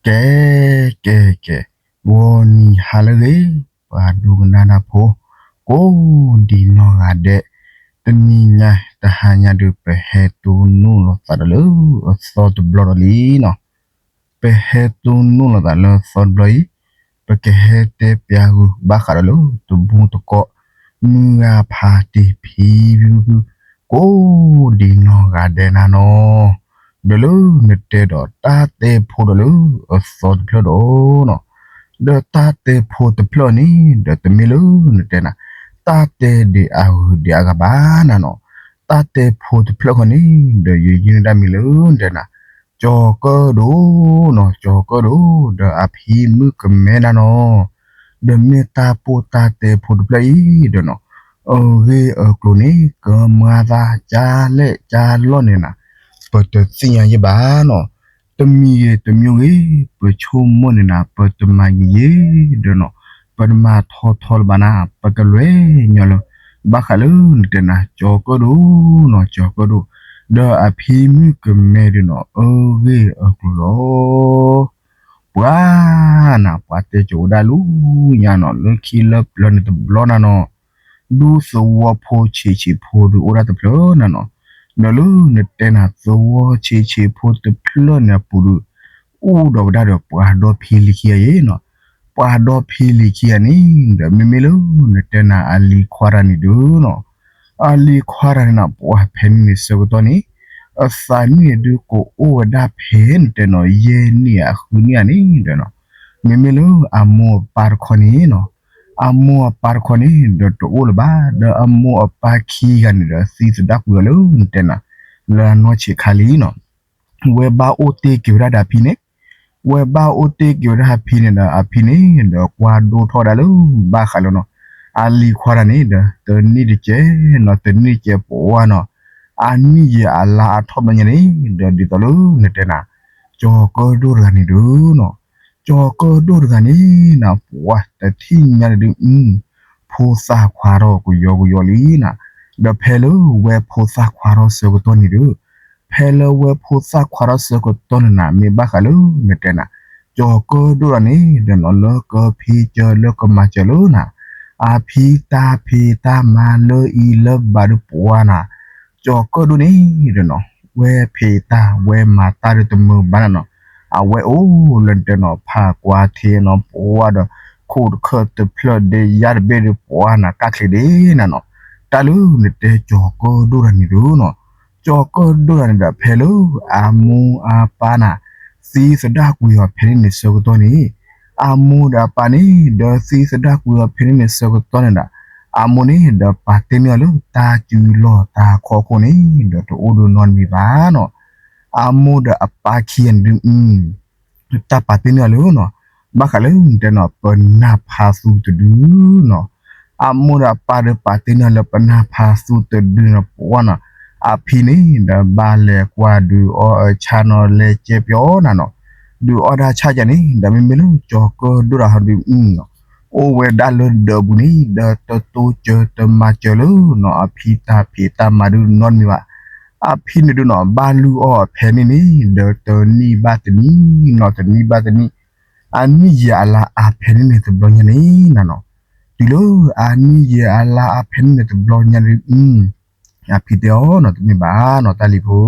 ကဲ ကဲ ကဲ, ဂီၤနံၤဟါလၢအဂ့ၤ, ပှၤဒိကနၣ်တၢ်ဖိ ကိးဒံးနီၢ်ဂၤဒဲး, တနံၤညါတဟါညါဒီး ပဟဲတိၢ်နီၣ်လိာ်သးဒီးလၢအသီတဘျီဒီးလံနီၤ. ပဟဲတိၢ်နီၣ်လိာ်သးလၢအသီတဘျီအံၤ, ပကဟဲတဲပျးဂုာ်ဘၣ်ဃးဒီးလၢ တဘုတကိး မုၢ်ဂၤဖးတ့ၢ်ဖံဖုဖု ကိးဒံးနီၢ်ဂၤဒဲးနၤနီၤ. ဒီးလၢနတဲဒီးတၢ်တဲဖိဒီးလၢအသီတဖျၢၣ်ဒီးနီၤ, ဒီးတၢ်တဲဖိတဖျၢၣ်န့ၣ် ဒီးတမ့ၢ်လၢနတဲနၤ တၢ်တဲဒံးအဂုၤဒံးအဂၤဘၣ်နၤနီၤ. တၢ်တဲဖိတဖျၢၣ်ဃီန့ၣ် ဒီးယယုၢ်န့ၢ်တၢ်မံၤလၢနတဲနၤ ကၠီၤကၢၣ်ဒိၣ်နီၤ, ကၠီၤကၢၣ်ဒိၣ် ဒီးအဖံမုၣ်ကမဲနၤနီၤ. ဒီးမ့ၢ်တၢ်ပိၢ်တၢ်တဲဖိတဖျၢၣ်အံၤဒီးနီၤ, အဂ့ၢ်အကျိၤန့ၣ် ကမၤသးကၢ်လဲၣ်ကၢ်လီၢ်န့ၣ်နၤ ပတသ့ၣ်ညါယဲဘၣ်နီၤ. တမံၤဂ့ၤတမံၤဂ့ၤ ပဆိကမိၣ်န့ၣ်နၤ ပတမၤယံာ်ယံာ်ဒီးနီၤ, ပတမၤထီထီလၢၤဘၣ်နၤ, ပကလဲၤညီလၢ ဘၣ်ဃးလၢနတဲနၤ ကၠီၤကၢၣ်ဒိၣ်နီၤ, ကၠီၤကၢၣ်ဒိၣ် ဒီးအဖံမုၣ်ကမဲဒုးနီၤ အဂ့ၢ်အကျိၤလီၤ. ပှၤနၤ ပှၤတဲကၠိဝဲဒၣ်လၢညါနီၤ လၢခံလၢပျၢၤန့ၣ်တဘျီနၤနီၤ, ဒူသဝီဖိဆံးဆံးဖိဒုးအိၣ်ဒၣ်တဖျၢၣ်နၤနီၤ. ဒီးလၢနတဲနၤ သဝီဆံးဆံးဖိတဖျၢၣ်န့ၣ်အပူၤဒုး အိၣ်ဒီးဝဲဒၣ်ဒီးပှၤဒီဖံလံၤခံဂၤအံၤနီၤ. ပှၤဒီဖံလံၤခံဂၤန့ၣ် ဒီးမ့မ့ၢ်လၢနတဲနၤ အလံၤခွါတဂၤန့ၣ်ဒုးနီၤ, အလံၤခွါတဂၤန့ၣ်နီၤ ပှၤဖဲန့ၣ်န့ၣ်ဆၢကတီၢ်န့ၣ် အသးနံၣ်န့ၣ်ဒုးကအိၣ်ဝဲဒၣ်ဖဲနတဲနီၤ ယဲၢ်နံၣ်အဃုနံၣ်ဧါန့ၣ်ဒီးနီၤ, မ့မ့ၢ်လၢအမိၢ်အပၢ်တခီန့ၣ်နီၤ, အမိၢ်အပၢ်တခီန့ၣ် ဒီးတအိၣ်လၢၤဘၣ်, ဒီးအမိၢ်အပၢ်ခံဂၤန့ၣ်ဒီးသံသဒၣ်ကွံာ်အီၤလၢနတဲနၤ လၢအနီၢ်ဆံးခါလံနီၤ. ဝဲဘၣ်အိၣ်တ့ၢ်က့ၤဝဲဒၣ်ဒီးအဖံန့ၣ်, ဝဲဘၣ်အိၣ်တ့ၢ်က့ၤဝဲဒၣ်အဖံန့၁ၣ်ဒီး အဖံန့ၣ်ဒီးကွၢ်ဒိၣ်ထီၣ်ဝဲဒၣ်လၢ ဘၣ်ဃးလၢနီၤ, အလံၤခွါတဂၤန့ၣ်ဒီး တနံၣ်တကဲးနီၤ တနံၣ်တကဲးပှၤနီၤ, အနံၣ်ယံာ်အလါအါထီၣ်ဘျီညါန့ၣ် ဒီးဒ်သိးလၢနတဲနၤ ကၠီၤကၢၣ်ဒိၣ်တဂၤန့ၣ်ဒုးနီၤ, ကၠီၤကၢၣ်ဒိၣ်တဂၤန့ၣ်နၤ ပှၤတထံၣ်ညါန့ၣ်ဒုး ဖိသၣ်ခွါထီၣ်ကယီကယီလံနၤ, ဒီးဖဲလၢဝဲဖိသၣ်ခွါထီၣ်ဆၢကတီၢ်န့ၣ်ဒုး, ဖဲလၢဝဲဖိသၣ်ခွါထီၣ်ဆၢကတီၢ်န့ၣ်နၤ မ့ၢ်ဘၣ်ဃးလၢနတဲနၤ ကၠီၤကၢၣ်ဒိၣ်တဂၤန့ၣ်ဒီးနီၤ လၢကဖံးစၢၤလၢကမၤစၢၤလၢနၤ, အဖံတၢ်ဖံးတၢ်မၤလၢအံၤလၢဘၣ်ဒုးပှၤနၤ, ကၠီၤကၢၣ်ဒိၣ်န့ၣ်ဒီးနီၤ ဝဲဖံးတၢ်ဝဲမၤတၢ်ဒုးတမုာ်ဘၣ်နၤနီၤ, အဝဲအိၣ်လၢနတဲနီၤ ဖးကွၢ်ထံနီၤ ပှၤဒီး ခိၣ်တခၢၣ်တဖျၢၣ်ဒ့ယါတဘ့ၣ်ဒုးပှၤနၤ ကၢ်ချ့ဒ့နၤနီၤ, တၢ်လၢနတဲကၠီၤကၢၣ်ဒိၣ်တဂၤန့ၣ်ဒုးနီၤ, ကၠီၤကၢၣ်ဒိၣ်တဂၤန့ၣ်ဒီး ဖဲလၢအမိၢ်အပၢ်နၤ သံသဒၣ်ကွံာ်အီၤဖဲန့ၣ်န့ၣ်ဆၢကတီၢ်န့ၣ်, အမိၢ်ဒီးအပၢ်န့ၣ် ဒီးသံသဒၣ်ကွံာ်အီၤဖဲန့ၣ်န့ၣ်ဆၢကတီၢ်န့ၣ်ဒီး, အမိၢ်န့ၣ်ဒီးပာ်တ့ၢ်န့ၢ်အီၤလၢတၢ်စုလီၢ်တၢ်ခီခိၣ်န့ၣ် ဒီးတအိၣ်ဒုးနီတမံၤဘၣ်နီၤ, အမိၢ်ဒီးအပၢ်ခံဂၤန့ၣ်ဒုး တၢ်ပာ်တ့ၢ်န့ၢ်အီၤလၢနီၤ, ဘၣ်ဃးလၢနတဲနီၤ ပနၢ်ဖးသူတဒုနီၤ, အမိၢ်ဒီးအပၢ်ဒီးပာ်တ့ၢ်န့ၢ်အီၤလၢပနၢ်ဖးသူတဒုနီၤ ပှၤနီၤ, အဖံန့ၣ်ဒီးဘၣ်လဲၤကွၢ်ဒုးအီၣ်အဆၣ်နီၤ လဲၤကဲပၠီနၤနီၤ, ဒုးအီၣ်ဒၣ်ဆၣ်ယၤန့ၣ် ဒီးမ့မ့ၢ်လၢကၠီၤကၢၣ်ဒိၣ်တဂၤဟီဒုးနီၤ, အိၣ်ဝဲဒၣ်လၢဒၢးပူၤန့ၣ် ဒီးတတိစၢၤတမၤစၢၤလၢနီၤ အဖံတၢ်ဖံးတၢ်မၤဒုးနီတမံၤဘၣ်, အဖံန့ၣ်ဒုးနီၤ ဘၣ်လုၢ်အီၣ်အဖဲန့ၣ်န့ၣ် ဒီးတနံၣ်ဘၣ်တနံၣ်နီၤ တနံၣ်ဘၣ်တနံၣ်, အနံၣ်ယံာ်အလါအါဖဲန့ၣ်န့ၣ်တဘျီညါန့ၣ်နၤနီၤ, တုၤလၢအနံၣ်ယံာ်အလါအါဖဲန့ၣ်န့ၣ်တဘျီညါန့ၣ် အဖံတဲအီၤနီၤ တမ့ၢ်ဘၣ်နီၤ တၢ်လံၤဖိ,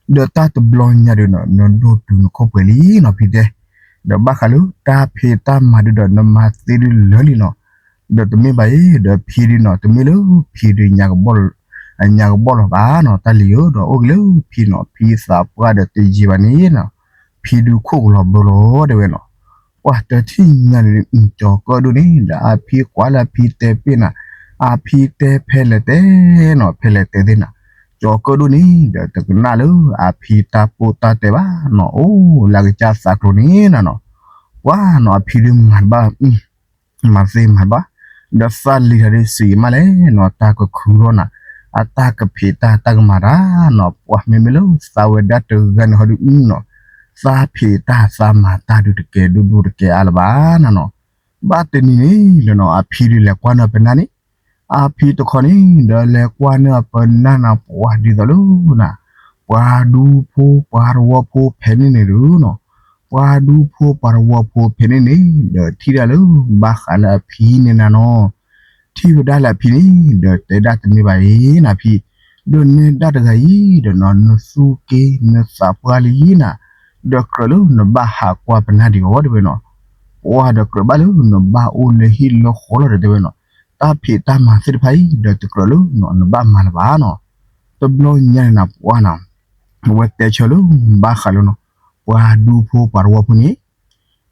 ဒီးတၢ်တဘျီညါဒုးနီၤ နဒိၣ်တုၤနခိၣ်ပှဲၤလံနီၤ ဖံတဲ, ဒီးဘၣ်ဃးလၢတၢ်ဖံးတၢ်မၤဒုးဒီး နမၤသ့ဒုးလၢာ်လံနီၤ, ဒီးတမ့ၢ်ဘၣ်အံၤ ဒီးဖံဒုးနီၤ တမ့ၢ်လၢဖံဒုးညါကဘီၣ်လီၤ, ညါကဘီၣ်လီၤဘၣ်နီၤ တၢ်လံၤဧၢ, ဒီးအိၣ်က့ၤလၢဖံနီၤ ဖံသးပှၢ်ဒီးတယံာ်ဘၣ်န့ၣ်နီၤ, ဖံဒုးခိၣ်ကလီၤဘၢလီၤဒဲဝဲနီၤ, ပှၤတထံၣ်ညါန့ၣ် ကၠီၤကၢၣ်ဒိၣ်န့ၣ် ဒီးအဖံကွၢ်လၢအဖံတဲပ့ၢ်နၤ, အဖံတဲဖဲလဲၣ်တဲနီၤ ဖဲလဲၣ်တဲသ့ၣ်နၤ, ကၠီၤကၢၣ်ဒိၣ်န့ၣ် ဒီးတကနၣ်လၢအဖံတၢ်ပိၢ်တၢ်တဲဘၣ်နီၤ, အိၣ်လၢကစၢ်သးကျိၤန့ၣ်နၤနီၤ, ပှၤနီၤ အဖံဒုးမၤတဘၣ် မၤသ့မၤတဘၣ်, ဒီးသးလံၤတဂၤဒုးစံးမးလဲၣ်နီၤ တၢ်ကခုထီၣ်နၤ, အတၢ်ကဖံးတၢ်တၢ်ကမၤတၢ်နီၤ, ပှၤမ့မ့ၢ်လၢသးဝဲဒၣ်တဂၤန့ၣ်ဟီဒုးနီၤ, သးဖံးတၢ်သးမၤတၢ်ဒုးတကဲဒိၣ်ဒိၣ်တကဲအါလၢၤဘၣ်နၤနီၤ, ဘၣ်တနံၤန့ၣ်ဒီးနီၤ အဖံဒုးလဲၤကွၢ်န့ၢ်အပနၢ်န့ၣ်, အဖံတခီန့ၣ် ဒီးလဲၤကွၢ်န့ၢ်အပနၢ်နၤ ပှၤဒ်သိးလၢနၤ, ပှၤဒူဖိပှၤသဝီဖိဖဲန့ၣ်န့ၣ်ဒုးနီၤ, ပှၤဒူဖိပှၤတဝီဖိဖဲန့ၣ်န့ၣ် ဒီးထံၣ်ဒၣ်လၢ ဘၣ်ဃးလၢအဖံန့ၣ်နၤနီၤ, ထံၣ်ဝဲဒၣ်လၢအဖံန့ၣ် ဒီးတဲဒၣ်တမ့ၢ်ဘၣ်အံၤနၤဖံ, ဒီးနဲဒၣ်တဂၤအံၤဒီးနီၤ နသူၣ်က့နသးပှၢ်လံနၤ, ဒီးကြၢးလၢနဘၣ်ဟးကွၢ်ပနၢ်ဒံးအီၤတဲဝဲနီၤ, ပှၤဒီးကြၢးဘၣ်လၢနဘၣ်အိၣ်လၢဟံၣ်လၢဃီလီၤဒီးတဲဝဲနီၤ, တၢ်ဖံးတၢ်မၤသ့ၣ်တဖၣ်အံၤ ဒီးတကြၢးလၢနီၤ နဘၣ်မၤလၢၤဘၣ်နီၤ, တဘျီညါန့ၣ်နၤပှၤနီၤ အဝဲတဲဆၢလၢ ဘၣ်ဃးလၢနီၤ ပှၤဒူဖိပှၤတဝီဖိန့ၣ်,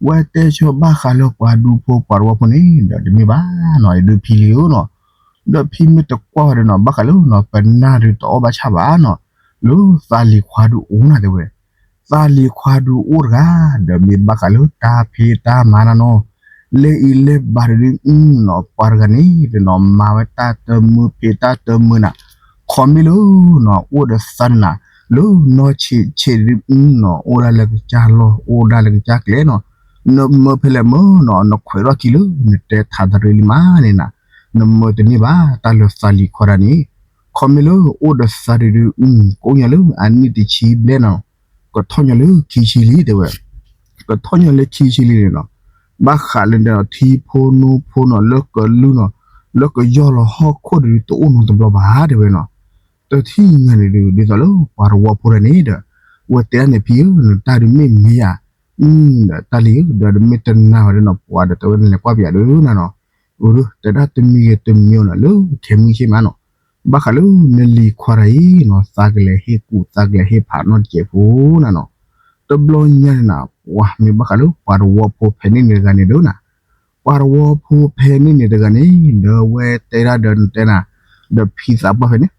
ဝဲတဲဆၢဘၣ်ဃးလၢပှၤဒူဖိပှၤတဝီဖိန့ၣ် ဒီးတမ့ၢ်ဘၣ်နီၤ အဒုးဖံလံဧိၤနီၤ, ဒီးဖံမ့ၢ်တကွၢ်ဝဲဒီးနီၤ ဘၣ်ဃးလၢနီၤ ပနၢ်ဒုးတအီၣ်ဘၣ်ဆၣ်ဘၣ်နီၤ, လၢသးလံၤခွါဒုးအိၣ်နၤတဲဝဲ သးလံၤခွါဒုးအိၣ်တဂၤ, ဒီးမ့ၢ်ဘၣ်ဃးလၢတၢ်ဖံးတၢ်မၤနၤနီၤ, လၢအံၤလၢဘၣ်ဒုးနီၤ ပှၤတဂၤန့ၣ်ဒီးနီၤ မၤဝဲတၢ်တမုာ်ဖံးတၢ်တမုာ်နၤ, ခီမ့ၢ်လၢနီၤ အိၣ်ဒီးသးနၤ, လၢနီၢ်ဆံးဆံးဒုးနီၤ အိၣ်ဒၣ်လၢကစၢ်လီၢ် အိၣ်ဒၣ်လၢကစၢ်ကျဲနီၤ, နမၢဖဲလဲၣ်မၢနီၤ နခွဲးထီၣ်ခံလၢ နတဲထးတရံးလံမးန့ၣ်နၤ, နမၢတန့ၢ်ဘၣ်တၢ်လၢသးလံၤခွါတဂၤန့ၣ်, ခီမ့ၢ်လၢအိၣ်ဒီးသးဒုးဒုး ကိးညါလၢအနံၣ်တဆံဘျဲၣ်နီၤ, ကထီၣ်ညါလၢခံဆံလံတဲဝဲ, ကထီၣ်ညါလၢခံဆံလံန့ၣ်နီၤ, ဘၣ်ဃးလၢနထံဖိနိဖိနီၤ လၢကလုၢ်နီၤ, လၢကယီၢ်လီၤဟီၣ်ခိၣ်ဒုး တအိၣ်နီတဘျီဘၣ်တဲဝဲနီၤ, တထံၣ်ညါန့ၣ်ဒုး ဒ်သိးလၢပှၤတဝီဖိတဂၤန့ၣ်ဒီး, ဝဲတဲဒၣ်န့ၣ်ဖံဧၢ နတၢ်ဒုးမ့ၢ်မ့ၢ်ဧါ, ဒီးတၢ်လံၤဧၢ ဒီးတမ့ၢ်တနာ်ဝဲဒၣ်နီၤ ပှၤဒီးတဲဝဲနလဲၤကွၢ်ပယၤဒုးနၤနီၤ, အိၣ်ဒုး တဲဒၣ်တမံၤဂ့ၤတမံၤနီၤ လၢခဲမုၢ်ဆ့ၣ်မးနီၤ, ဘၣ်ဃးလၢနလံၤခွါတဂၤအံၤနီၤ သးကလဲၤဟ့ၣ်ကူၣ်သးကလဲၤဟ့ၣ်ဖးနီတစဲးဖိနၤနီၤ, တဘျီညါန့ၣ်နၤ ပှၤမ့ၢ်ဘၣ်ဃးလၢပှၤတဝီဖိဖဲန့ၣ်န့ၣ်တဂၤန့ၣ်ဒုးနၤ, ပှၤတဝီဖိဖဲန့ၣ်န့ၣ်တဂၤန့ၣ် ဒီးဝဲတဲဒၣ်ဒီးနတဲနၤ, ဒီးဖံသးပှၢ်ဖဲန့ၣ်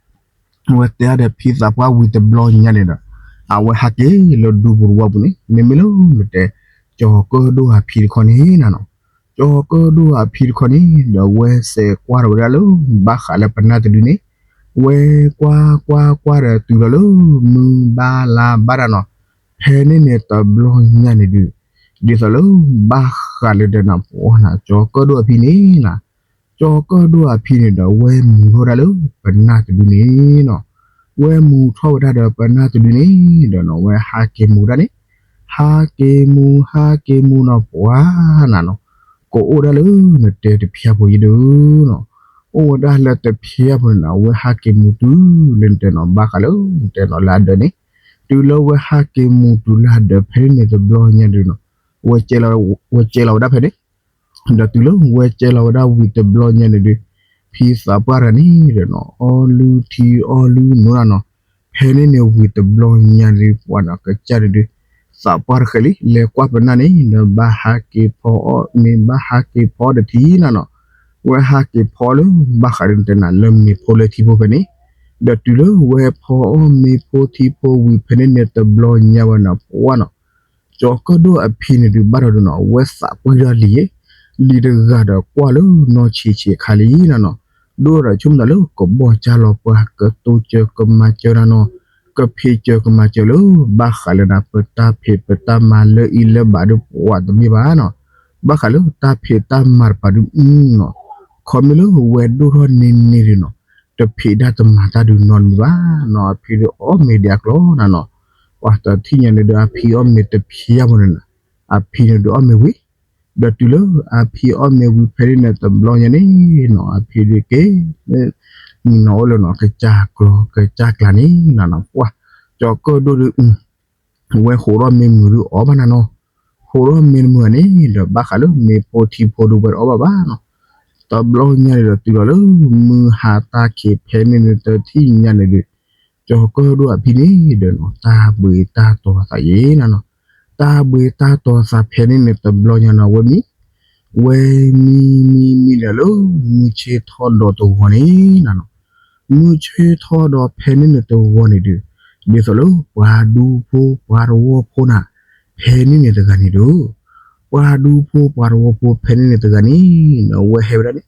ဝဲတဲဒၣ်ဒီးဖံသးပှၢ်ဝံၤတဘျီညါန့ၣ်ဒီး, အဝဲဟးက့ၤလၢဒူပူၤတဝီပူၤန့ၣ် မ့မ့ၢ်လၢနတဲ, ကၠီၤကၢၣ်ဒိၣ်အဖံတခီန့ၣ်နၤနီၤ, ကၠီၤကၢၣ်ဒိၣ်အဖံတခီန့ၣ် ဒီးဝဲစဲးကွၢ်ထီၣ်ဝဲဒၣ်လၢ ဘၣ်ဃးလၢပနၢ်တဒုန့ၣ်, ဝဲကွၢ်ကွၢ်ကွၢ်ဒီးတုၤလီၤလၢ မုၢ်ဘၣ်လါဘၣ်ဒၣ်နီၤ, ဖဲန့ၣ်န့ၣ်တဘျီညါန့ၣ်ဒုး, ဒ်သိးလၢ ဘၣ်ဃးလၢဒီးနၤပှၤနၤ ကၠီၤကၢၣ်ဒိၣ်အဖံန့ၣ်နၤ, ကၠီၤကၢၣ်ဒိၣ်အဖံန့ၣ်ဒီး ဝဲမူၤထီၣ်ဝဲဒၣ်လၢပနၢ်တဒုန့ၣ်နီၤ, ဝဲမူၤထီၣ်ဝဲဒၣ်ဒီးပနၢ်တဒုန့ၣ်ဒီးနီၤ ဝဲဟးက့ၤမူၤဒၣ်န့ၣ်, ဟးက့ၤမူၤ ဟးက့ၤမူၤနီၤ ပှၤနၤနီၤ, ကအိၣ်ဒၣ်လၢနတဲတဖျၢၣ်ဖိယံၤဒုးနီၤ, အိၣ်ဝဲဒၣ်လၢတဖျၢၣ်ဖိန့ၣ်နီၤ ဝဲဟးက့ၤမူၤတုၤလၢနတဲနီၤ ဘၣ်ဃးလၢနတဲနီၤလၢအဒၢးန့ၣ်, တုၤလၢဝဲဟးက့ၤမူၤတုၤလၢအဒၢးဖဲန့ၣ်န့ၣ်တဘျီညါဒုးနီၤ, ဝဲကဲလီၤဝဲဒၣ်ဖဲန့ၣ် ဒီးတုၤလၢဝဲကဲလီၤဝဲဒၣ် ဝံၤတဘျီညါန့ၣ်ဒုး, ဖံသးပှၢ်တဂၤန့ၣ်ဒီးနီၤ အီလုၢ်ထံအီလုၢ်နိနၤနီၤ, ဖဲန့ၣ်န့ၣ်ဝံၤတဘျီညါဒုး ပှၤနီၤ ကစၢ်န့ၣ်ဒုး, သးပှၢ်တဃဲၤလံ လဲၤကွၢ်ပနၢ်န့ၣ် ဒီးဘၣ်ဟးက့ၤဖီအီၣ်မ့ၤ ဘၣ်ဟးက့ၤဖီအီၣ်ဒီးထံနၤနီၤ, ဝဲဟးက့ၤဖီလၢ ဘၣ်ဃးဒ်နတဲနၤလၢမ့ၤဖိလၢထံဖိဖဲန့ၣ်, ဒီးတုၤလၢဝဲဖီအီၣ်မ့ၤဖိထံဖိဝံၤဖဲန့ၣ်န့ၣ်တဘျီညါဝဲနီၤ ပှၤနီၤ ကၠီၤကၢၣ်ဒိၣ်အဖံန့ၣ်ဒုးဘၣ်ဒီးဒုးနီၤ အဝဲသးပှၢ်ဒီးလံၤ, လံၤတဂၤဒီးကွၢ်လၢနီၢ်ဆံးဆံးခါလံနၤနီၤ, ဒိၣ်ဒီးဆိကမိၣ်တၢ်လၢကဘီၣ်ကၢ်လီၤပှၤ ကတိၤစၢၤကမၤစၢၤနၤနီၤ, ကဖံးစၢၤကမၤစၢၤလၢ ဘၣ်ဃးလၢနၤ ပတၢ်ဖံးပတၢ်မၤလၢအံၤလၢဘၣ်ဒုးပှၤတမ့ၢ်ဘၣ်နီၤ, ဘၣ်ဃးလၢတၢ်ဖံးတၢ်မၤတပၤဒုးနီၤ, ခီမ့ၢ်လၢဝဲဒိၣ်ထီၣ်န့ၢ်န့ၢ်ဒုးနီၤ တဖံးဒၣ်တမၤတၢ်ဒုးနီတမံၤဘၣ်နီၤ, အဖံဒုးအီၣ်မ့ၤဒံးအကျိၤနၤနီၤ, ပှၤတထံၣ်ညါန့ၣ်ဒုး အဖံအီၣ်မ့ၤတဖျၢၣ်ဖိန့ၣ်နၤ, အဖံန့ၣ်ဒုးအီၣ်မ့ၤဝံၤ, ဒီးတုၤလၢအဖံအီၣ်မ့ၤဝံၤဖဲန့ၣ်န့ၣ်တဘျီညါန့ၣ်နီၤ အဖံဒုးက့ၤ မံနီၤအိၣ်လၢနီၤ ကစၢ်ကျီၤကစၢ်ကျါန့ၣ်နၤနီၤ ပှၤ ကၠီၤကၢၣ်ဒိၣ်ဒုး ဝဲဟိးထီၣ်မ့ၢ်မုာ်ဒုးအီၣ်ဘၣ်နၤနီၤ, ဟိးထီၣ်မ့ၢ်မုာ်န့ၣ်ဒီး ဘၣ်ဃးလၢမ့ၤဖိထံဖိဒုးဝဲတအီၣ်ဘၣ်ဘၣ်နီၤ, တဘျီညါန့ၣ်ဒီးတုၤလီၤလၢ မုၢ်ဟါတၢ်ခံးဖဲန့ၣ်န့ၣ်တထံၣ်ညါန့ၣ်ဒုး, ကၠီၤကၢၣ်ဒိၣ်အဖံန့ၣ်ဒီးနီၤ တၢ်ဘှံးတၢ်တီၤသးယံၤနၤနီၤ, တၢ်ဘှံးတၢ်တီၤသးဖဲန့ၣ်န့ၣ်တဘျီညါနီၤ ဝဲမံ ဝဲမံမံမံဒီးလၢ မုၢ်ဆ့ၣ်ထီၣ်ဒီးတဝီၤန့ၣ်နၤနီၤ, မုၢ်ဆ့ၣ်ထီၣ်ဒီးဖဲန့ၣ်န့ၣ်တဝီၤန့ၣ်ဒုး, ဒ်သိးလၢပှၤဒူဖိပှၤတဝီဖိနၤ, ဖဲန့ၣ်န့ၣ်တဂၤန့ၣ်ဒုး, ပှၤဒူဖိပှၤတဝီဖိဖဲန့ၣ်န့ၣ်တဂၤန့ၣ် အဝဲဟဲဝဲဒၣ်န့ၣ်,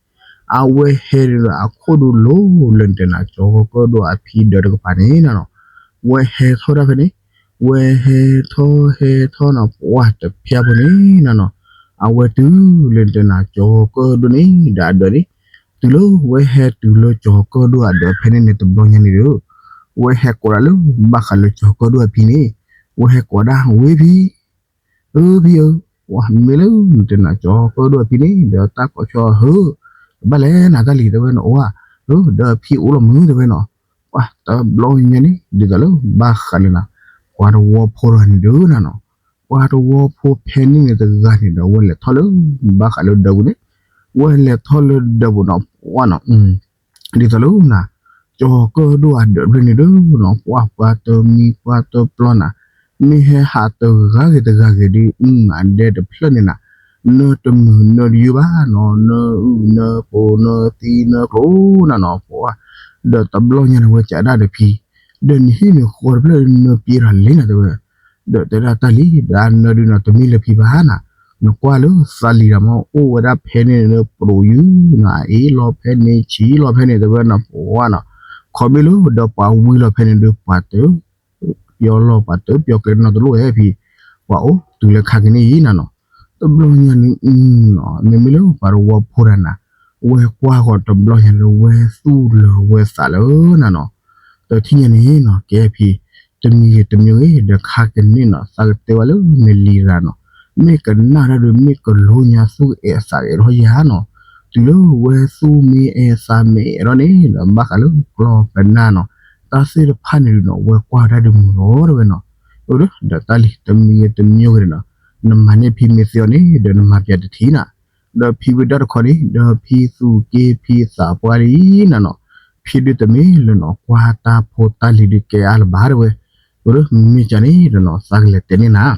အဝဲဟဲဒုးဒီးအခိၣ်ဒုးလိၤလၢနတဲနၤ ကၠီၤကၢၣ်ဒိၣ်အဖံဒီးတကပၤန့ၣ်နၤနီၤ, ဝဲဟဲထီၣ်ဒၣ်ဖဲန့ၣ်, ဝဲဟဲထီၣ်ဟဲထီၣ်နၤ ပှၤတဖျၢၣ်ဖိန့ၣ်နၤနီၤ, အဝဲတုၤလၢနတဲနၤ ကၠီၤကၢၣ်ဒိၣ်န့ၣ် ဒီးအဒၢးန့ၣ်, တုၤလၢဝဲဟဲတုၤလၢကၠီၤကၢၣ်ဒိၣ်အဒၢးဖဲန့ၣ်န့ၣ်တဘျီညါန့ၣ်ဒီး, ဝဲဟဲကိးဒၣ်လၢ ဘၣ်ဃးလၢကၠီၤကၢၣ်ဒိၣ်အဖံန့ၣ်, ဝဲဟဲကိးဒၣ်ဝဲဖံ အဖံဧၢ, ပှၢ်မ့ၢ်လၢနတဲနၤ ကၠီၤကၢၣ်ဒိၣ်အဖံန့ၣ် ဒီးတၢ်ကိးဆၢဟၢ, ဘၣ်လဲၣ်နၤတၢ်လံၤ တဲဝဲန့ၣ် အိၣ်ဧါ, ဒီးအဖံအိၣ်လီၤမုၢ် တဲဝဲန့ၣ်, ပှၢ်တဘျီညါန့ၣ် ဒ်သိးလၢဘၣ်ဃးလၢနၤ, ပှၤတဝီဖိတဂၤန့ၣ်ဒုးနၤနီၤ, ပှၤတဝီဖိဖဲန့ၣ်န့ၣ်တဂၤန့ၣ်ဒီး ဝဲလဲၤထီၣ်လၢ ဘၣ်ဃးလၢဒၢးပူၤန့ၣ်, ဝဲလဲၤထီၣ်လၢဒၢးပူၤနီၤ ပှၢ်နီၤ ဒ်သိးလၢနၤ, ကၠီၤကၢၣ်ဒိၣ်အဒၢးဖျၢၣ်န့ၣ်ဒုးနီၤ ပှၢ်ပှၤတမံပှၢ်တပျီနၤ, မ့ၢ်ဟဲဟးတဂၤဂ့ၤတဂၤဂ့ၤဒုး အဒဲတဖျၢၣ်န့ၣ်နၤ, နတမုာ်နတယုၢ်ဘၣ်နီၤ, နအုၣ်နဖိနသံနကျိၤနၤနီၤ ပှၢ်, ဒီးတဘျီညါန့ၣ်ဝဲကးဒၣ်ဒီးဖံ, ဒီးနဟံၣ်န့ၣ်ဃီတဖျၢၣ်နပျံၤထီၣ်လံနၤ တဲဝဲ ဒီးတဲဒၣ်တၢ်လံၤ ဒီးအနၢဒုးနီၤ တမ့ၢ်လၢဖံဘၣ်နၤ, နကွၢ်လၢသးလံၤဒီးမ့ၢ်အိၣ်ဝဲဒၣ်ဖဲန့ၣ် နပရိးယုၢ်နီၤ အအ့ၣ်လီၤဖဲန့ၣ် ဆံးလီၤဖဲန့ၣ် တဲဝဲနီၤ ပှၢ်နီၤ, ခီမ့ၢ်လၢဒီးပှၤဝံလီၤဖဲန့ၣ်ဒုး ပှၤတပျီလီၤ ပှၤတပျီကျဲနီတလိၣ်ဝဲဖံ, ပှၤအိၣ်တုၤလၢခါကန့ၣ်အံၤနၤနီၤ, တဘျီညါန့ၣ် မ့မ့ၢ်လၢပှၤတဝီဖိတဂၤနၤ, ဝဲကွၢ်ဃီၤတဘျီညါန့ၣ် ဝဲသူၣ်လၢာ်ဝဲသးလၢနၤနီၤ, ဒီးထံၣ်ညါန့ၣ်နီၤ ကဲဖံ, တမံၤဂ့ၤတမံၤဂ့ၤ ဒီးခါကန့ၣ်နီၤ သးကတဲဝဲလၢနလံၤရၤနီၤ, မ့ၢ်ကနၣ်တၢ်ဒုး မ့ၢ်ကလိညါသူၣ်အဲၣ်သးအဲၣ်ထီၣ်ယၤနီၤ, တုၤလၢဝဲသူၣ်မ့ၢ်အဲၣ်သးမ့ၢ်အဲၣ်ထီၣ်န့ၣ် ဒီးဘၣ်ဃးလၢကျီၢ်ပနၢ်နီၤ, တၢ်သ့ၣ်တဖၣ်န့ၣ်ဒုးနီၤ ဝဲကွၢ်တၢ်ဒုးမုာ်လီၤတဲဝဲနီၤ, ဒီးတၢ်လံၤတမံၤဂ့ၤတမံၤဂ့ၤနီၤ, နမၤန့ၢ်ဖံမ့ၢ်သ့အီၤန့ၣ် ဒီးနမၤပၠးတထံၣ်နၤ ဒီးဖံဝံၤဒီတခီန့ၣ် ဒီးဖံသူၣ်က့ဖံသးပှၢ်လံနၤနီၤ, ဖံဒုးတမ့ၢ်လၢနီၤ ကွၢ်တၢ်ဖိတၢ်လံၤဒုးကဲအါလၢၤဘၣ်တဲဝဲ, မ့ၢ်ကန့ၣ်ဒီးနီၤ သးကလဲၤတဲန့ၢ်နၤ,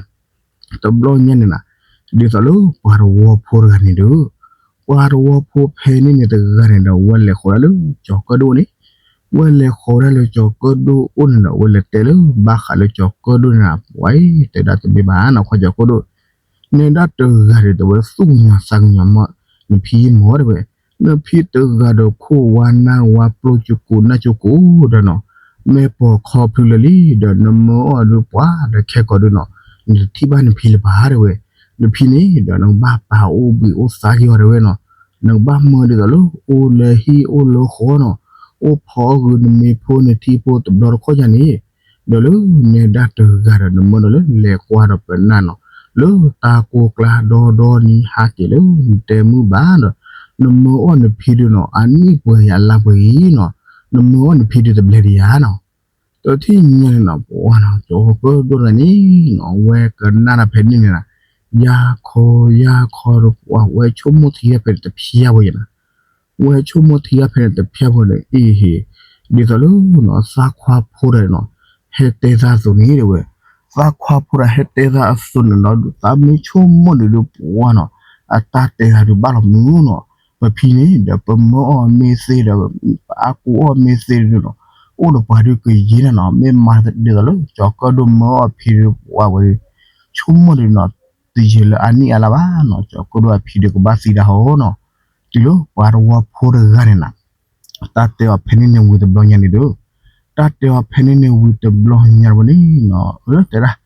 တဘျီညါန့ၣ်နၤ, ဒ်သိးလၢပှၤတဝီဖိတဂၤန့ၣ်ဒုး, ပှၤတဝီဖိဖဲန့ၣ်န့ၣ်တဂၤန့ၣ်ဒီး ဝဲလဲၤဃီၤဒၣ်လၢကၠီၤကၢၣ်ဒိၣ်န့ၣ်, ဝဲလဲၤဃီၤဒၣ်လၢကၠီၤကၢၣ်ဒိၣ်အိၣ်န့ၣ်ဒီး ဝဲလဲၤတဲလၢဘၣ်ဃးလၢကၠီၤကၢၣ်ဒိၣ်န့ၣ်နၤ, ပှၤတဲဒၣ်တမ့ၢ်ဘၣ်နၤ ခွါကၠီၤကၢၣ်ဒိၣ် နဲဒၣ်တဂၤဒီး တဝဲသူၣ်ကညီၤသးကညီၤမး, နဖံမ့ၢ်တဲဝဲ, နဖံတဂၤဒီးခိၣ်ဝါနၢ်ဝါပျိကကိးနၢ်ကကိးဒီးနီၤ, မ့ၢ်ပိာ်ခီဖျိလၢာ်လံ ဒီးနမၢအီၣ်ဒုးပှၤဒီးခဲကိာ်ဒုးနီၤ, နတထံၣ်ဘၣ်နဖံလၢၤဘၣ်တဲဝဲ, နဖံန့ၣ်ဒီးနကဘၣ်ပာ်အိၣ်ဘှံးအိၣ်သါက့ၤအီၤတဲဝဲနီၤ, နကဘၣ်မၢဒ်သိးလၢ အိၣ်လၢဟံၣ်အိၣ်လၢဃီနီၤ, အိၣ်ဖီအီၣ်ဂုာ်နမ့ၤဖိနထံဖိတဘျီတခီၣ်ယါန့ၣ် ဒီးလၢနဲဒၣ်တဂၤဒီး နမၢဒီးလၢလဲၤကွၢ်ဒီးပနၢ်နီၤ, လၢတၢ်ကိၢ်ကျါဒီဒီနံၤဟးက့ၤလၢနတဲမုၢ်ဘၣ်ဒီး, နမၢအီၣ်နဖံဒုးနီၤ အနံၣ်ပှဲၤယၤလါပှဲၤအံၤနီၤ, နမၢအီၣ်နဖံဒုးတဘျဲဒံးယါနီၤ, တထံၣ်ညါန့ၣ်နီၤ ပှၤနီၤ ကၠီၤကၢၣ်ဒိၣ်တဂၤန့ၣ်နီၤ ဝဲကနၣ်တၢ်ဖဲန့ၣ်န့ၣ်နၤ, ယါခီယါခီဒီးပှၤ ဝဲဆိကမိၣ်ထံယါဖဲန့ၣ်တဖျါဝဲယနၤ ဝဲဆိကမိၣ်ထံယါဖဲန့ၣ်တဖျါဖိဒီး အ့ဟ့ၣ်, ဒ်သိးလၢနီၤ သးခွါဖိတဂၤနီၤ ဟဲတဲသးအသိးန့ၣ်တဲဝဲ, သးခွါဖိတဂၤဟဲတဲသးအသိးန့ၣ်နီၤ သးမ့ၢ်ဆိကမိၣ်ဒုးဒီးပှၤနီၤ အတၢ်တဲသးဒုးဘၣ်လီၤမုာ်နီၤ, ပဖံန့ၣ်ဒီးပမၢအီၣ်မ့ၢ်သ့ဒီး ပအါကူအီၣ်မ့ၢ်သ့ဒုးနီၤ အိၣ်ဒီးပှၤဒုးကယံၤနၤနီၤ မ့ၢ်မၤဒ်သိးလၢ ကၠီၤကၢၣ်ဒိၣ်မၢအီၣ်ဖံဒုးပှၤဝဲဒုး ဆိကမိၣ်ဒုးနီၤ တယံာ်လၢအနံၣ်အါလါဘၣ်နီၤ ကၠီၤကၢၣ်ဒိၣ်အဖံဒုးကဘၣ်သံဒၣ်ဟီနီၤ, တုၤလၢပှၤတဝီဖိတဂၤန့ၣ်နၤ တၢ်တဲအီၤဖဲန့ၣ်န့ၣ်ဝံၤတဘျီညါန့ၣ်ဒီး, တၢ်တဲအီၤဖဲန့ၣ်န့ၣ်ဝံၤတဘျီညါတဝဲန့ၣ်နီၤ အၢ တဲဒၣ်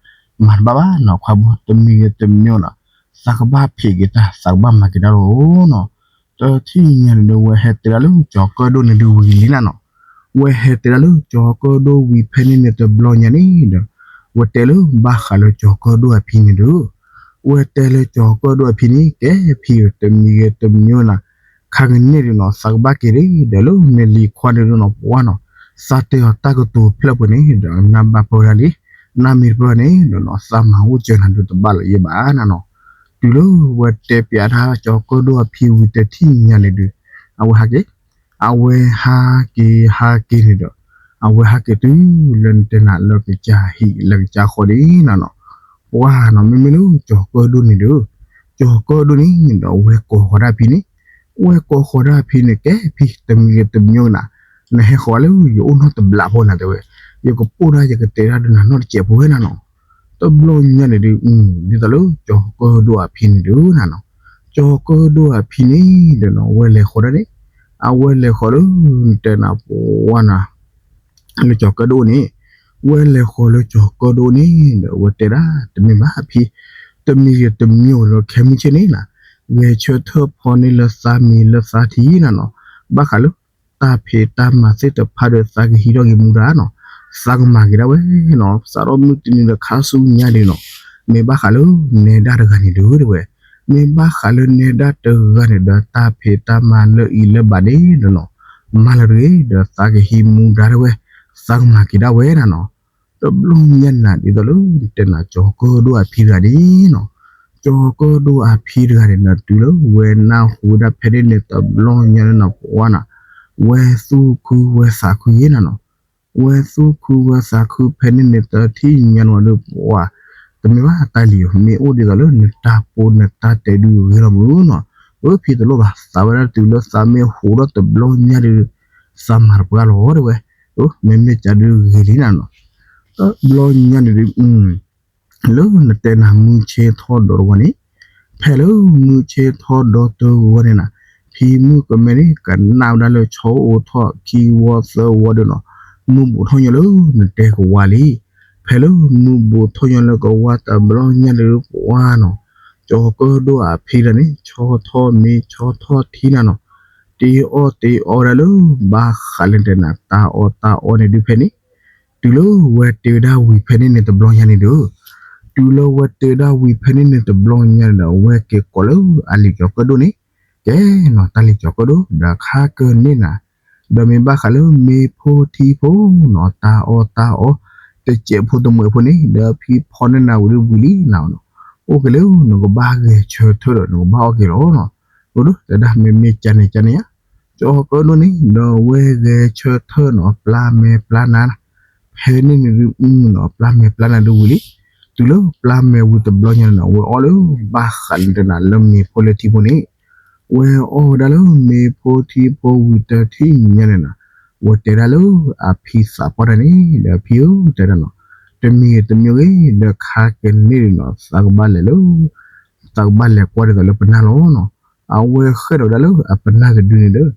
မၤတဘၣ်ဘၣ်နီၤ ခွါဘိ တမံၤဂ့ၤတမံၤနီၤ သးကဘၣ်ဖံးက့ၤတၢ် သးကဘၣ်မၤက့ၤတၢ်လီၤနီၤ, တထံၣ်ညါန့ၣ်ဒီး ဝဲဟဲတဲဒၣ်လၢကၠီၤကၢၣ်ဒိၣ်န့ၣ်ဒုးဝံၤလံနၤနီၤ, ဝဲဟဲတဲဒၣ်လၢကၠီၤကၢၣ်ဒိၣ်ဝံၤဖဲန့ၣ်န့ၣ်တဘျီညါန့ၣ်ဒီး, ဝဲတဲလၢဘၣ်ဃးလၢကၠီၤကၢၣ်ဒိၣ်အဖံန့ၣ်ဒီး ဝဲတဲလၢကၠီၤကၢၣ်ဒိၣ်အဖံန့ၣ် ကဲဖံဧၢ တမံၤဂ့ၤတမံၤနီၤ, ခါကန့ၣ်ဒုးနီၤ သးကဘၣ်က့ၤဒ်ဒီးလၢနလံၤခွါန့ၣ်ဒုးနီၤ ပှၤနီၤ, သးတဲအီၤတၢ်ကတိၤဖျၢၣ်ပှဲၤန့ၣ်ဒီး နၢ်ဘၣ်ပၢဝဲဒၣ်လံ, နၢ်မ့ၢ်တပၢၢ်န့ၣ်ဒီးနီၤ သးမၤအိၣ်စၢၤနၤဒုးတဘၣ်လၢၤယဲဘၣ်နၤနီၤ, တုၤလၢဝဲတဲပျးတၢ်ကၠီၤကၢၣ်ဒိၣ်အဖံဝံၤတထံၣ်ညါန့ၣ်ဒုး, အဝဲဟးက့ၤ အဝဲဟးက့ၤဟးက့ၤန့ၣ်ဒီး, အဝဲဟးက့ၤတုၤလၢနတဲနၤလၢကစၢ်ဟံၣ်လၢကစၢ်ဃီဒ်နၤနီၤ, ပှၤနီၤ မ့မ့ၢ်လၢကၠီၤကၢၣ်ဒိၣ်န့ၣ်ဒီး, ကၠီၤကၢၣ်ဒိၣ်န့ၣ်ဒီး ဝဲကိးဃီၤဒၣ်ဖံန့ၣ်, ဝဲကိးဃီၤဒၣ်ဖံန့ၣ် ကဲဖံ တမံၤဂ့ၤတမံၤဂ့ၤနၤ, နဟဲဃီၤလၢယအိၣ်နီတဘျီဖိနၤတဲဝဲ, ယကပိၢ်ဒၣ်ယကတဲဒၣ်ဒီးနၤနီတစဲးဖိဝဲနၤနီၤ, တဘျီညါန့ၣ်ဒုး, ဒ်သိးလၢကၠီၤကၢၣ်ဒိၣ်အဖံန့ၣ်ဒုးနၤနီၤ, ကၠီၤကၢၣ်ဒိၣ်အဖံန့ၣ်ဒီးနီၤ ဝဲလဲၤဃီၤဒၣ်န့ၣ်, အဝဲလဲၤဃီၤလၢ နတဲနၤပှၤနၤ လၢကၠီၤကၢၣ်ဒိၣ်န့ၣ်, ဝဲလဲၤဃီၤလၢကၠီၤကၢၣ်ဒိၣ်န့ၣ်ဒီး ဝဲတဲဒၣ် တမ့ၢ်ဘၣ်ဖံ, တမံၤဂ့ၤတမံၤဂ့ၤဒီး ခဲမုၢ်ဆ့ၣ်န့ၣ်နၤ, ဂဲၤဆၢထၢၣ်ဖီန့ၢ်လၢသးမံၤလၢသးထံနၤနီၤ, ဘၣ်ဃးလၢ တၢ်ဖံးတၢ်မၤသ့ၣ်တဖၣ်ဒီး သးကဟံးထီၣ်က့ၤမူဒါနီၤ, သးကမၤက့ၤဒၣ်ဝဲနီၤ, စးထီၣ်မုၢ်တနံၤဒီးခါဆူညါဒုးနီၤ, မ့ၢ်ဘၣ်ဃးလၢနဲဒၣ်တဂၤန့ၣ်ဒုးတဲဝဲ, မ့ၢ်ဘၣ်ဃးလၢနဲဒၣ်တဂၤန့ၣ်ဒီး တၢ်ဖံးတၢ်မၤလၢအံၤလၢဘၣ်န့ၣ်ဒီးနီၤ, မၤလၢတဂ့ၤ ဒီးသးကဟံးမူဒါတဲဝဲ, သးကမၤက့ၤဒၣ်ဝဲနၤနီၤ. တဘျီညါန့ၣ်နၤ ဒ်သိးလၢတဲနၤ ကၠီၤကၢၣ်ဒိၣ်အဖံတဂၤန့ၣ်နီၤ, ကၠီၤကၢၣ်ဒိၣ်အဖံတဂၤန့ၣ်ဒီး တုၤလၢဝဲနၢ်ဟူဝဲဒၣ်ဖဲန့ၣ်န့ၣ် တဘျီညါန့ၣ်နၤ ပှၤနၤ, ဝဲသူၣ်ခုဝဲသးခုယဲနၤနီၤ. ဝဲသူၣ်ခုဝဲသးခုဖဲန့ၣ်န့ၣ် တထံၣ်ညါန့ၣ်ဝံၤဒီး ပှၤ တမ့ၢ်ဘၣ်တၢ်လံၤအီၤ မ့ၢ်အိၣ်ဒ်သိးလၢနတၢ်ပီနတၢ်တဲဒုးဂ့ၤလီၤမုၢ်နီၤ. အဖံတလိၣ်ဘၣ် သးဝဲဒၣ်တုၤလၢသးမ့ၢ်ဟူးထီၣ်တဘျီညါဒီး သးမၤတပှၢ်လီၤတဲဝဲ, မ့မ့ၢ်ကဒုးဂ့ၤလံနၤနီၤ. တဘျီညါန့ၣ်ဒုး လၢနတဲနၤမုၢ်ဆ့ၣ်ထီၣ်ဒီးတဝီန့ၣ်, ဖဲလၢမုၢ်ဆ့ၣ်ထီၣ်ဒီးတဝီန့ၣ်နၤ, ဖံမုၣ်ကမဲန့ၣ် ကနၣ်ဝဲဒၣ်လၢဆီအိၣ်ထီၣ်ခံဝီသၢဝီဒီးနီၤ, မုၢ်ဘူးထီၣ်ညီလၢနတဲကဝါလံ. ဖဲလၢမုၢ်ဘူးထီၣ်ညီလၢကဝါတဘျီညါဒီး ပှၤနီၤ, ကၠီၤကၢၣ်ဒိၣ်အဖံတဂၤန့ၣ် ဆီထီၣ်မ့ၤဆီထီၣ်ထံနၤနီၤ, တ့အီၣ်တ့အီဒၣ်လၢ ဘၣ်ဃးလၢတဲနၤ တၢ်အီၣ်တၢ်အီန့ၣ်ဒုးဖဲန့ၣ်, တုၤလၢဝဲတ့ဝဲဒၣ်ဝံၤဖဲန့ၣ်န့ၣ်တဘျီညါန့ၣ်ဒီး, တုၤလၢဝဲတ့ဝဲဒၣ်ဝံၤဖဲန့ၣ်န့ၣ်တဘျီညါန့ၣ်ဒီး အဝဲက့ၤကိးလၢအလံၤကၠီၤကၢၣ်ဒိၣ်န့ၣ်, ကဲနီၤ တၢ်လံၤကၠီၤကၢၣ်ဒိၣ် ဒီးခါကၢၢ်န့ၣ်နၤ, ဒီးမ့ၢ်ဘၣ်ဃးလၢမ့ၤဖိထံဖိနီၤ တၢ်အီၣ်တၢ်အီ တစဲးဖိတမှဲးဖိန့ၣ် ဒီးဖံဖီန့ၢ်နၤဝံၤဒီးဝံၤလံနၤနီၤ, အိၣ်က့ၤလၢနကဘၣ်ဂဲၤဆၢထၢၣ်ဒီးနကဘၣ်အီၣ်က့ၤလီၤနီၤ. အိၣ်ဒၣ်တဲဒၣ်မ့မ့ၢ်ကန့ၣ်ကန့ၣ်ဧါ, ကၠီၤကၢၣ်ဒိၣ်န့ၣ် ဒီးဝဲဂဲၤဆၢထၢၣ်နီၤ ပျၢ်မဲာ်ပျၢ်နါ, ဖဲန့ၣ်န့ၣ်ဒုးနီၤ ပျၢ်မဲာ်ပျၢ်နါဒုးဝံၤလံ, တုၤလၢပျၢ်မဲာ်ဝံၤတဘျီညါန့ၣ်နီၤ ဝဲအီၣ်လၢ ဘၣ်ဃးလၢတဲနၤလၢမ့ၤဖိလၢထံဖိန့ၣ်, ဝဲအီၣ်ဝဲဒၣ်လၢမ့ၤဖိထံဖိဝံၤတထံၣ်ညါန့ၣ်နၤ, ဝဲတဲဒၣ်လၢအဖံသးပှၢ်တၢ်န့ၣ် ဒီးဖံဧၢတဲဒၣ်နီၤ, တမံၤတမံၤဂ့ၤ ဒီးခါကန့ၣ်ဒုးနီၤ သးကဘၣ်လဲၤလၢ သးကဘၣ်လဲၤကွၢ်ဒ်သိးလၢပနၢ်လီၤနီၤ. အဝဲဃဲၣ်ထီၣ်ဝဲဒၣ်လၢအပနၢ်တဒုန့ၣ်ဒီး,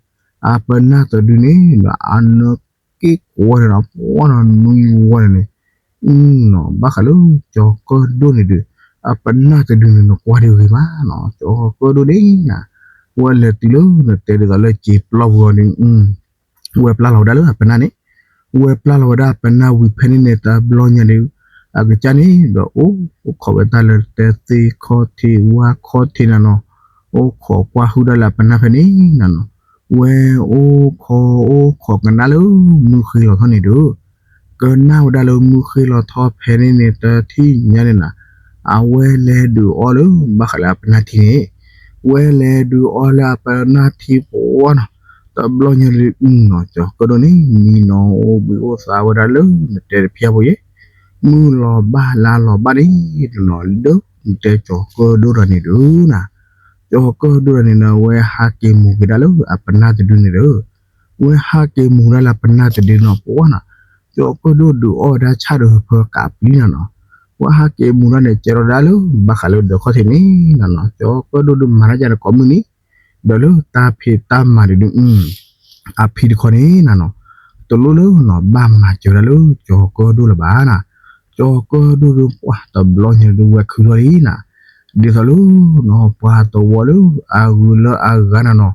အပနၢ်တဒုန့ၣ်ဒီး အနၢ်က့ၣ်ကဝီၤန့ၣ်နီၤ ပှၤနီၤနွံဝီန့ၣ်န့ၣ်, နီၤ ဘၣ်ဃးလၢကၠီၤကၢၣ်ဒိၣ်န့ၣ်ဒီး, အပနၢ်တဒုန့ၣ်နကွၢ်ဒ်ဂ့ၤမးနီၤ ကၠီၤကၢၣ်ဒိၣ်န့ၣ်နၤ, ဝဲလဲၤတုၤလၢနတဲဒ်သိးလၢစ့ပျီပူၤအီၤန့ၣ် ဝဲပျၢ်လီၤဝဲဒၣ်လၢအပနၢ်န့ၣ်, ဝဲပျၢ်လီၤဝဲဒၣ်အပနၢ်ဝံၤဖဲန့ၣ်န့ၣ် တဘျီညါဒီး, အကစၢ်န့ၣ်ဒီး အိၣ်ခိးဝဲတၢ်လၢတဲသ့ခီၣ်ထံးဝါခီၣ်ထံးနၤနီၤ, အိၣ်ခိးကွၢ်ဟုၣ်ဒၣ်လၢအပနၢ်ဖဲန့ၣ်နၤနီၤ, ဝဲအိၣ်ခိးအိၣ်ခိးကနၣ်လၢမုၢ်ဃ့လီၤထီၣ်န့ၣ်ဒီး, ကနၣ်ဝဲဒၣ်လၢမုၢ်ဃ့လီၤထီၣ်ဖဲန့ၣ်န့ၣ် တထံၣ်ညါန့ၣ်နၤ, အဝဲလဲၤဒုးအီၣ်လၢဘၣ်ဃးလၢအပနၢ်ထံန့ၣ် ဝဲလဲၤဒုးအီၣ်လၢအပနၢ်ထံပှၤနီၤ, တဘျီညါလၢအံၤနီၤ ကၠီၤကၢၣ်ဒိၣ်န့ၣ် မံနီၤအိၣ်ဘှံးအိၣ်သါဝဲဒၣ်လၢနတဲတဖျၢၣ်ဖိယဲၢ်, မုၢ်လီၤဘၣ်လၢလီၤဘၣ်န့ၣ်ဒီးနီၤ လၢနတဲကၠီၤကၢၣ်ဒိၣ်တၢ်န့ၣ်ဒီးနၤ, ကၠီၤကၢၣ်ဒိၣ်တၢ်န့ၣ်ဒီး ဝဲဟးက့ၤမူၤက့ၤဒၣ်လၢအပနၢ်တဒုန့ၣ်ဒီး ဝဲဟးက့ၤမူၤဒၣ်လၢအပနၢ်တဒုနီၤ ပှၤနီၤ, ကၠီၤကၢၣ်ဒိၣ်ဒုးအီၣ်ဝဲဒၣ်ဆၣ်ဒီးဖၢကးပျံၤနၤနီၤ, ဝဲဟးက့ၤမူၤဒၣ်န့ၣ် ကဲထီၣ်ဒၣ်လၢဘၣ်ဃးလၢဒၢးခီၣ်ထံးန့ၣ်နၤနီၤ, ကၠီၤကၢၣ်ဒိၣ်ဒုးမၤတၢ်ယါန့ၣ်ကိးမုၢ်နံၤ, ဒီးလၢတၢ်ဖံးတၢ်မၤဒုးဒုး အဖံတခီန့ၣ်နၤနီၤ, တလိၣ်လၢနီၤ ဘၣ်မၤစၢၤဝဲဒၣ်လၢကၠီၤကၢၣ်ဒိၣ်လၢၤဘၣ်နၤ, ကၠီၤကၢၣ်ဒိၣ်ဒုးပှၤတဘျီညါဒုးဝဲခုလီၤလံနၤ, ဒ်သိးလၢနီၤ ပှၤတဝီလၢအဂုၤလၢအဂၤနၤနီၤ,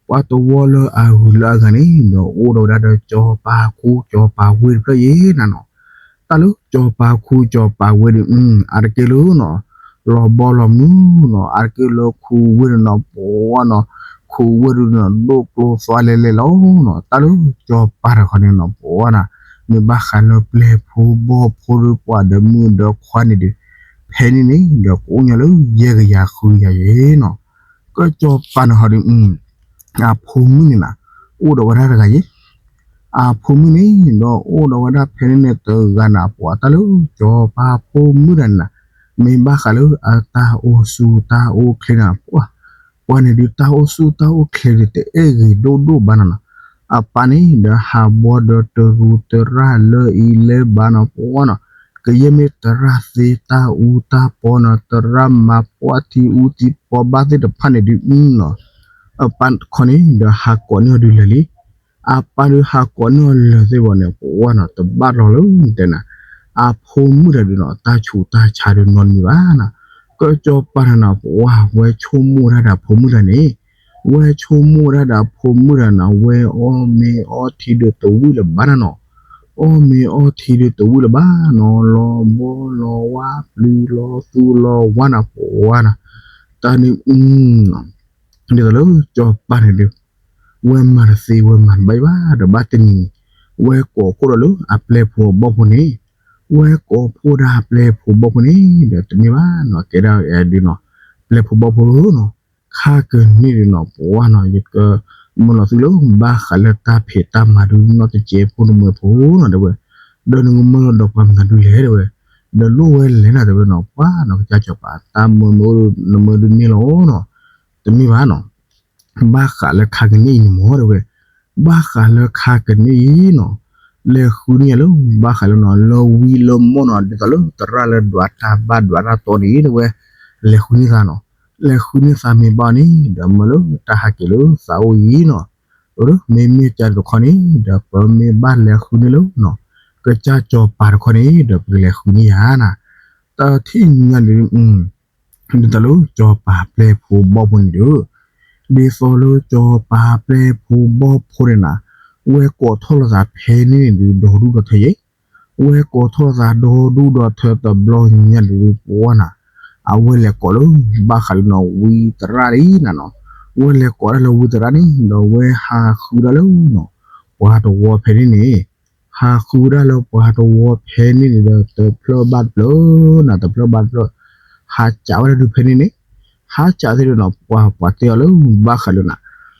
ပှၤတဝီလၢအဂုၤလၢအဂၤန့ၣ် ဒီးအိၣ်ဒီးဝဲဒၣ်ဒီးကၠီၤပၤခူကၠီၤပၤဝ့ၢ်တဖျၢၣ်ယဲၢ်နၤနီၤ, တၢ်လၢကၠီၤပၤခူကၠီၤပၤဝ့ၢ်ဒုး အါတက့ၢ်လၢနီၤ လီၤဘီလီၤမုၢ်နီၤ, အါတက့ၢ်လၢခူဝ့ၢ်ဒုးနီၤ ပှၤနီၤ, ခူဝ့ၢ်ဒုးနီၤ ဒိၣ်ကျိသွါလဲၤလဲၤလီၤနီၤ, တၢ်လၢကၠီၤပၤတခီန့ၣ်နီၤ ပှၤနီၤ, မ့ၢ်ဘၣ်ဃးလၢပျဲၢ်ဖိဘီၣ်ဖိဒုးပှၤဒီးမုၣ်ဒီးခွါန့ၣ်ဒုး, ဖဲန့ၣ်န့ၣ်ဒီးကအိၣ်ညီလၢယဲၢ်ကယၤဃုကယၤယဲၢ်နီၤ, ကၠီၤပၤန့ၣ်ဟီဒုး အဖိမုၣ်န့ၣ်နၤ, အိၣ်ဒီးဝဲဒၣ်တဂၤယဲၢ်, အဖိမုၣ်န့ၣ်ဒီးအိၣ်ဒီးဝဲဒၣ်ဖဲန့ၣ်န့ၣ်တဂၤနၤ ပှၤတၢ်လၢကၠီၤပၤဖိမုၣ်တၢ်န့ၣ်နၤ, မ့ၢ်ဘၣ်ဃးလၢအတၢ်အိၣ်ဆူၣ်တၢ်အိၣ်ချ့နၤ ပှၤ, ပှၤန့ၣ်ဒုးတၢ်အိၣ်ဆူၣ်တၢ်အိၣ်ချ့ဒုးတအဲၣ်ဂ့ၤဒိၣ်ဒိၣ်ဘၣ်နၤနီၤ, အပၢ်န့ၣ်ဒီးဟးဘီဒီးတရူးတရၣ်လၢအံၤလၢဘၣ်နီၤ ပှၤနီၤ, ကယဲၢ်မ့ၢ်တရၣ်သ့တၢ်အူတၢ်ပီနီၤ တရၣ်မၤပှၢ်ထံအူထံပီဘၣ်သ့ၣ်တဖၣ်န့ၣ်ဒုးနီၤ, အပၢ်တခီန့ၣ်ဒီးဟးကိးန့ၢ်အီၤဒုးလၢာ်လံ, အပၢ်ဒုးဟးကိးန့ၢ်အီၤလၢာ်သ့ၣ်ဘီန့ၣ် ပှၤနီၤ တဘၣ်လီၤလၢတဲနၤ, အဖိမုၣ်တၢ်ဒုးနီၤ တၢ်ဆူးတၢ်ဆါဒုးနီတမံၤဘၣ်နၤ, ကၠီၤပၤန့ၣ်နၤ ပှၤဝဲဆိကမိၣ်တၢ်ဒီးအဖိမုၣ်တၢ်န့ၣ်, ဝဲဆိကမိၣ်တၢ်ဒီးအဖိမုၣ်တၢ်နၤ ဝဲအီၣ်မ့ၤအီထံဒီးတဝံၣ်လၢၤဘၣ်နၤနီၤ, အီၣ်မ့ၤအီထံဒုးတဝံၣ်လၢၤဘၣ်နီၤ, လီၤဘီလီၤဝါ ပျံၤလီၤသူလီၤဝါနၤ ပဝါနၤ, တၢ်န့ၣ် ဒ်သိးလၢစီၤပၤန့ၣ်ဒုး ဝဲမၤတသ့ဝဲမၤတဘၣ်အံၤဘၣ်ဒီး ဘၣ်တနံၤန့ၣ် ဝဲကိးဖှိၣ်ဒီးလၢအပျဲၢ်ဖိအဘီၣ်ဖိန့ၣ်, ဝဲကိးဖှိၣ်ဒၣ်အပျဲၢ်ဖိအဘီၣ်ဖိန့ၣ် ဒီးတမ့ၢ်ဘၣ်နီၤ, ကဲဒၣ်ဒုးနီၤ, ပျဲၢ်ဖိအဘီၣ်ဖိဧၢနီၤ, ခါကန့ၢ်ဒုးနီၤ ပဝါနီၤ ယကမၢလီၤသုလၢ ဘၣ်ဃးလၢတၢ်ဖံးတၢ်မၤဒုးနီၢ်တစဲးဖိနမှဲၤဖိနီၤ တဲဝဲ, ဒီးနကမၢလီၤဒီးပှၤမနုၤဒုးလဲၣ် တဲဝဲ, ဒီးလိၣ်ဝဲလဲၣ်နၤ တဲဝဲနီၤ, ပှၤနီၤ ကစၢ်စီၤပၤ တၢ်မၢမ့ၢ်အိၣ်ဒီးနမၢဒုးန့ၢ်လီၤနီၤ, တမ့ၢ်ဘၣ်နီၤ ဘၣ်ဃးလၢခါကန့ၢ်အံၤန့ၣ်မ့ၢ် တဲဝဲ, ဘၣ်ဃးလၢခါကန့ၢ်အံၤနီၤ, လဲၤဃုန့ၢ်ယၤလၢ ဘၣ်ဃးလၢနီၤ လၢဝံလၢမီၢ်နီၤ ဒ်သိးလၢသရၣ်လၢဒွးတၢ်ဘၣ်ဒွးတၢ်တီန့ၣ် တဲဝဲ, လဲၤဃုန့ၢ်သးနီၤ, လဲၤဃုန့ၢ်သးမ့ၢ်ဘၣ်န့ၣ် ဒီးမၢလၢတၢ်ဟးက့ၤလၢသးအိၣ်အံၤနီၤ, မ့မ့ၢ်ကၢ်တခီန့ၣ် ဒီးပမ့ၢ်ဘၣ်လဲၤဃုန့ၢ်လၢနီၤ, ကစၢ်စီၤပၤတခီန့ၣ် ဒီးပကလဲၤဃုန့ၢ်ယၤနၤ, တထံၣ်ညါန့ၣ် ဒ်သိးလၢစီၤပၤပျဲၢ်ဖိဘီၣ်ဖိန့ၣ်ဒီး, ဒ်သိးလၢစီၤပၤပျဲၢ်ဖိဘီၣ်ဖိန့ၣ်နၤ, ဝဲကိးထီၣ်လိာ်သးဖဲန့ၣ်န့ၣ်ဒုး ဒီဒူၣ်ဒီထၢယဲ, ဝဲကိးထီၣ်လိာ်သးဒီဒူၣ်ဒီထၢတဘျီညါန့ၣ်ဒုး ပဝါနၤ, အဝဲလဲၤကိးလၢ ဘၣ်ဃးလၢနီၤ ဝံသရၣ်လံနၤနီၤ, ဝဲလဲၤကိးဒၣ်လၢဝံသရၣ်န့ၣ် ဒီးဝဲဟးဃုဒၣ်လၢနီၤ, ပှၤတဝီဖဲန့ၣ်န့ၣ် ဟးဃုဒၣ်လၢပှၤတဝီဖဲန့ၣ်န့ၣ်ဒီး တဖျၢၣ်ဘၣ်တဖျၢၣ်နၤ တဖျၢၣ်ဘၣ်တဖျၢၣ်, ဟးစးဝဲဒၣ်ဒုးဖဲန့ၣ်န့ၣ်, ဟးစးသ့ၣ်ဒီးနီၤ ပှၤ ပှၤတဲအီၤလၢဘၣ်ဃးလၢနၤ,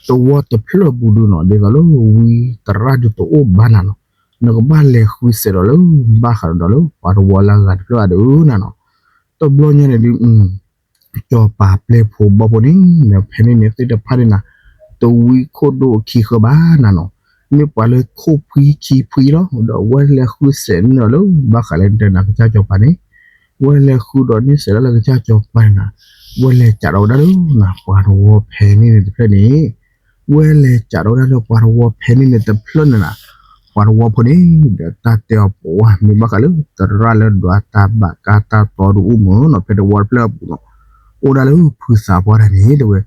တဝီတဖျၢၣ်ပူၤဒုးနီၤ ဒ်သိးလၢဝံသရၣ်ဒုးတအိၣ်ဘၣ်နၤနီၤ, နကဘၣ်လဲၤဃုစဲးဒီးလၢ ဘၣ်ဃးဒီးလၢပှၤတဝီလၢအဂၤတဖျၢၣ်အဒုးနၤနီၤ, တဘျီညါန့ၣ်ဒုး စီၤပၤပျဲၢ်ဖိဘီၣ်ဖိန့ၣ် ဒီးဖဲန့ၣ်န့ၣ်သ့ၣ်တဖၣ်န့ၣ်နၤ, တဝံခိၣ်ဒိၣ်ခံဃၢဘၣ်နၤနီၤ, မ့ၢ်ပှၤလၢခိၣ်ဖှံခံဖှံလီၤ, ဒီးဝဲလဲၤဃုစဲးန့ၢ်ဒီးလၢ ဘၣ်ဃးလၢတဲနၤ ကစၢ်စီၤပၤန့ၣ်, ဝဲလဲၤဃုဒီးန့ၢ်စဲးလၢကစၢ်စီၤပၤန့ၣ်နၤ, ဝဲလဲၤစးထီၣ်ဝဲဒၣ်လၢနၤ ပှၤတဝီဖဲန့ၣ်န့ၣ်တဖျၢၣ်န့ၣ်, ဝဲလဲၤစးထီၣ်ဝဲဒၣ်လၢပှၤတဝီဖဲန့ၣ်န့ၣ်တဖျၢၣ်န့ၣ်နၤ, ပှၤတဝီဖိန့ၣ် ဒီးတၢ်တဲအီၤပဝါ မ့ၢ်ဘၣ်ဃးလၢ သရၣ်လၢဒွးတၢ်ဘၣ်ကါတၢ်တီဒုးအိၣ်မ့ၢ်နီၤ ဖဲတဝီတဖျၢၣ်အပူၤနီၤ, အိၣ်ဒၣ်လၢဖုသးပှၢ်တၢ်န့ၣ် တဲဝဲ,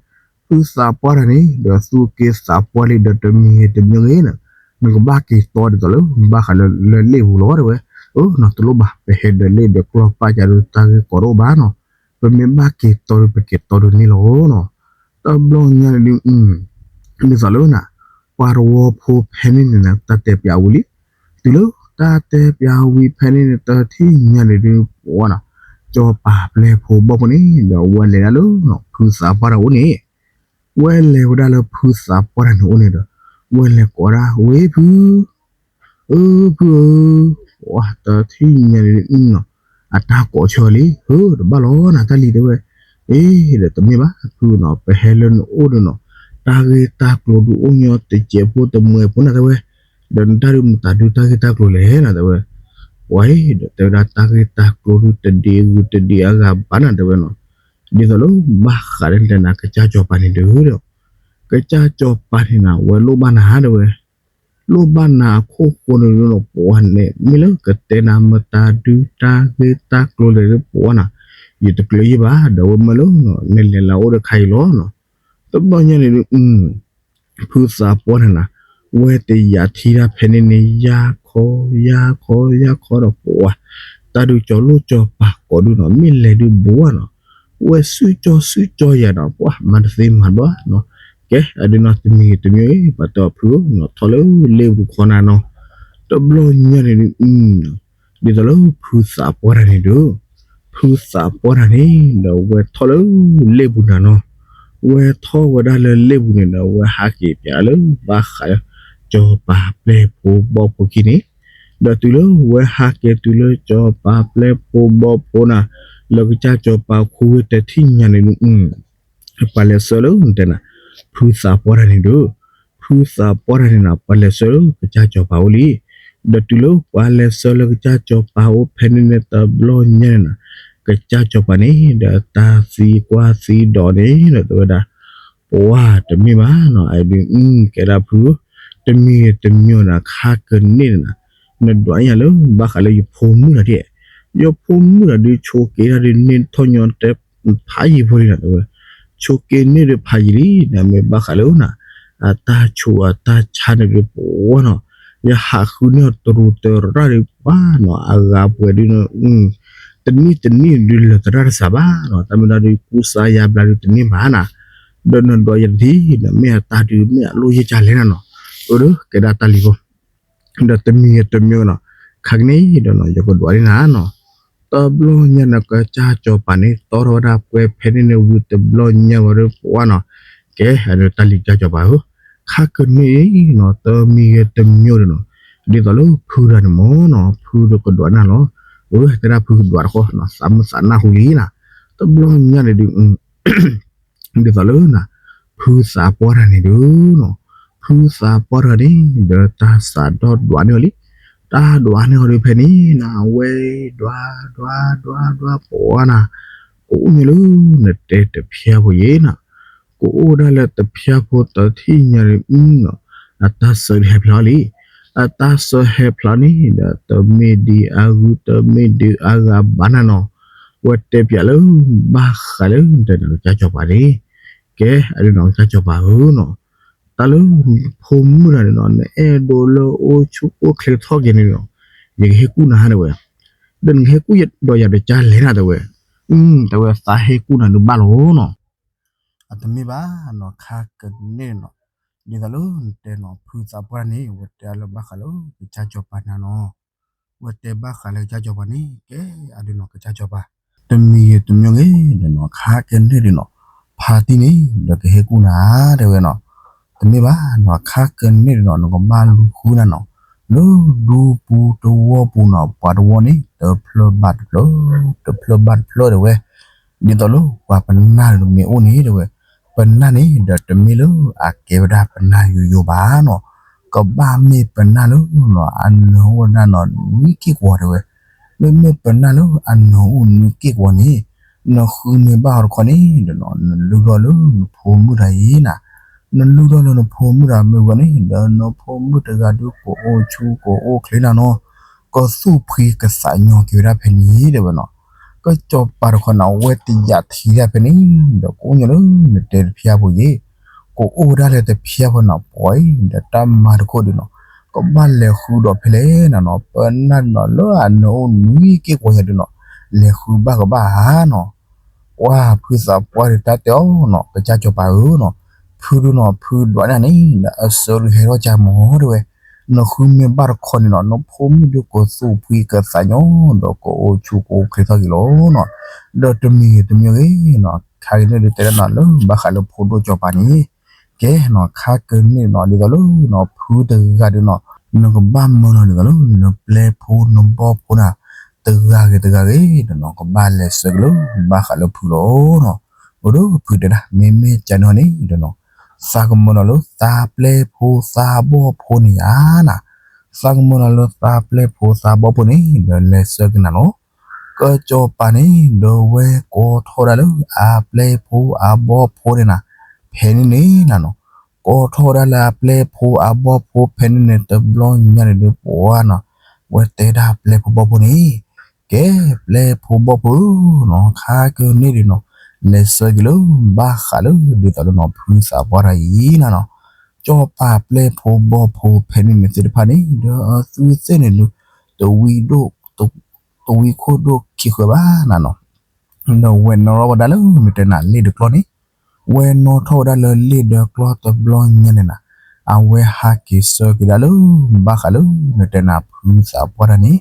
ဖုသးပှၢ်တၢ်န့ၣ် ဒီးသူက့ၤသးပှၢ်လံဒီးတမံၤဂ့ၤတမံၤဂ့ၤန့ၣ်, နကဘၣ်က့ၤတီဒ်သိးလၢ ဘၣ်ဃးလၢလ့ၣ်ပူၤလီၤ တဲဝဲ, အၢနီၤ တလိၣ်ဘၣ် ပဟဲဒီးလ့ၣ်ဒီးကျီၢ်ပာ်ကၢ်ဒုးတၢ်ဂ့ၢ်ကီတအိၣ်ဘၣ်နီၤ, ပမ့ၢ်ဘၣ်က့ၤတီဒုး ပက့ၤတီဒုးန့ၣ်လီၤနီၤ, တဘျီညါန့ၣ်ဒုး ဒ်သိးလၢနၤ, ပှၤတဝီဖိဖဲန့ၣ်န့ၣ်နၤ တၢ်တဲပျးဝံၤလံ, တုၤလၢတၢ်တဲပျးဝံၤဖဲန့ၣ်န့ၣ် တထံၣ်ညါန့ၣ်ဒုး ပဝါနၤ, စီၤပၤပျဲၢ်ဖိဘီၣ်ဖိန့ၣ် ဒီးဝဲလဲၤဒၣ်လၢနီၤ ဖုသးပှၢ်တၢ်အိၣ်န့ၣ်, ဝဲလဲၤဝဲဒၣ်လၢဖုသးပှၢ်တၢ်န့ၣ်အိၣ်န့ၣ်ဒီး ဝဲလဲၤကိးဒၣ် ဝ့ၢ်ဖု အၢဖုဧၢ, ပှၤတထံၣ်ညါန့ၣ်နီၤ, အတၢ်ကိးဆၢလံ ဟၢ တဘၣ်လီၤနၤ တၢ်လံၤတဲဝဲ, အ့ ဒီးတမ့ၢ်ဘၣ်ဖုနီၤ ပဟဲလၢနအိၣ်ဒီးနီၤ, တၢ်ဂ့ၢ်တၢ်ကျိၤဒုးအိၣ်ညီတစဲးဖိတမှဲၤဖိနၤတဲဝဲ, ဒီးနတၢ်ဒုးမတၤဒုးတၢ်ဂ့ၢ်တၢ်ကျိၤလဲၣ်နၤတဲဝဲ, ပှၤအံၤ ဒီးတဲဝဲဒၣ်တၢ်ဂ့ၢ်တၢ်ကျိၤဒုးတဒံးအဂုၤတဒံးအဂၤဘၣ်နၤတဲဝဲနီၤ, ဒ်သိးလၢဘၣ်ဃးဒီးတဲနၤ ကစၢ်စီၤပၤန့ၣ်ဒီး ကစၢ်စီၤပၤန့ၣ်နၤ ဝဲလိၣ်ဘၣ်နၤတဲဝဲ, လိၣ်ဘၣ်နၤအခိၣ်ဃိန့ၣ်ဒုးနီၤ ပဝါန့ၣ် မ့ၢ်လၢကတဲနၤမတၤဒုးတၢ်ဂ့ၢ်တၢ်ကျိၤလဲၣ်ဒုး ပဝါနၤ, ယတကျဲၤယံၢ်ဘၣ် ဒီးဝဲမၢလၢ နလဲၤလၢအအိၣ်ဒီးခါအံၤလီၤနီၤ, တဘျီညါန့ၣ်ဒုး ဖုသးပှၢ်န့ၣ်နၤ, ဝဲတယာ်ထံတၢ်ဖဲန့ၣ်န့ၣ် ယါခီ ယါခီ ယါခီဒီးပဝါ, တၢ်ဒုးကၠီၤလိၣ်ကၠီၤပၤကိးဒုးနီၤ မ့ၢ်လဲၤဒုးဘိဧါနီၤ, ဝဲစုကၠီစုကၠီယၤနီၤ ပှၤမၤတသ့မၤဘၣ်နီၤ, ကဲ အဒုးနီၤ တမံၤဂ့ၤတမံၤဂ့ၤ ပှၤတဲအီၤဖုဧၢနီၤ ထီၣ်လၢလ့ၣ်ပူၤတခီနၤနီၤ, တဘျီညါန့ၣ်ဒုး ဒ်သိးလၢဖုသးပှၢ်တၢ်န့ၣ်ဒုး, ဖုသးပှၢ်တၢ်န့ၣ် ဒီးဝဲထီၣ်လၢလ့ၣ်ပူၤနၤနီၤ, ဝဲထီၣ်ဝဲဒၣ်လၢလ့ၣ်ပူၤန့ၣ်ဒီး ဝဲဟးက့ၤပၠးလၢဘၣ်ဃးလၢ စီၤပၤပျဲၢ်ဖိဘီၣ်ဖိခံန့ၣ်, ဒီးတုၤလၢဝဲဟးက့ၤတုၤလၢစီၤပၤပျဲၢ်ဖိဘီၣ်ဖိနၤ, လၢကစၢ်စီၤပၤခူဝ့တထံၣ်ညါန့ၣ်ဒုး ပှၤလဲၤဆှၢလၢတဲနၤ ဖုသးပှၢ်တၢ်န့ၣ်ဒီး, ဖုသးပှၢ်တၢ်န့ၣ်နၤ ပှၤလဲၤဆှၢလၢကစၢ်စီၤပၤအိၣ်လံ, ဒီးတုၤလၢပှၤလဲၤဆှၢလၢကစၢ်စီၤပၤအိၣ်ဖဲန့ၣ်န့ၣ်တဘျီညါန့ၣ်နၤ, ကစၢ်စီၤပၤန့ၣ် ဒီးတၢ်သံကွၢ်သံဒိးန့ၣ်ဒီးတဲဝဲဒၣ်, ပှၤတမ့ၢ်ဘၣ်နီၤ အဒုး ကဲဒၣ်ဖု တမံၤတမံၤနၤ ခါကန့ၢ်နၤ, နဒွးယၤလၢဘၣ်ဃးလၢယဖိမုၣ်တၢ်ဒ်, ယဖိမုၣ်တၢ်ဒုးဆိးက့တၢ်ဒုးန့ၢ်ထီၣ်ညီတဲ ဖးယံၤဖိလံနၤတဲဝဲ, ဆိးက့န့ၢ်ဒီးဖးယံၤလံ နမ့ၢ်ဘၣ်ဃးလၢနၤ, အတၢ်ဆိးအတၢ်ဆါန့ၣ်ဒုးပဝဲနီၤ, ယဟးဃုန့ၢ်အီၤတရူးတရၣ်ဒုးပှၤနီၤ အဂၤပှဲၤဒုး တနံၣ်တနံၣ်ဒုးလၢာ်သရၣ်တစးဘၣ်နီၤ တၢ်မ့ၢ်ဒီးဒုးကူစါယါဘျါဒုးတန့ၢ်ဘၣ်နၤ ဒီးနဒွးယၤတထံၣ်ဒီး မ့ၢ်အတၢ်ဒုးမ့ၢ်အလိၣ်ယဲၢ်ကလဲၣ်နၤနီၤ အၢ ဒီးကဲဒၣ်တၢ်လံၤဖိ ဒီးတမံၤတမံၤနီၤ ခါကန့ၣ်ဒီးနီၤ ယကဒွးန့ၢ်နၤနီၤ တဘျီညါန့ၣ် ကစၢ်စီၤပၤန့ၣ် တီထီၣ်ဝဲဒၣ်ပှဲၤဖဲန့ၣ်န့ၣ် ဝံၤတဘျီညါဝဲဒၣ်ပှၤနီၤ ကဲ အဒုးတၢ်လံၤကစၢ်စီၤပၤဧၢ ခါကန့ၣ်နီၤ တမံၤဂ့ၤတမံၤဒီးနီၤ ဒ်သိးလၢဖုတဂၤန့ၣ်မ့ၢ်နီၤ ဖုဒီးကဒွးန့ၢ်လီၤ အၢ တဲဒၣ်ဖုကဒွးတခီနီၤ သးမုာ်သးနၢ်ဟူလံနၤ တဘျီညါန့ၣ်ဒုး ဒ်သိးလၢနၤ ဖုသးပှၢ်တဂၤန့ၣ်ဒုးနီၤ ဖုသးပှၢ်တဂၤန့ၣ် ဒီးတၢ်စးထီၣ်ဒွးန့ၢ်အီၤလံ တၢ်ဒွးန့ၢ်အီၤဒုးဖဲန့ၣ်နၤ အဝဲဒွးဒွးဒွးဒွးပှၤနၤ ကအိၣ်ညါလၢ နတဲတဖျါဖိယဲၢ်နၤ ကအိၣ်ဒၣ်လၢတဖျါဖိတထံၣ်ညါန့ၣ် အတၢ်စၢဒုးဟဲဖျါလံ အတၢ်စၢဟဲဖျါန့ၣ်ဒီး တမ့ၢ်ဒ်အဂုၤ တမ့ၢ်ဒ်အဂၤဘၣ်နၤနီၤ ဝဲတဲပျးလၢ ဘၣ်ဃးလၢနတဲနၤကစၢ်စီၤပၤန့ၣ် ကဲ အဒုးနီၤ ကစၢ်စီၤပၤဧၢနီၤ တၢ်လၢ ဖိမုၣ်တဂၤန့ၣ်နီၤ နအဲၣ်ဒိးလၢအိၣ်ဆူၣ်အိၣ်ချ့ထီၣ်က့ၤန့ၣ်နီၤ ယကဟ့ၣ်ကူၣ်နၤတဲဝဲ ဒီးနကဟ့ၣ်ကူၣ်ဒီးယၤတကါလဲၣ်နၤတဲဝဲ တဲဝဲသးဟ့ၣ်ကူၣ်နၤဒုးဘၣ်လီၤနီၤ အတမ့ၢ်ဘၣ်နီၤ ခါကန့ၣ်နီၤ ဒ်သိးလၢနတဲနီၤ ဖုသးပှၢ်န့ၣ် ဝဲတဲအလၢဘၣ်ဃးလၢကစၢ်စီၤပၤန့ၣ်နီၤ ဝဲတဲဘၣ်ဃးလၢကစၢ်စီၤပၤန့ၣ် ကဲအဒုးနီၤ ကစၢ်စီၤပၤ တမံၤဂ့ၤတမံၤဂ့ၤဒီးနီၤ ခါကန့ၣ်ဒုးနီၤ ဖါတံၢ်န့ၣ် ဒီးကဟ့ၣ်ကူၣ်နၤတဲဝဲနီၤ တမ့ၢ်ဘၣ်နီၤ ခါကန့ၣ်ဒုးနီၤ နကဘၣ်လူၤဃုနၤနီၤ လၢဒူပူၤတဝီပူၤနီၤ ပှၤတဝီန့ၣ် တဖျၢၣ်ဘၣ်တဖျၢၣ် တဖျၢၣ်ဘၣ်တဖျၢၣ်တဲဝဲ ဒ်သိးလၢပှၤပနၢ်တမ့ၢ်အိၣ်န့ၣ်တဲဝဲ ပနၢ်န့ၣ်ဒီးတမ့ၢ်လၢအကဲဝဲဒၣ်ပနၢ်ယိယိဘၣ်နီၤ ကဘၣ်မ့ၢ်ပနၢ်လၢနီၤ အနၢၤအိၣ်ဒၣ်နီၤ နွံက့ၢ်ကွီၤတဲဝဲ မ့မ့ၢ်ပနၢ်လၢအနၢၤအိၣ်နွံက့ၢ်ကွီၤန့ၣ် နဃုမ့ၢ်ဘၣ်အီၤတခီန့ၣ်ဒီးနီၤ နလုၢ်ထီၣ်လၢနဖိမုၣ်တဂၤအံၤနၤ နလုၢ်ထီၣ်လၢနဖိမုၣ်တဂၤမ့ၢ်ဝဲန့ၣ် ဒီးနဖိမုၣ်တဂၤဒုးကအိၣ်ဆူၣ်ကအိၣ်ချ့နၤနီၤ ကသူၣ်ဖှံကသးညီက့ၤဝဲဒၣ်ဖဲန့ၣ်တဲဝဲနီၤ ကစၢ်စီၤပၤတခီန့ၣ် အဝဲတယာ်ထံၣ်ဒၣ်ဖဲန့ၣ် ဒီးကအိၣ်ညီလၢနတဲတဖျါဖိယဲၢ် ကအိၣ်ဝဲဒၣ်လၢတဖျါဖိနီၤ ပှၤအံၤ ဒီးတၢ်မၤတခိၣ်ဒုးနီၤ ကဘၣ်လဲၤဃုဒီးဖဲလဲၣ်နၤနီၤ ပနၢ်နီၤ လၢအနၢၤအိၣ်နွံက့ၢ်ကွီၤယၤဒုးနီၤ လဲၤဃုဘၣ်ကဘၣ်ဧါနီၤ ပှၤဖုသးပှၢ်ဒုးတၢ်တဲအီၤနီၤ ကစၢ်စီၤပၤဧၢနီၤ ဖုဒုးနီၤ ဖုဒွးန့ၢ်န့ၣ် ဒီးအစၢဒုးဟဲထီၣ်ကမီၤတဲဝဲ နဃုမ့ၢ်ဘၣ်တခီန့ၣ်နီၤ နဖိမုၣ်ဒုးကသူၣ်ဖှံကသးညီ ဒီးကအိၣ်ဆူၣ်ကအိၣ်ချ့ထီၣ်က့ၤလီၤနီၤ ဒီးတမံၤဂ့ၤတမံၤဂ့ၤနီၤ ခါကန့ၣ်ဒုးတဲဒၣ်နီၤ လၢဘၣ်ဃးလၢဖိဒိၣ်စီၤပၤန့ၣ် ကဲနီၤ ခါကန့ၣ်နီၤ ဒ်သိးလၢနီၤ ဖုတဂၤဒုးနီၤ နကဘၣ်မၢလီၤဒ်သိးလၢ နပျဲၢ်ဖိနဘီၣ်ဖိနၤ တဂၤဂ့ၤတဂၤဂ့ၤဒီးနီၤ ကဘၣ်လဲၤဆၢက့ၤလၢ ဘၣ်ဃးလၢဖုလီၤနီၤ အိၣ်ဒီးဖုတဲဒၣ် မ့မ့ၢ်ကန့ၣ်န့ၣ်ဒီးနီၤ သးကမၢလီၤလၢသးပျဲၢ်ဖိသးဘီၣ်ဖိန့ၣ်ဧါနၤ သးကမၢလီၤလၢသးပျဲၢ်ဖိသးဘီၣ်ဖိန့ၣ် ဒီးလဲၤဆၢက့ၤနၤလီၤ ကစၢ်စီၤပၤန့ၣ် ဒီးဝဲကိးထီၣ်ဒၣ်လၢအပျဲၢ်ဖိအဘီၣ်ဖိန့ၣ်နၤ ဖဲန့ၣ်န့ၣ်နၤနီၤ ကိးထီၣ်ဝဲဒၣ်လၢအပျဲၢ်ဖိအဘီၣ်ဖိဖဲန့ၣ်န့ၣ် တဘျီညါန့ၣ်ဒုးပှၤနီၤ ဝဲတဲဒၣ်ပျဲၢ်ဖိဘီၣ်ဖိန့ၣ် ကဲပျဲၢ်ဖိဘီၣ်ဖိဧၢနီၤ ခါကန့ၣ်ဒုးနီၤ လဲၤဆၢက့ၤလၢ ဘၣ်ဃးလၢ ဒ်သိးလၢနီၤ ဖုသးပှၢ်တဂၤအံၤနၤနီၤ စီၤပၤပျဲၢ်ဖိဘီၣ်ဖိဖဲန့ၣ်န့ၣ်သ့ၣ်တဖၣ်န့ၣ် ဒီးအသူသ့ၣ်န့ၣ်ဒုး တဝံဒိၣ် တဝံခိၣ်ဒိၣ်ခံဃၢၤဘၣ်နၤနီၤ ဒီးဝဲနီၣ်ထီၣ်ဝဲဒၣ်လၢ မ့ၢ်တဲနၤ လ့ၣ်ဒီးကျီၢ်န့ၣ် ဝဲနီၣ်ထီၣ်ဝဲဒၣ်လၢလ့ၣ်ဒီးကျီၢ်တဘျီညါန့ၣ်နၤ အဝဲဟးက့ၤဆၢက့ၤဒၣ်လၢ ဘၣ်ဃးလၢ နတဲနၤ ဖုသးပှၢ်တဂၤန့ၣ်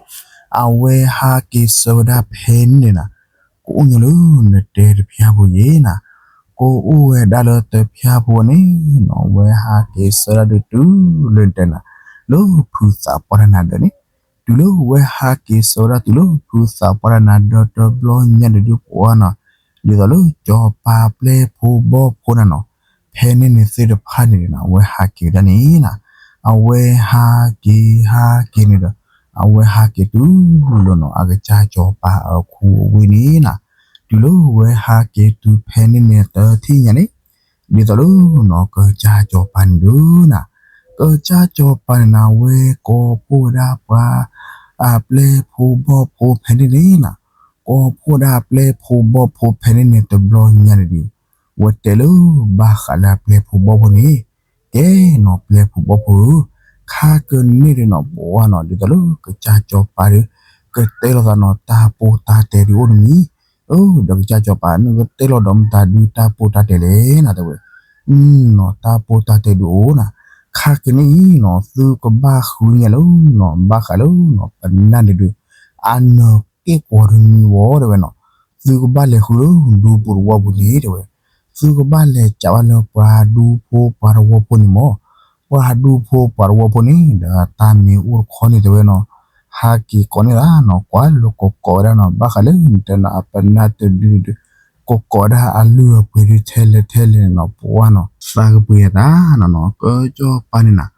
အဝဲဟးက့ၤဆၢဝဲဒၣ်ဖဲန့ၣ်န့ၣ်နၤ ကအိၣ်ညီလၢ နတဲတဖျါဖိယဲၢ်နၤ ကအိၣ်ဝဲဒၣ်လၢတဖျါဖိန့ၣ်နီၤ ဝဲဟးက့ၤဆၢဒၣ်ဒုးတုၤလၢနတဲနၤ လၢဖုသးပှၢ်တဂၤနၤဒီးန့ၣ် တုၤလၢဝဲဟးက့ၤဆၢဝဲဒၣ်တုၤလၢဖုသးပှၢ်တဂၤနၤဒီးတဘျီညါန့ၣ်ဒုးပှၤနီၤ ဒ်သိးလၢစီၤပၤပျဲၢ်ဖိဘီၣ်ဖိနၤနီၤ ဖဲန့ၣ်န့ၣ်သ့ၣ်တဖၣ်န့ၣ်နၤ အဝဲဟးက့ၤဝဲဒၣ်န့ၣ်နၤ အဝဲဟးက့ၤဟးက့ၤန့ၣ်ဒီး အဝဲဟးက့ၤတုၤလီၤနီၤ အကစၢ်စီၤပၤအခိၣ်အဝ့ၢ်န့ၣ်နၤ တုၤလၢဝဲဟးက့ၤတုၤဖဲန့ၣ်န့ၣ်တထံၣ်ညါန့ၣ် ဒ်သိးလၢနီၤ ကစၢ်စီၤပၤန့ၣ်ဒုးနၤ, ကစၢ်စီၤပၤန့ၣ်နၤ အဝဲကိးဖှိၣ်ဝဲဒၣ်ပှၤ အပျဲၢ်ဖိဘီၣ်ဖိဖဲန့ၣ်န့ၣ်နၤ, ကိးဖှိၣ်ဝဲဒၣ်အပျဲၢ်ဖိဘီၣ်ဖိဖဲန့ၣ်န့ၣ် တဘျီညါန့ၣ်ဒုး ဝဲတဲလၢ ဘၣ်ဃးလၢအပျဲၢ်ဖိဘီၣ်ဖိန့ၣ်, ကဲနီၤ ပျဲၢ်ဖိဘီၣ်ဖိဧၢ, ခါကန့ၣ်ဒုးနီၤ ပှၤနီၤ ဒ်သိးလၢကစၢ်စီၤပၤဒုး ကတဲလိာ်သးနီၤ တၢ်ပိၢ်တၢ်တဲာ်ဒုးအိၣ်တမံၤ, ဒီးကစၢ်စီၤပၤန့ၣ် ကတဲလိာ်ဒီးမတၤဒုးတၢ်ပိၢ်တၢ်တဲာ်လဲၣ်နၤတဲဝဲ, နီၤ တၢ်ပိၢ်တၢ်တဲာ်ဒုးအိၣ်နၤ, ခါကန့ၣ်အံၤနီၤ သုကဘၣ်ဃုညါလၢနီၤ ဘၣ်ဃးလၢနီၤ ပနၢ်ဒုးဒုး အနၢၤက့ၣ်ကွီၤတနွံဝီတဲဝဲနီၤ, သုကဘၣ်လဲၤဃုလၢဒူပူၤတဝီပူၤန့ၣ်တဲဝဲ, သုကဘၣ်လဲၤကးဘၣ်လၢပှၤဒူဖိပှၤတဝီဖိန့ၣ်မၢ်, ပှၤဒူဖိပှၤတဝီဖိန့ၣ် ဒီးတၢ်မ့ၢ်အိၣ်တခီန့ၣ်တဲဝဲနီၤ, ဟးက့ၤကိးန့ၢ်သးနီၤ ကွၢ်လၢကကိးဝဲဒၣ်နီၤ ဘၣ်ဃးလၢနတဲနီၤ အပနၢ်တဒုဒုး ကကိးဒၣ်အလုၢ်အပှ့ၤဒုးထဲလဲၣ်ထဲလဲၣ်န့ၣ်နီၤ ပှၤနီၤ သးကပှ့ၤအသးနီၤနီၤ ကစီၤပၤန့ၣ်နၤ,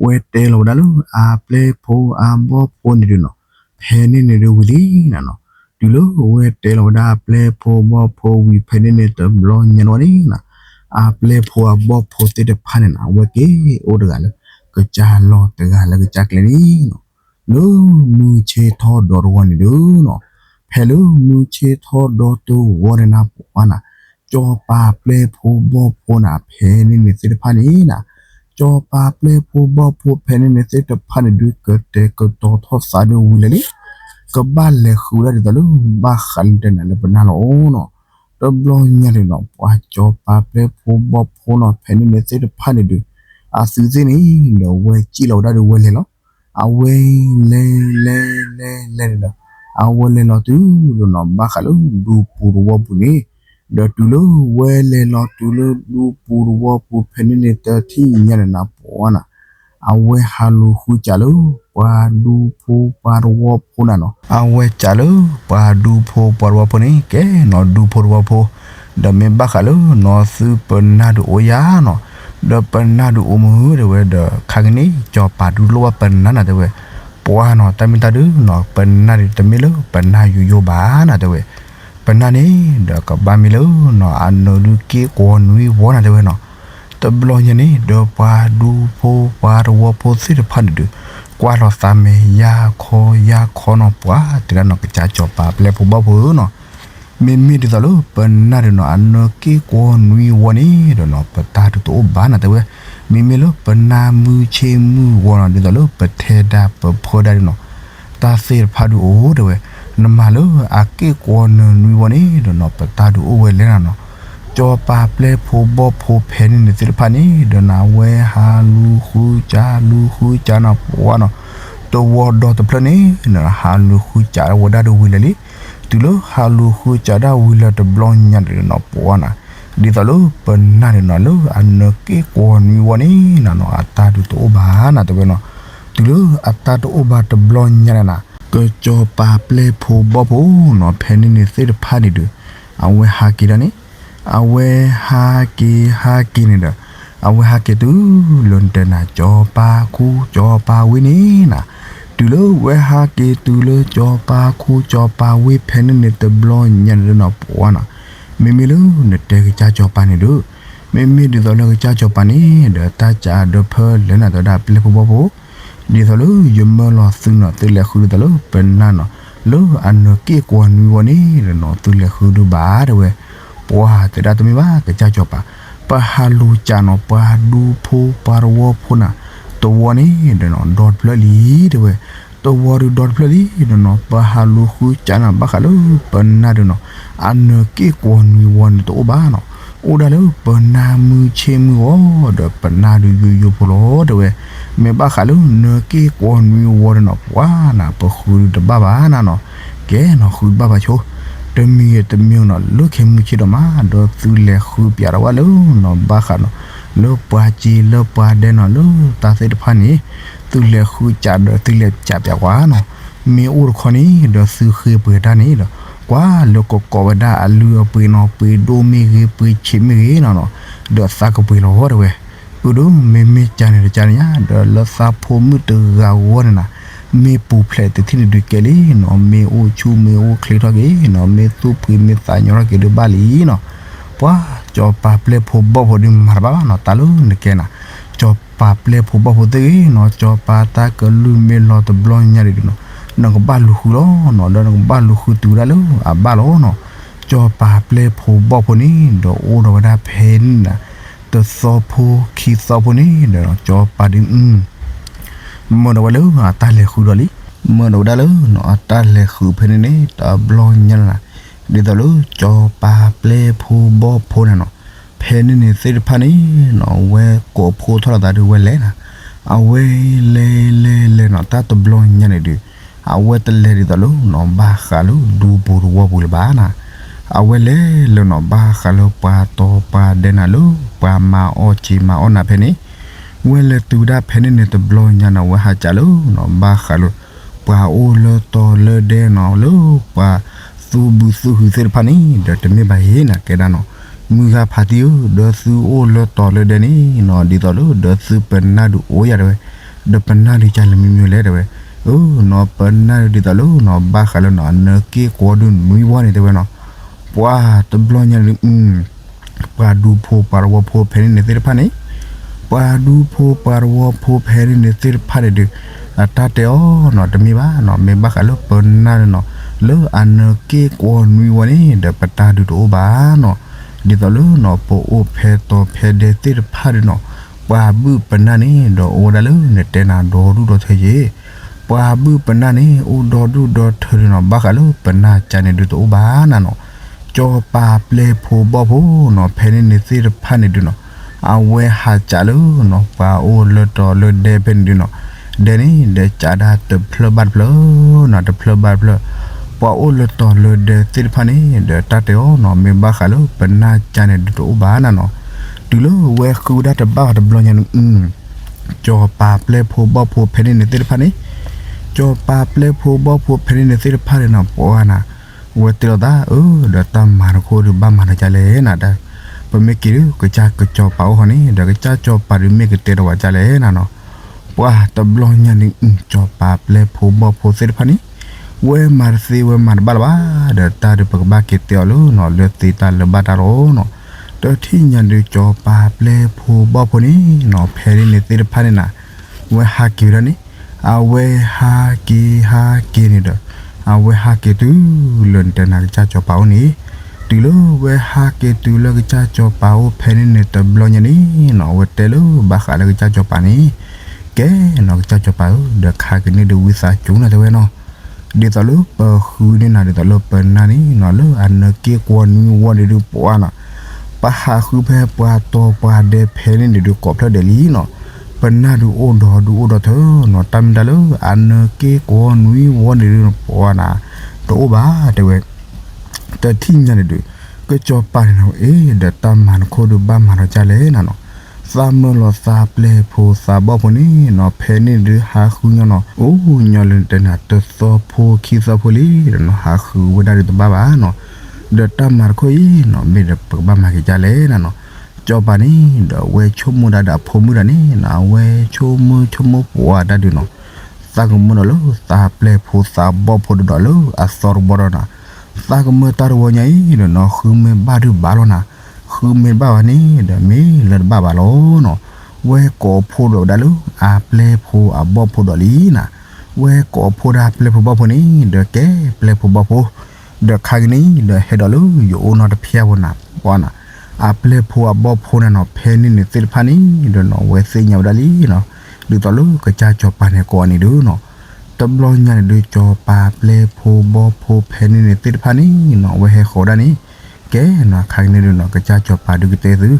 ဝဲတဲလီၤဝဲဒၣ်လၢအပျဲၢ်ဖိအဘီၣ်ဖိန့ၣ်ဒုးနီၤ, ဖဲန့ၣ်န့ၣ်ဒုးဝံၤလံနၤနီၤ, တုၤလၢဝဲတဲလီၤဝဲဒၣ်အပျဲၢ်ဖိအဘီၣ်ဖိဝံၤဖဲန့ၣ်န့ၣ်တဘျီညါန့ၣ်နီၤ, အပျဲၢ်ဖိအဘီၣ်ဖိသ့ၣ်တဖၣ်န့ၣ်နၤ အဝဲက့ၤအိၣ်တဂၤလၢ ကစၢ်လီၢ်တဂၤလၢကစၢ်ကျဲန့ၣ်နီၤ လၢမုၢ်ဆ့ၣ်ထီၣ်ဒီတဝီန့ၣ်ဒုးနီၤ, ဖဲလၢမုၢ်ဆ့ၣ်ထီၣ်ဒီတဝီန့ၣ်နၤ ပှၤနီၤ, စီၤပၤပျဲၢ်ဖိဘီၣ်ဖိနၤ ဖဲန့ၣ်န့ၣ်သ့ၣ်တဖၣ်န့ၣ်နၤ, စီၤပၤပျဲၢ်ဖိဘီၣ်ဖိဖဲန့ၣ်န့ၣ်သ့ၣ်တဖၣ်န့ၣ်ဒုး ကတဲာ်ကတီၤထီၣ်သးဒုးဝံၤလၢာ်လံ, ကဘၣ်လဲၤဃုဒၣ်ဒ်သိးလၢ ဘၣ်ဃးလၢတဲနၤလၢပနၢ်လီၤနီၤ, တဘျီညါန့ၣ်နီၤ ပှၤစီၤပၤပျဲၢ်ဖိဘီၣ်ဖိနီၤ ဖဲန့ၣ်န့ၣ်သ့ၣ်တဖၣ်န့ၣ်ဒုး အသုသ့ၣ်န့ၣ် ဒီးဝဲစံၣ်လီၤဝဲဒၣ်ဒုးဝဲလဲၤလီၤ, အဝဲလဲၤလဲၤလဲၤလဲၤန့ၣ်ဒီး အဝဲလဲၤလီၤတုၤလီၤနီၤ ဘၣ်ဃးလၢဒူပူၤတဝီပူၤန့ၣ်, ဒီးတုၤလၢဝဲလဲၤလီၤတုၤလၢဒူပူၤတဝီပူၤဖဲန့ၣ်န့ၣ်တထံၣ်ညါန့ၣ်နၤ ပှၤနီၤ, အဝဲဟးလူၤဃုစးလၢ ပှၤဒူဖိပှၤတဝီဖိနၤနီၤ, အဝဲစးလၢ ပှၤဒူဖိပှၤတဝီဖိန့ၣ် ကဲနီၤ ဒူဖိတဝီဖိ ဒီးမ့ၢ်ဘၣ်ဃးလၢနီၤ သုပနၢ်ဒုးအိၣ်ယါနီၤ, ဒီးပနၢ်ဒုးအိၣ်မုာ်တဲဝဲဒီး ခါကန့ၣ် စီၤပၤဒုးလိၣ်ဘၣ်ပနၢ်နၤတဲဝဲ, ပှၤနီၤ တၢ်မ့ၢ်တၢ်ဒုးနီၤ ပနၢ်ဒုးတမ့ၢ်လၢပနၢ်ယိယိဘၣ်နၤတဲဝဲ, ပနၢ်န့ၣ် ဒီးကဘၣ်မ့ၢ်လၢနီၤ အနၢၤဒုးက့ၣ်ကွီၤနွံဝီနၤတဲဝဲနီၤ, တဘျီညါန့ၣ် ဒီးပှၤဒူဖိပှၤတဝီဖိသ့ၣ်တဖၣ်န့ၣ်ဒုး ကွၢ်လီၤသးမဲာ်ယါခီယါခီနီၤ ပှၤတဲဒၣ်နီၤ ကစၢ်စီၤပၤပျဲၢ်ဖိဘီၣ်ဖိဧၢနီၤ, မ့မ့ၢ်ဒ်သိးလၢပနၢ်ဒုးနီၤ အနၢၤက့ၣ်ကွီၤနွံဝီန့ၣ်ဒီးနီၤ ပတၢ်ဒုးတအိၣ်ဘၣ်နၤတဲဝဲ, မ့မ့ၢ်လၢပနၢ်မုၢ်ဆ့ၣ်မုၢ်ဂီၤနီၤ ဒ်သိးလၢပထဲဒၣ်ပဖၢဒၣ်ဒုးနီၤ တၢ်သ့ၣ်တဖၣ်ဒုးအိၣ်တဲဝဲ, နမၤလၢအက့ၣ်ကွီၤနၢၤနွံဝီန့ၣ်ဒီးနီၤ ပတၢ်ဒုးအိၣ်ဝဲလဲၣ်နၤနီၤ, စီၤပၤပျဲၢ်ဖိဘီၣ်ဖိဖဲန့ၣ်န့ၣ်သ့ၣ်တဖၣ်န့ၣ် ဒီးနၤဝဲဟးလူၤဃုစးလူၤဃုစးနီၤ ပှၤနီၤ, တဝီဒီတဖျၢၣ်န့ၣ် ဟးလူၤဃုစးဝဲဒၣ်ဒုးဝံၤလၢာ်လံ, တုၤလၢဟးလူၤဃုစးဒၣ်ဝံၤလၢာ်တဘျီညါန့ၣ်နီၤ ပှၤနီၤ, ဒ်သိးလၢပနၢ်န့ၣ်နီၤ လၢအနၢၤက့ၣ်ကွီၤနွံဝီန့ၣ်နၤနီၤ အတၢ်ဒုးတအိၣ်ဘၣ်နၤတဲဝဲနီၤ, တုၤလၢအတၢ်တအိၣ်ဘၣ်တဘျီညါန့ၣ်နၤ ကစီၤပၤပျဲၢ်ဖိဘီၣ်ဖိနီၤ ဖဲန့ၣ်န့ၣ်သ့ၣ်တဖၣ်န့ၣ်ဒုး အဝဲဟးက့ၤဒၣ်န့ၣ်, အဝဲဟးက့ၤဟးက့ၤန့ၣ်ဒီး အဝဲဟးက့ၤတုၤလၢနတဲနၤ စီၤပၤခူစီၤပၤဝ့ၢ်န့ၣ်နၤ, တုၤလၢဝဲဟးက့ၤတုၤလၢ စီၤပၤခူစီၤပၤဝ့ၢ်ဖဲန့ၣ်န့ၣ်တဘျီညါန့ၣ်နီၤ ပှၤနီၤ, မ့မ့ၢ်လၢနတဲကစၢ်စီၤပၤန့ၣ်ဒီး မ့မ့ၢ်ဒ်သိးလၢကစၢ်စီၤပၤန့ၣ် ဒီးတၢ်ကးဒီးဖၢလဲၣ်နၤတဲဝဲဒၣ်ပျဲၢ်ဖိဘီၣ်ဖိ, ဒ်သိးလၢယမၢလီၤသုနီၤ သုလဲၤဃုဒ်သိးလၢပနၢ်နီၤ လၢအနၢၤက့ၣ်ကွီၤနွံဝီန့ၣ်ဒီးနီၤ သုလဲၤဃုဒုးဘၣ်တဲဝဲ, ပှၤတဲဒၣ်တမ့ၢ်ဘၣ်ကစၢ်စီၤပၤ, ပဟးလူၤစးနီၤ ပှၤဒူဖိပှၤတဝီဖိနၤ, တဝီန့ၣ်ဒီးနီၤ ဒီတဖျၢၣ်လံတဲဝဲ, တဝီဒုးဒီတဖျၢၣ်လံဒီးနီၤ ပဟးလူၤဃုစးနၤ ဘၣ်ဃးလၢပနၢ်ဒုးနီၤ အနၢၤက့ၣ်ကွီၤနွံဝီန့ၣ်တအိၣ်ဘၣ်နီၤ, အိၣ်ဒၣ်လၢပနၢ်မုၢ်ဆ့ၣ်မုၢ်ဂီၤ ဒီးပနၢ်ဒုးယိယိဖိလီၤတဲဝဲ, မ့ၢ်ဘၣ်ဃးလၢနၢၤက့ၣ်ကွီၤနွံဝီန့ၣ်နီၤ ပှၤနၤ ပဃုတဘၣ်ဘၣ်နၤနီၤ, ကဲနီၤ ဃုတဘၣ်ဘၣ်ဆိ, တမံၤတမံၤနီၤ လၢခဲမုၢ်ဆ့ၣ်ဒီးမး ဒီးသုလဲၤဃုပၠးတဝဲလၢနီၤ ဘၣ်ဃးနီၤ လၢပှၤစ့လၢပှၤဒဲနီၤ လၢတၢ်သ့ၣ်တဖၣ်န့ၣ် သုလဲၤဃုစးဒီးသုလဲၤစးပၠးကွၢ်နီၤ, မ့ၢ်အိၣ်တခီန့ၣ် ဒီးသုဃ့ပှ့ၤတၢ်န့ၣ်ဒီး ကွၢ်လၢကကိးဝဲဒၣ်အလုၢ်အပှ့ၤနီၤ ပှ့ၤဒိၣ်မ့ၢ်ဂ့ၤ ပှ့ၤဆံးမ့ၢ်ဂ့ၤနီၤနီၤ, ဒီးသးကပှ့ၤလီၤတဲဝဲ, အုဒိ မ့မ့ၢ်ကန့ၣ်တကန့ၣ်ညါ ဒီးလၢသးဖိမုၣ်တဂၤဂီၢ်န့ၣ်နၤ, မ့ၢ်ပူၤဖျဲးတထံၣ်န့ၣ်ဒုးကဲလံနီၤ, မ့ၢ်အိၣ်ဆူၣ်မ့ၢ်အိၣ်ချ့ထီၣ်က့ၤနီၤ, မ့ၢ်သူၣ်ဖှံမ့ၢ်သးညီထီၣ်က့ၤဒုးဘၣ်လံနီၤ, ပှၤစီၤပၤပျဲၢ်ဖိဘီၣ်ဖိဒုးမၤတဘၣ်ဘၣ်နီၤ, တၢ်လၢနကဲနၤ, စီၤပၤပျဲၢ်ဖိဘီၣ်ဖိသ့ၣ်ဂ့ၤနီၤ, စီၤပၤတၢ်ကလုၢ်မ့ၢ်လီၤတဘျီညါဒုးနီၤ, နကဘၣ်လူၤဃုလီၤနီၤ, ဒီးနကဘၣ်လူၤဃုတုၤဝဲဒၣ်လၢအဘၣ်လီၤနီၤ, စီၤပၤပျဲၢ်ဖိဘီၣ်ဖိန့ၣ် ဒီးအိၣ်ဒီးဝဲဒၣ်ဖဲန့ၣ်နၤ, တသီဖိခံသီဖိန့ၣ်ဒီး စီၤပၤဒုး မၢဒီးဝဲလၢအတၢ်လဲၤဃုာ်ဒီးလံ, မၢဒီးဝဲဒၣ်လၢနီၤ အတၢ်လဲၤဃုာ်ဖဲန့ၣ်န့ၣ် တဘျီညါန့ၣ်နီၤ, ဒ်သိးလၢကၠီၤပၤပျဲၢ်ဖိဘီၣ်ဖိန့ၣ်နီၤ, ဖဲန့ၣ်န့ၣ်သ့ၣ်တဖၣ်န့ၣ်နီၤ ဝဲကိးဖှိၣ်ထီၣ်လိာ်သးဒုးဝဲလဲၤနီၤ, အဝဲလဲၤလဲၤလဲၤနီၤ တၢ်တဘျီညါန့ၣ်ဒုး အဝဲတလဲၤဒ်သိးလၢနီၤ ဘၣ်ဃးလၢဒူပူၤတဝီပူၤလၢၤဘၣ်နီၤ, အဝဲလဲၤလၢနီၤ ဘၣ်ဃးလၢပှၤတီပှၤဒဲနၤလၢ ပှၤမၤအီၣ်က့ၤမၤအီၣ်နၤဖဲန့ၣ်, ဝဲလဲၤတုၤဒၣ်ဖဲန့ၣ်န့ၣ်တဘျီညါနီၤ ဝဲဟးကးလၢနီၤ ဘၣ်ဃးလၢ ပှၤအိၣ်လၢတီၤလၢဒဲနီၤ လၢပှၤသူဘုသူဟုးသ့ၣ်တဖၣ်န့ၣ် ဒီးတမ့ၢ်ဘၣ်ဟ့ၣ်နၤကဲဒၣ်နီၤ, မုၢ်ဂၤဖးတံၢ်ဧၢ ဒီးသုအိၣ်လၢတီၤလၢဒဲန့ၣ်နီၤ ဒ်သိးလၢဒီးသုပနၢ်ဒုးအိၣ်ယၤတဲဝဲ, ဒီးပနၢ်ဒုးကလဲၤမ့မ့ၢ်လဲၣ်တဲဝဲ, အၢနီၤ ပနၢ်ဒုးဒ်သိးလၢနီၤ ဘၣ်ဃးလၢနီၤ အနၢၤက့ၣ်ကွီၤဒုးနွံဝီန့ၣ်တဲဝဲနီၤ, ပှၤတဘျီညါဒုး ပှၤဒူဖိပှၤတဝီဖိဖဲန့ၣ်န့ၣ်သ့ၣ်တဖၣ်န့ၣ်, ပှၤဒူဖိပှၤတဝီဖိဖဲန့ၣ်န့ၣ်သ့ၣ်တဖၣ်န့ၣ်ဒုး အတၢ်တဲအီၤနီၤ တမ့ၢ်ဘၣ်နီၤ မ့ၢ်ဘၣ်ဃးလၢပနၢ်ဒုးနီၤ လၢအနၢၤက့ၣ်ကွီၤနွံဝီန့ၣ် ဒီးပတၢ်ဒုးတအိၣ်ဘၣ်နီၤ, ဒ်သိးလၢနီၤ ပအိၣ်ဖဲတီၤဖဲဒဲသ့ၣ်တဖၣ်ဒုးနီၤ, ပှၤဘုၣ်ပနၢ်န့ၣ် ဒီးအိၣ်ဝဲဒၣ်လၢနတဲနၤဒီဒူၣ်ဒီထၢယ့ၣ် ပှၤဘုၣ်ပနၢ်န့ၣ် အိၣ်ဒီဒူၣ်ဒီထၢဒုးနီၤ ဘၣ်ဃးလၢပနၢ်ကန့ၣ်ဒုးတအိၣ်ဘၣ်နၤနီၤ, ကၠီၤပၤပျဲၢ်ဖိဘီၣ်ဖိနီၤ ဖဲန့ၣ်န့ၣ်သ့ၣ်တဖၣ်န့ၣ်ဒုးနီၤ, အဝဲဟးကးလၢနီၤ ပှၤအိၣ်လၢတီၤလၢဒဲဖဲန့ၣ်ဒုးနီၤ, ဒဲန့ၣ် ဒီးကးဒၣ်တဖျၢၣ်ဘၣ်တဖျၢၣ်နီၤ တဖျၢၣ်ဘၣ်တဖျၢၣ်, ပှၤအိၣ်လၢတီၤလၢဒဲသ့ၣ်တဖၣ်န့ၣ် ဒီးတၢ်တဲအီၤနီၤ မ့ၢ်ဘၣ်ဃးလၢပနၢ်ကန့ၣ်ဒုးတအိၣ်ဘၣ်နၤနီၤ, တုၤလၢဝဲဃုဝဲဒၣ်တဘၣ်ဘၣ်တဘျီညါန့ၣ် ကၠီၤပၤပျဲၢ်ဖိဘီၣ်ဖိဖဲန့ၣ်န့ၣ်သ့ၣ်တဖၣ်န့ၣ်, ကၠီၤပၤပျဲၢ်ဖိဘီၣ်ဖိဖဲန့ၣ်န့ၣ်သ့ၣ်တဖၣ်န့ၣ်နီၤ ပှၤနၤ, ဝဲတဲလိာ်သး အၢ ဒီးတၢ်မၤတခီဒုးဘၣ်မၤဒီးကလဲၣ်နၤ, ပမ့ၢ်က့ၤဒုး ကစၢ်ကၠီၤပၤအိၣ်ဃီန့ၣ် ဒီးကစၢ်ကၠီၤပၤဒုးမ့ၢ်ကတဲဒီးဝဲကလဲၣ်နၤနီၤ, ပှၤတဘျီညါန့ၣ် ကၠီၤပၤပျဲၢ်ဖိဘီၣ်ဖိသ့ၣ်တဖၣ်န့ၣ် ဝဲမၤတသ့ဝဲမၤတဘၣ်လၢၤဘၣ်, ဒီးတၢ်ဒုးပကဘၣ်က့ၤတဲအီၤလၢနီၤ လၢသ့တၢ်လၢဘၣ်တၢ်လီၤနီၤ, တထံၣ်ညါဒုး ကၠီၤပၤပျဲၢ်ဖိဘီၣ်ဖိန့ၣ်နီၤ ဖဲန့ၣ်န့ၣ်သ့ၣ်တဖၣ်န့ၣ်နၤ, ဝဲဟးက့ၤဝဲဒၣ်န့ၣ်, အဝဲဟးက့ၤဟးက့ၤန့ၣ်ဒီး, အဝဲဟးက့ၤတုၤလၢနတဲနၤကစၢ်ကၠီၤပၤအိၣ်န့ၣ်, တုၤလၢဝဲဟးက့ၤတုၤလၢကစၢ်ကၠီၤပၤအိၣ်ဖဲန့ၣ်န့ၣ်တဘျီညါန့ၣ်နီၤ အဝဲတဲလၢဘၣ်ဃးလၢကစၢ်ကၠီၤပၤန့ၣ်, ကဲနီၤ ကစၢ်ကၠီၤပၤဧၢ ဒီးခါက့ၤန့ၣ်ဒုးဝံသးစူၤနၤတဲဝဲနီၤ, ဒ်သိးလၢပဃုန့ၢ်နၤဒ်သိးလၢပနၢ်န့ၣ်နီၤ လၢအနၢၤက့ၣ်ကွီၤနွံဝီန့ၣ်ဒုးပှၤနၤ, ပဟးဃုဖဲပှၤတီပှၤဒဲဖဲန့ၣ်န့ၣ်ဒုးကိးဖျၢၣ်ဒဲးလံနီၤ, ပနၢ်ဒုးအိၣ်ဒီးဒုးအိၣ်ဒီးထၢနီၤ တၢ်မ့ၢ်တၢ်လၢအနၢၤက့ၣ်ကွီၤနွံဝီန့ၣ်ဒုးပှၤနၤ, တအိၣ်ဘၣ်တဲဝဲ တထံၣ်ညါန့ၣ်ဒုး, ကစၢ်ကၠီၤပၤန့ၣ်နီၤ အ့ ဒီးတၢ်မၤနခီဒုးဘၣ်မၤဒီးကလဲၣ်နၤနီၤ, သးမၢလီၤသးပျဲၢ်ဖိသးဘီၣ်ဖိန့ၣ်နီၤ ဖဲန့ၣ်ဒုးဟးဃုညီနီၤ အိၣ်ညီလၢနတဲနၤတသီဖိခံသီဖိလံဒီးနီၤ ဟးဃုဝဲဒၣ်ဒုးတဘၣ်ဘၣ်နီၤ, ဒီးတၢ်မၤတခီအံၤနီၤ မ့ၢ်ဒီးပကဘၣ်မၤက့ၤကလဲၣ်နၤနီၤ, ကစၢ်ကၠီၤပၤန့ၣ်ဒီးအဝဲဆိကမိၣ်ဒၣ်ဒီးအဖိမုၣ်ဒီးန့ၣ်နီၤ အဝဲဆိကမိၣ်ဆိကမိၣ်ပှၤဒၣ်ဒုးနီၤ သးကမၢဒီးလၢသးပျဲၢ်ဖိသးဘီၣ်ဖိဒုးဒီးလၢအသီတဘီဒီးနၤ, သးကမၢတၢ်တဝီညါအံၤဒီးနီၤ ဃုမ့ၢ်ဘၣ်ဒုးဘၣ်လီၤနၤ, ဃုမ့ၢ်တဘၣ်ဘၣ်န့ၣ်ဒီးမ့ၢ်လၢတဘၣ်ဘၣ်လီၤနီၤ, ဝဲကိးဖှိၣ်ဒီးဝဲဒၣ်လၢအပျဲၢ်ဖိအဘီၣ်ဖိဒီးလံနၤ, ဝဲကိးဖှိၣ်ဒၣ်ပျဲၢ်ဖိဘီၣ်ဖိန့ၣ် ဒီးကဲပျဲၢ်ဖိဘီၣ်ဖိ ဒီးခါက့ၤန့ၣ်ဒီးဟဲဒီးလၢယအိၣ်နီတဖျၢၣ်ဖိနၤ ပှၤနၤ, အပျဲၢ်ဖိအဘီၣ်ဖိနၤနီၤ ဖဲန့ၣ်န့ၣ်သ့ၣ်တဖၣ်န့ၣ်ဒီးနီၤ ဝဲသ့ၣ်ညါဝဲဒၣ်လံနီၤ, ဒ်သိးလၢကစၢ်ကၠီၤပၤန့ၣ်ကိးအီၤန့ၣ်ဒုးနီၤ, တဘျီညါန့ၣ်ဒုး ကၠီၤပၤပျဲၢ်ဖိဘီၣ်ဖိဖဲန့ၣ်န့ၣ်သ့ၣ်တဖၣ်န့ၣ်နီၤ အဝဲဟဲဃီၤဒၣ်န့ၣ်, ကဲနီၤ ခါက့ၤန့ၣ်ဒုးနီၤ ကစၢ်ကၠီၤပၤဒုးကတဲသု,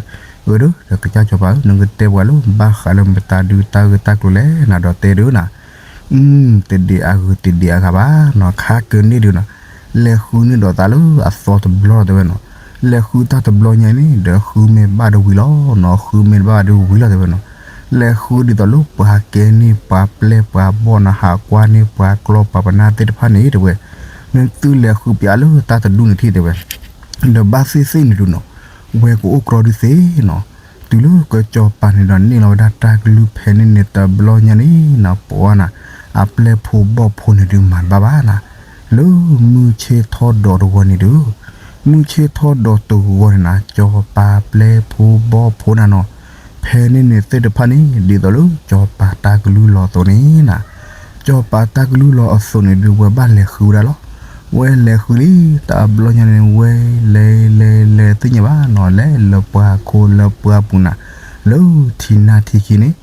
အၢ ဒီးကစၢ်ကၠီၤပၤဧၢ နကတဲပှၤလၢဘၣ်ဃးလၢမတၤဒုးတၢ်ဂ့ၢ်တၢ်ကျိၤလဲၣ်နၤဒီးတဲဒုးနၤ တဒ်အဂ့ၤတဒ်အဂၤဘၣ်နီၤ ခါက့ၤန့ၣ်ဒုးနီၤ, လဲၤဃုန့ၢ်ဒီးသးလၢအသီတဘျီတဲဝဲနီၤ, လဲၤဃုတၢ်တဘျီညါန့ၣ် ဒီးဃုမ့ၢ်ဘၣ်ဒုးဝံၤလီၤနီၤ ဃုမ့ၢ်တဘၣ်ဘၣ်ဒုးဝံၤလီၤတဲဝဲနီၤ, လဲၤဃုဒ်သိးလၢပှၤကဲန့ၢ်ပှၤပျဲၢ်ပှၤဘီၣ်နီၤ ဟးကွၢ်န့ၢ်ပှၤကျီပှၤပနၢ်သ့ၣ်တဖၣ်န့ၣ်တဲဝဲ, နသုလဲၤဃုပျးလၢတၢ်တဒူၣ်န့ၣ်ထံၣ်တဲဝဲ ဒီးဘၣ်သ့ၣ်သ့ၣ်န့ၣ်ဒုးနီၤ, ဝဲကအိၣ်ကြီဒုးသ့နီၤ, တုၤလၢကစၢ်ကၠီၤပၤန့ၣ်ဒီးန့ၢ်လီၤဝဲဒၣ်တၢ်ကလုၢ်ဖဲန့ၣ်န့ၣ် တဘျီညါန့ၣ်နီၤ ပှၤနၤ, အပျဲၢ်ဖိဘီၣ်ဖိန့ၣ်ဒုးမၤတဘၣ်ဘၣ်နၤ, လၢမုၢ်ဆ့ၣ်ထီၣ်ဒီးတဂီၤန့ၣ်ဒုး, မုၢ်ဆ့ၣ်ထီၣ်ဒီးတဂီၤန့ၣ်နၤ ကၠီၤပၤပျဲၢ်ဖိဘီၣ်ဖိနၤနီၤ, ဖဲန့ၣ်န့ၣ်သ့ၣ်တဖၣ်န့ၣ် ဒ်သိးလၢကၠီၤပၤတၢ်ကလုၢ်လီၤအသိးန့ၣ်နၤ, ကၠီၤပၤတၢ်ကလုၢ်လီၤအသိးန့ၣ်ဒုး ဝဲဘၣ်လဲၤဃုဝဲဒၣ်လီၤ. ဝဲလဲၤဃုလံ, တဘျီညါန့ၣ် ဝဲလဲၤလဲၤလဲၤသ့ၣ်ညါဘၣ်နီၤ, လဲၤလၢပှၤခိၣ်လၢပှၤပူၤနၤ, လၢထံနၢ်ထံခံန့ၣ်,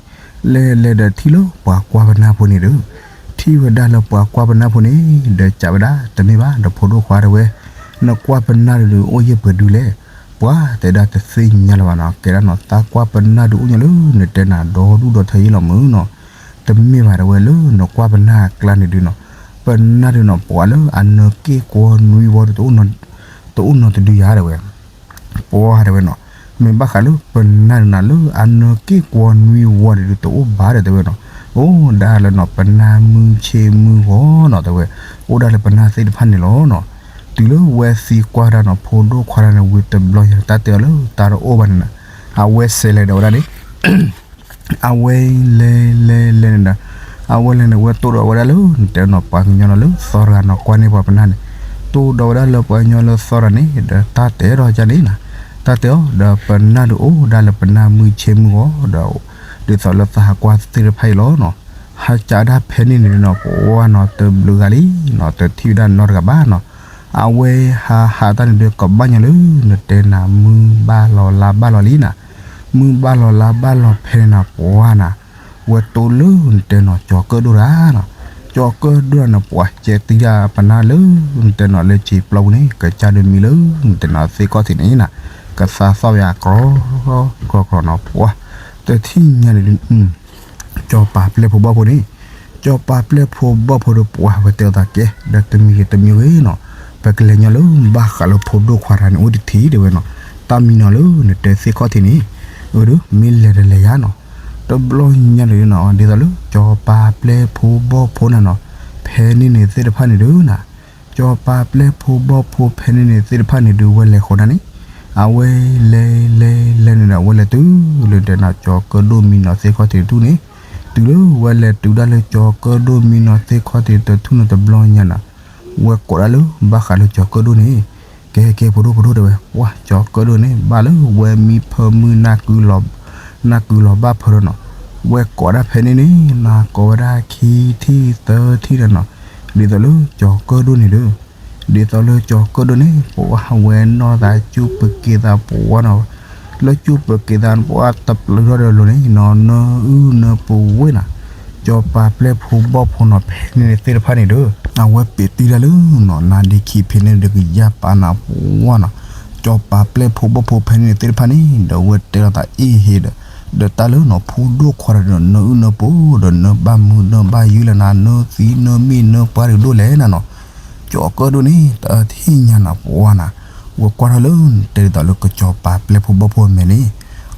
လဲၤလဲၤဒီးထံၣ်လၢပှၤကွၢ်ပနၢ်ဖိန့ၣ်ဒီး, ထံၣ်ဝဲဒၣ်လၢပှၤကွၢ်ပနၢ်ဖိန့ၣ် ဒီးစံးဝဲဒၣ်, တမ့ၢ်ဘၣ် ဒီးဖိဒိၣ်ခွါတဲဝဲ, နကွၢ်ပနၢ်ဒုးအိၣ်ယဲၢ်ပှဲၤဒုလဲၣ်, ပှၤတဲဒၣ်တသ့ၣ်ညါလၢၤဘၣ်နီၤ, ကဲဒၣ်နီၤ သးကွၢ်ပနၢ်ဒုးအိၣ်ညီလၢနတဲနၤဒီဒူၣ်ဒီထၢအံၤလီၤမုၢ်နီၤ, တမ့ၢ်ဘၣ်တဲဝဲလၢနကွၢ်ပနၢ်အကျါန့ၣ်ဒုနီၤ, ပနၢ်ဒုနီၤ ပှၤလၢအနၢၤက့ၣ်ကွီနွံဝီဒီး တအိၣ်နီတဒုယၤတဲဝဲ ပှၤတဲဝဲနီၤ, မ့ၢ်ဘၣ်ဃးလၢပနၢ်ဒုနီၤလၢအနၢၤက့ၣ်ကွီနွံဝီဒုး တအိၣ်ဘၣ်ဒီးတဲဝဲနီၤ, အိၣ်ဒၣ်လၢနီၤ ပနၢ်မုၢ်ဆ့မုၢ်ဂီၤနီၤတဲဝဲ, အိၣ်ဒၣ်လၢပနၢ်သ့ၣ်တဖၣ်န့ၣ်လီၤနီၤ, တုၤလၢဝဲသံကွၢ်ဒၣ်နီၤ ဖိဒိၣ်ခွါဒၣ်န့ၣ်ဝံၤတဘျီညါ တၢ်တဲအီၤလၢတၢ်တအိၣ်ဘၣ်န့ၣ်နီၤ, အဝဲစဲးလဲၤဒီးဝဲဒၣ်န့ၣ် အဝဲလဲၤလဲၤလဲၤန့ၣ်ဒီး, အဝဲလဲၤန့ၣ် ဝဲတိၢ်ဒီးဝဲဒၣ်လၢ နတဲနီၤပှၤကညီလၢသီတဂၤနီၤ ကွၢ်န့ၢ်ပှၤပနၢ်န့ၣ်, တိၢ်ဒီးဝဲဒၣ်လၢပှၤကညီလၢသီတဂၤန့ၣ် ဒီးတၢ်တဲထီၣ်ကန့ၣ်နီၤ, တၢ်တဲအီၤ ဒီးပနၢ်ဒုးအိၣ်ဒၣ်လၢပနၢ်မုၢ်ဆ့မုၢ်ဂီၤဒီး, ဒ်သိးလၢသးဟးကွၢ်သ့ၣ်တဖၣ်အံၤလီၤနီၤ, ဟးကးဒၣ်ဖဲန့ၣ်န့ၣ်နီၤ ပှၤနီၤ တဘျုးဂၤလံနီၤ တထံၣ်ဝဲဒၣ်နီတဂၤဘၣ်နီၤ, အဝဲဟးဟးတၢ်န့ၣ်ဒီး ကဘၣ်ညီလၢ နတဲနၤ မုၢ်ဘၣ်လီၤလါဘၣ်လီၤလံနီၤ, မုၢ်ဘၣ်လီၤလါဘၣ်လီၤဖဲန့ၣ်နီၤ ပှၤနီၤ ဝဲတိၢ်လၢနတဲနီၤ ကၠီၤကၢၣ်ဒိၣ်တဂၤနီၤ, ကၠီၤကၢၣ်ဒိၣ်န့ၣ် ပှၤကဲတံၢ်ဒၣ်ပနၢ်လၢ နတဲနီၤလၢစံာ်ပျီပူၤန့ၣ် ကစၢ်ဒုးမံလၢ နတဲနီၤသ့ၣ်ခီၣ်ထံးန့ၣ်နီၤ, ကသါသီၣ်ယၤကြီကြီကြီနီၤ ပှၤ, တထံၣ်ညါန့ၣ်ဒု ကၠီၤပၤပျဲၢ်ဖိဘီၣ်ဖိန့ၣ်, ကၠီၤပၤပျဲၢ်ဖိဘီၣ်ဖိဒီး ပှၤဝဲတဲအသးကဲ ဒီးတမံၤဂ့ၤတမံၤဂ့ၤနီၤ, ပကလဲၤညီလၢ ဘၣ်ဃးလၢဖိဒိၣ်ခွါတဂၤန့ၣ် အိၣ်တထံၣ်တဲဝဲနီၤ, တၢ်မံနီၤလၢနတဲသ့ၣ်ခီၣ်ထံးန့ၣ်, အဒုး မ့ၢ်လဲၤဒီးလဲၤယၤနီၤ, တဘျီညါန့ၣ်နီၤ ဒ်သိးလၢ ကၠီၤပၤပျဲၢ်ဖိဘီၣ်ဖိန့ၣ်နီၤ, ဖဲန့ၣ်န့ၣ်သ့ၣ်တဖၣ်န့ၣ်ဒုနီၤ, ကၠီၤပၤပျဲၢ်ဖိဘီၣ်ဖိဖဲန့ၣ်န့ၣ်သ့ၣ်တဖၣ်န့ၣ်ဒုး ဝဲလဲၤဃီဒၣ်န့ၣ်, အဝဲလဲၤလဲၤလဲၤန့ၣ်ဒီး အဝဲလဲၤတုၤလၢတဲနီၤ ကၠီၤကၢၣ်ဒိၣ်မံနီၤသ့ၣ်ခီၣ်ထံးတထူၣ်န့ၣ်, တုၤလၢဝဲလဲၤတုၤဒၣ်လၢ ကၠီၤကၢၣ်ဒိၣ်မံနီၤသ့ၣ်ခီၣ်ထံးတထူၣ်န့ၣ်တဘျီညါနီၤ, ဝဲကိးဒၣ်လၢ ဘၣ်ဃးလၢကၠီၤကၢၣ်ဒိၣ်န့ၣ်, ကဲကဲ ဖိဒိၣ်ဖိဒိၣ်တဲဝဲ, ပှၤ ကၠီၤကၢၣ်ဒိၣ်န့ၣ် ဘၣ်လၢဝဲမံဖၢမုၢ် နၢ်ကုလီၤဘၣ်ဖၢဒီးနီၤ, ဝဲကိးဒၣ်ဖဲန့ၣ်န့ၣ် နၤကိးဝဲဒၣ်ခံထံၣ်သၢထံၣ်ဒီးနီၤ, ဒ်သိးလၢကၠီၤကၢၣ်ဒိၣ်န့ၣ်ဒီး, ဒ်သိးလၢကၠီၤကၢၣ်ဒိၣ်န့ၣ် ပှၤဝဲနီၢ်သးကၠူပက့ၤသးပှၤနီၤ, လၢကၠူပက့ၤသးပှၤတပျုာ်ထီၣ်ဒီးလိၤန့ၣ်နီၤ နၢအုၣ်နၢပူၤဝဲနီၤ, ကၠီၤပၤပျဲၢ်ဖိဘီၣ်ဖိနီၤ ဖဲန့ၣ်သ့ၣ်တဖၣ်န့ၣ်ဒီး အဝဲပ့းတံၢ်ဒၣ်လၢနီၤ နါဒ့ခံဖဲန့ၣ်ဒီးကယၢ်ပာ်နၤပှၤနီၤ, ကၠီၤပၤပျဲၢ်ဖိဘီၣ်ဖိဖဲန့ၣ်သ့ၣ်တဖၣ်န့ၣ် ဒီးဝဲတဲလီၤသးအ့ၣ်ဟ့ဒီး, ဒီးတၢ်လၢနီၤ ဖိဒိၣ်ခွါဒီးနီၤ နၢအုၣ်နၢပူၤ ဒီးနၢဘၣ်မုာ်နၢဘၣ်ယုၢ်လၢနၤ နၢသံနၢမ့ၢ်နၢပှၢ်တကဒိၣ်လဲၣ်နၤနီၤ, ကၠီၤကၢၣ်ဒိၣ်န့ၣ် တထံၣ်ညါနၤပှၤနီၤ, ဝဲကွၢ်ထီၣ်လၢ တဲဒ်သိးလၢကၠီၤပၤပျဲၢ်ဖိဘီၣ်ဖိအမဲာ်န့ၣ်,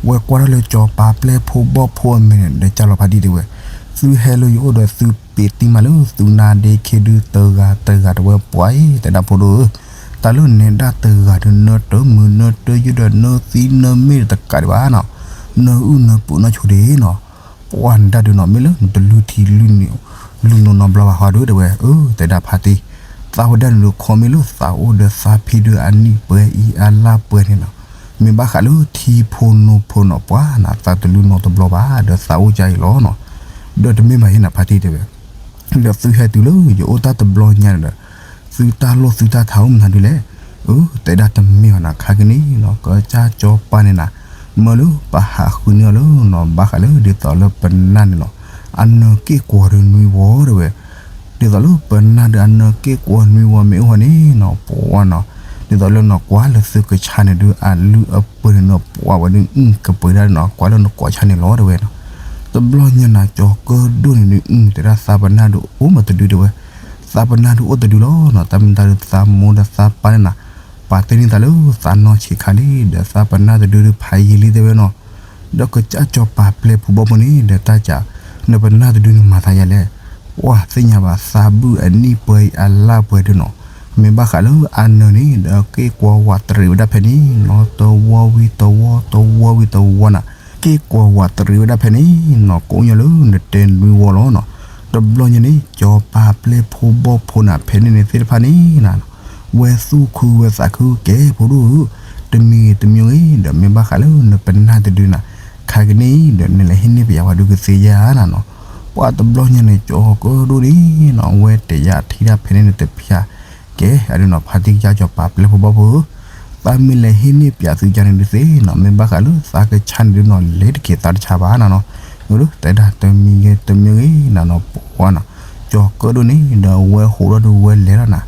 ဝဲကွၢ်ထီၣ်လၢကၠီၤပၤပျဲၢ်ဖိဘီၣ်ဖိအမဲာ်န့ၣ် ဒီးကၢ်လီၤဖးဒံးတဲဝဲ, သုဟဲလၢယအိၣ်ဒီးသုပ့းတံၢ်မးလၢသုနါဒ့ခံဒုတဂၤတဂၤတဲဝဲပှၤအံၤ တဲဒၣ်ဖိဒိၣ်ဧၢ, တၢ်လၢနဲဒၣ်တဂၤဒီး နၢတၢမုာ်နၢတၢယုၢ်ဒီး နၢသံနၢမ့ၢ်တကးဒံးဘၣ်နီၤ, နၢအုၣ်နၢပူၤနီၢ်ဆိဒ့နီၤ, ပှၤနဒၣ်ဒုးနီၤ မ့ၢ်လၢနတလုၢ်ထံလုၢ်နိနီၤဘျီဘၣ်ဟီဒုးတဲဝဲ, အၢ တဲဒၣ်ဖါတံၢ်, သးဝဲဒၣ်န့ၣ်ဒုး ခီမ့ၢ်လၢသးအိၣ်ဒီးသးဖံဒုးအနံၣ်ပှဲၤအံၤအလါပှဲၤန့ၣ်နီၤ, မ့ၢ်ဘၣ်ဃးလၢထံဖိနိဖိနီၤ ပှၤနီၤ သးတလုၢ်နီတဘျီဘၣ် ဒီးသးအိၣ်ကါအံၤလီၤနီၤ, ဒီးတမ့ၢ်ဘၣ်ဟ့ၣ်နၤဖါတံၢ်တဲဝဲ ဒီးသုဟဲတုၤလၢယအိၣ်တၢ်တဘျီညါန့ၣ်ဒီး သုတၢ်လိၣ်သုတၢ်ထးအိၣ်မနုၤဒုးလဲၣ်, အၢ တဲဒၣ်တမ့ၢ်ဘၣ်နီၤ ခါကနံၣ်နီၤ ကစၢ်ကၠီၤပၤန့ၣ်နၤ, မၢလၢပဟးဃုန့ၢ်အီၤလၢနီၤ ဘၣ်ဃးလၢဒ်သိးလၢပနၢ်န့ၣ်နီၤ အနၢၤက့ၣ်ကွီၤဒီးနွံဝီတဲဝဲ, ဒ်သိးလၢပနၢ်ဒုးအနၢၤက့ၣ်ကွီၤနွံဝီမ့ၢ်အိၣ်ဃီန့ၣ်နီၤ ပှၤနီၤ, ဒ်သိးလၢနီၤ ကွၢ်လၢသုကဆါန့ၣ်ဒုး အလုၢ်အပှ့ၤန့ၣ်နီၤ ပှၤဝဲဒုး ကပှ့ၤဒၣ်နီၤ ကွၢ်လၢနကိးဆါန့ၣ်လီၤတဲဝဲနီၤ, တဘျီညါနၤ ကၠီၤကၢၣ်ဒိၣ်န့ၣ်ဒုး တဲဒၣ်သးပနၢ်ဒုးအိၣ်မးတဒုတဲဝဲ, သးပနၢ်ဒုးအိၣ်တဒုလီၤနီၤ တၢ်မ့ၢ်တၢ်ဒုးသးမိၢ်ဒီးသးပၢ်န့ၣ်နၤ, ပာ်တ့ၢ်န့ၢ်သးလၢသးနီၢ်ဆံးခါလံ ဒီးသးပနၢ်တဒုဒုးဖးယံာ်လံတဲဝဲနီၤ, ဒီးကစၢ်ကၠီၤပၤပျဲၢ်ဖိဘီၣ်ဖိန့ၣ် ဒီးတၢ်ကး နပနၢ်တဒုန့ၣ်မၤသးယၤလဲၣ်, ပှၤသ့ၣ်ညါဘၣ်သးဘုၣ်အနံၣ်ပှဲၤအံၤအလါပှဲၤဒုးနီၤ, မ့ၢ်ဘၣ်ဃးလၢအနၢၤန့ၣ် ဒီးက့ၣ်ကွီၤဝးတရံးဝဲဒၣ်ဖဲန့ၣ်နီၤ တဝီဝံၤတဝီ တဝီဝံၤတဝီနၤ, က့ၣ်ကွီၤဝးတရံးဝဲဒၣ်ဖဲန့ၣ်နီၤ ကိးညီလၢနတဲနွံဝီလီၤနီၤ, တဘျီညါန့ၣ် ကၠီၤပၤပျဲၢ်ဖိဘီၣ်ဖိနၤ ဖဲန့ၣ်န့ၣ်သ့ၣ်တဖၣ်န့ၣ်နၤ ဝဲသူၣ်ခုဝဲသးခုကဲဖိဒိၣ်ဧၢ, တမံၤဂ့ၤတမံၤဂ့ၤ ဒီးမ့ၢ်ဘၣ်ဃးလၢနပနၢ်တဒုနၤ, ခါကနံၣ်ဒီးနလဲၤဟ့ၣ်န့ၢ်ပယၤဝဲဒုးကသ့ဧါနၤနီၤ, ပှၤတဘျီညါန့ၣ် ကၠီၤကၢၣ်ဒိၣ်န့ၣ်နီၤ ဝဲတယာ်ထံၣ်ဒၣ်ဖဲန့ၣ်န့ၣ်တဖၠၣ်, ကဲ အဒုးနီၤ ဖါတံၢ်ကစၢ်ကၠီၤပၤပျဲၢ်ဖိဘီၣ်ဖိဧၢ, သးမ့ၢ်လဲၤဟ့ၣ်န့ၢ်ပယၤသုကါန့ၣ်ဒုးသ့နီၤ မ့ၢ်ဘၣ်ဃးလၢသးကဆါန့ၣ်ဒုးနီၤ လဲၤတက့ၤသးတဆါဘၣ်နၤနီၤ, က တဲဒၣ်တမံၤဂ့ၤတမံၤဂ့ၤနၤနီၤ ပှၤနီၤ, ကၠီၤကၢၣ်ဒိၣ်န့ၣ် ဒီးအဝဲဟူးထီၣ်ဒီးဝဲလဲၤလီၤနၤ,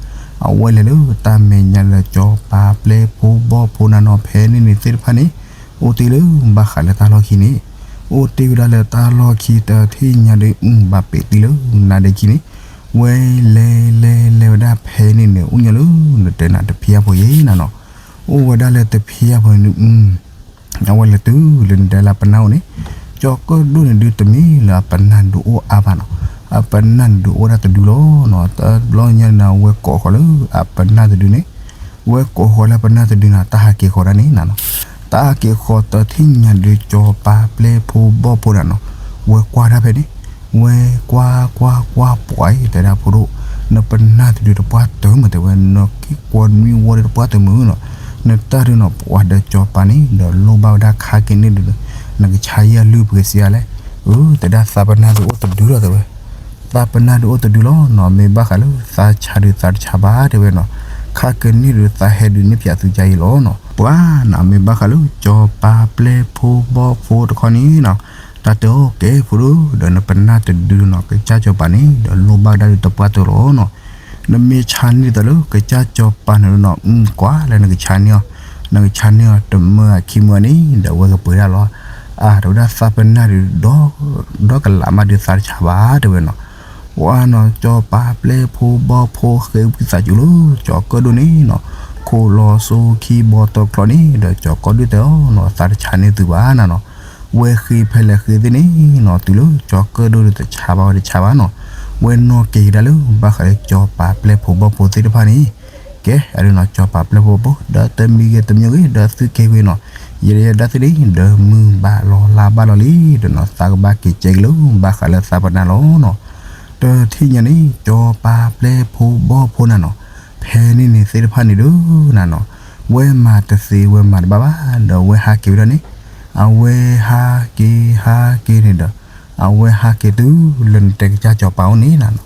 အဝဲလဲၤလၢတၢ်မဲာ်ညါလၢကၠီၤပၤပျဲၢ်ဖိဘီၣ်ဖိနၤနီၤ ဖဲန့ၣ်န့ၣ်သ့ၣ်တဖၣ်န့ၣ် အိၣ်တ့ၢ်လၢဘၣ်ဃးလၢတၢ်လီၢ်ခံန့ၣ်, အိၣ်တ့ၢ်ဝဲဒၣ်လၢတၢ်လီၢ်ခံတထံၣ်ညါဒီး ဘၣ်ပ့းတံၢ်လၢနါဒ့ခံန့ၣ်, ဝဲလဲၤလဲၤလဲၤဝဲဒၣ်ဖဲန့ၣ်န့ၣ် အိၣ်ညီလၢနတဲနၤတဖံအါဖိယဲနၤနီၤ, အိၣ်ဝဲဒၣ်လၢတဖံအါဖိန့ၣ် အဝဲလဲၤတုၤလၢနတဲလၢပနၢ်အိၣ်န့ၣ်, ကၠီၤကၢၣ်ဒိၣ်န့ၣ်ဒုးတမ့ၢ်လၢအပနၢ်ဒုးအိၣ်အါဘၣ်နီၤ, အပနၢ်န့ၣ်ဒုးအိၣ်ဒၣ်တဒုလီၤနီၤ, တဘျီညါန့ၣ် အဝဲကိးဃီၤလၢအပနၢ်တဒုန့ၣ်, ဝဲကိးဃီၤလၢပနၢ်တဒုန့ၣ် တၢ်ဟးက့ၤဃီၤဒၣ်န့ၣ်နၤနီၤ, တၢ်ဟးက့ၤဃီၤတထံၣ်ညါဒုးကၠီၤပၤပျဲၢ်ဖိဘီၣ်ဖိနၤနီၤ, ဝဲကွၢ်ဒၣ်ဖဲန့ၣ်, ဝဲကွၢ်ကွၢ်ကွၢ်ပှၤအံၤတဲဒၣ်ဖိဒိၣ်, နပနၢ်တဒုတပှၢ်တၢၢ်မုၢ်တဲဝဲ နက့ၤကွီနွံဝီဒီးတပှၢ်တၢၢ်မုၢ်နီၤ, နတၢ်ဒုးနီၤ ပှၤဒီးကၠီၤပၤန့ၣ် ဒီးလိၣ်ဘၣ်ဝဲဒၣ်ခါက့ၤန့ၣ်ဒုး, နကဆါယဲၢ်လုၢ်ပကစံးယၤလဲၣ်, အၢ တဲဒၣ်သးပနၢ်ဒုးအိၣ်တဒုလီၤတဲဝဲ သးပနၢ်ဒုးအိၣ်တဒုလီၤနီၤ, မ့ၢ်ဘၣ်ဃးလၢသးဆါဒုးသးတဆါဘၣ်တဲဝဲနီၤ, ခါက့ၤန့ၣ်ဒုးသးဟဲဒုးန့ၢ်ဖၠးသုကါအံၤလီၤနီၤ, ပှၤနီၤ မ့ၢ်ဘၣ်ဃးလၢကၠီၤပၤပျဲၢ်ဖိဘီၣ်ဖိတခီန့ၣ်နီၤ, တၢ်တဲအီၤကဲဖိဒိၣ် ဒီးနပနၢ်တဒုနီၤ ကစၢ်ကၠီၤပၤန့ၣ် ဒီးလိၣ်ဘၣ်ဝဲဒၣ်ဒုးတပှၢ်တၢၢ်လီၤနီၤ, နမ့ၢ်ဆါန့ၢ်ဒ်သိးလၢကစၢ်ကၠီၤပၤန့ၣ်နီၤ ကွၢ်လၢနကဆါန့ၢ်အီၤ, နကဆါန့ၢ်အီၤတမၢအခံမၢန့ၣ် ဒီးအဝဲကပှ့ၤဒၣ်လီၤ, အါ တဲဝဲဒၣ်သးပနၢ်ဒုး ဒီကလးမးဒုးသးတဆါဘၣ်တဲဝဲနီၤ, ပှၤနီၤ ကၠီၤပၤပျဲၢ်ဖိဘီၣ်ဖိဃ့ဝံသးစူၤလၢ ကၠီၤကၢၣ်ဒိၣ်န့ၣ်နီၤ, ခိၣ်လီၤစိခံဘီတီချီန့ၣ် ဒီးကၠီၤကၢၣ်ဒိၣ်တဲအီၤနီၤ သးတဆါန့ၢ်သုဘၣ်နၤနီၤ, ဝဲဃ့ဖဲလဲၣ်ဃ့သ့ၣ်န့ၣ်နီၤ တုၤလၢကၠီၤကၢၣ်ဒိၣ်ဒုးတဆါဘၣ်ဝဲတဆါဘၣ်နီၤ, ဝဲနီၣ်က့ၤကဒါလၢဘၣ်ဃးလၢကၠီၤပၤပျဲၢ်ဖိဘီၣ်ဖိသ့ၣ်တဖၣ်န့ၣ်, ကဲ အဒုးနီၤ ကၠီၤပၤပျဲၢ်ဖိဘီၣ်ဖိ ဒီးတမံၤဂ့ၤတမံၤဂ့ၤ ဒီးသုက့ၤကွံာ်နီၤ, ယဲဒၣ်ယဲဒၣ်သ့ၣ်န့ၣ် ဒီးမုၢ်ဘၣ်လီၤလါဘၣ်လီၤလံ, ဒီးနီၤ သးကဘၣ်က့ၤကဲက့ၤလၢ ဘၣ်ဃးလၢသးပနၢ်လီၤနီၤ, တထံၣ်ညါန့ၣ် ကၠီၤပၤပျဲၢ်ဖိဘီၣ်ဖိနၤနီၤ, ဖဲန့ၣ်န့ၣ်သ့ၣ်တဖၣ်န့ၣ်ဒုးနၤနီၤ, ဝဲမၤတသ့ဝဲမၤတဘၣ်ဘၣ် ဒီးဝဲဟးက့ၤဝဲဒၣ်န့ၣ်, အဝဲဟးက့ၤဟးက့ၤန့ၣ်ဒီး, အဝဲဟးက့ၤတုၤလၢနတဲကစၢ်ကၠီၤပၤအိၣ်န့ၣ်နၤနီၤ,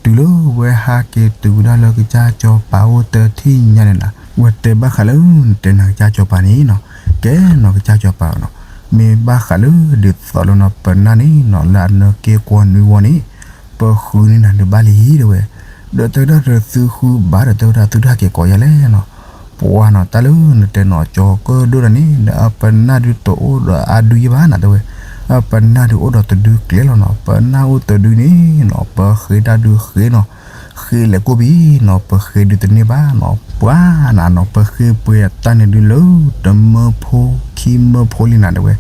တုၤလၢဝဲဟးက့ၤတုၤဝဲဒၣ်လၢကစၢ်ကၠီၤပၤအိၣ်တထံၣ်ညါန့ၣ်နၤ, ဝဲတဲဘၣ်ဃးလၢနတဲနၤကစၢ်ကၠီၤပၤန့ၣ်နီၤ, ကဲနီၤ ကစၢ်ကၠီၤပၤနီၤ, မ့ၢ်ဘၣ်ဃးလၢဒ်သိးလၢနီၤ ပနၢ်န့ၣ်နီၤ လၢအနၢၤက့ၤကွီနွံဝီန့ၣ်, ပဃုန့ၢ်နၤဒုးဘၣ်လံတဲဝဲ, ဒီးတဲဝဲဒၣ်ဒီးသုဃုဘၣ်ဒီးတဲဝဲဒၣ်သုတဟးက့ၤကိးယၤလဲၣ်နီၤ, ပှၤနီၤတၢ်လၢနတဲနီၤ ကၠီၤကၢၣ်ဒိၣ်တၢ်န့ၣ် ဒီးအပနၢ်ဒုးတအိၣ်ဒီးအဒုယဲဘၣ်နၤတဲဝဲ, အပနၢ်ဒုးအိၣ်ဒီးတဒုကျဲလီၤနီၤ, ပနၢ်အိၣ်တဒုန့ၣ်နီၤ ပဃ့တၢ်ဒုးဃ့နီၤ, ဃ့လဲၤကိၢ်ဘံနီၤ ပဃ့ဒုးတန့ၢ်ဘၣ်နီၤ, ပှၤနၤနီၤ ပဃ့ပှ့ၤအတၢ်န့ၣ်ဒုးလၢ တမၢဖိခံမၢဖိလံနၤတဲဝဲ,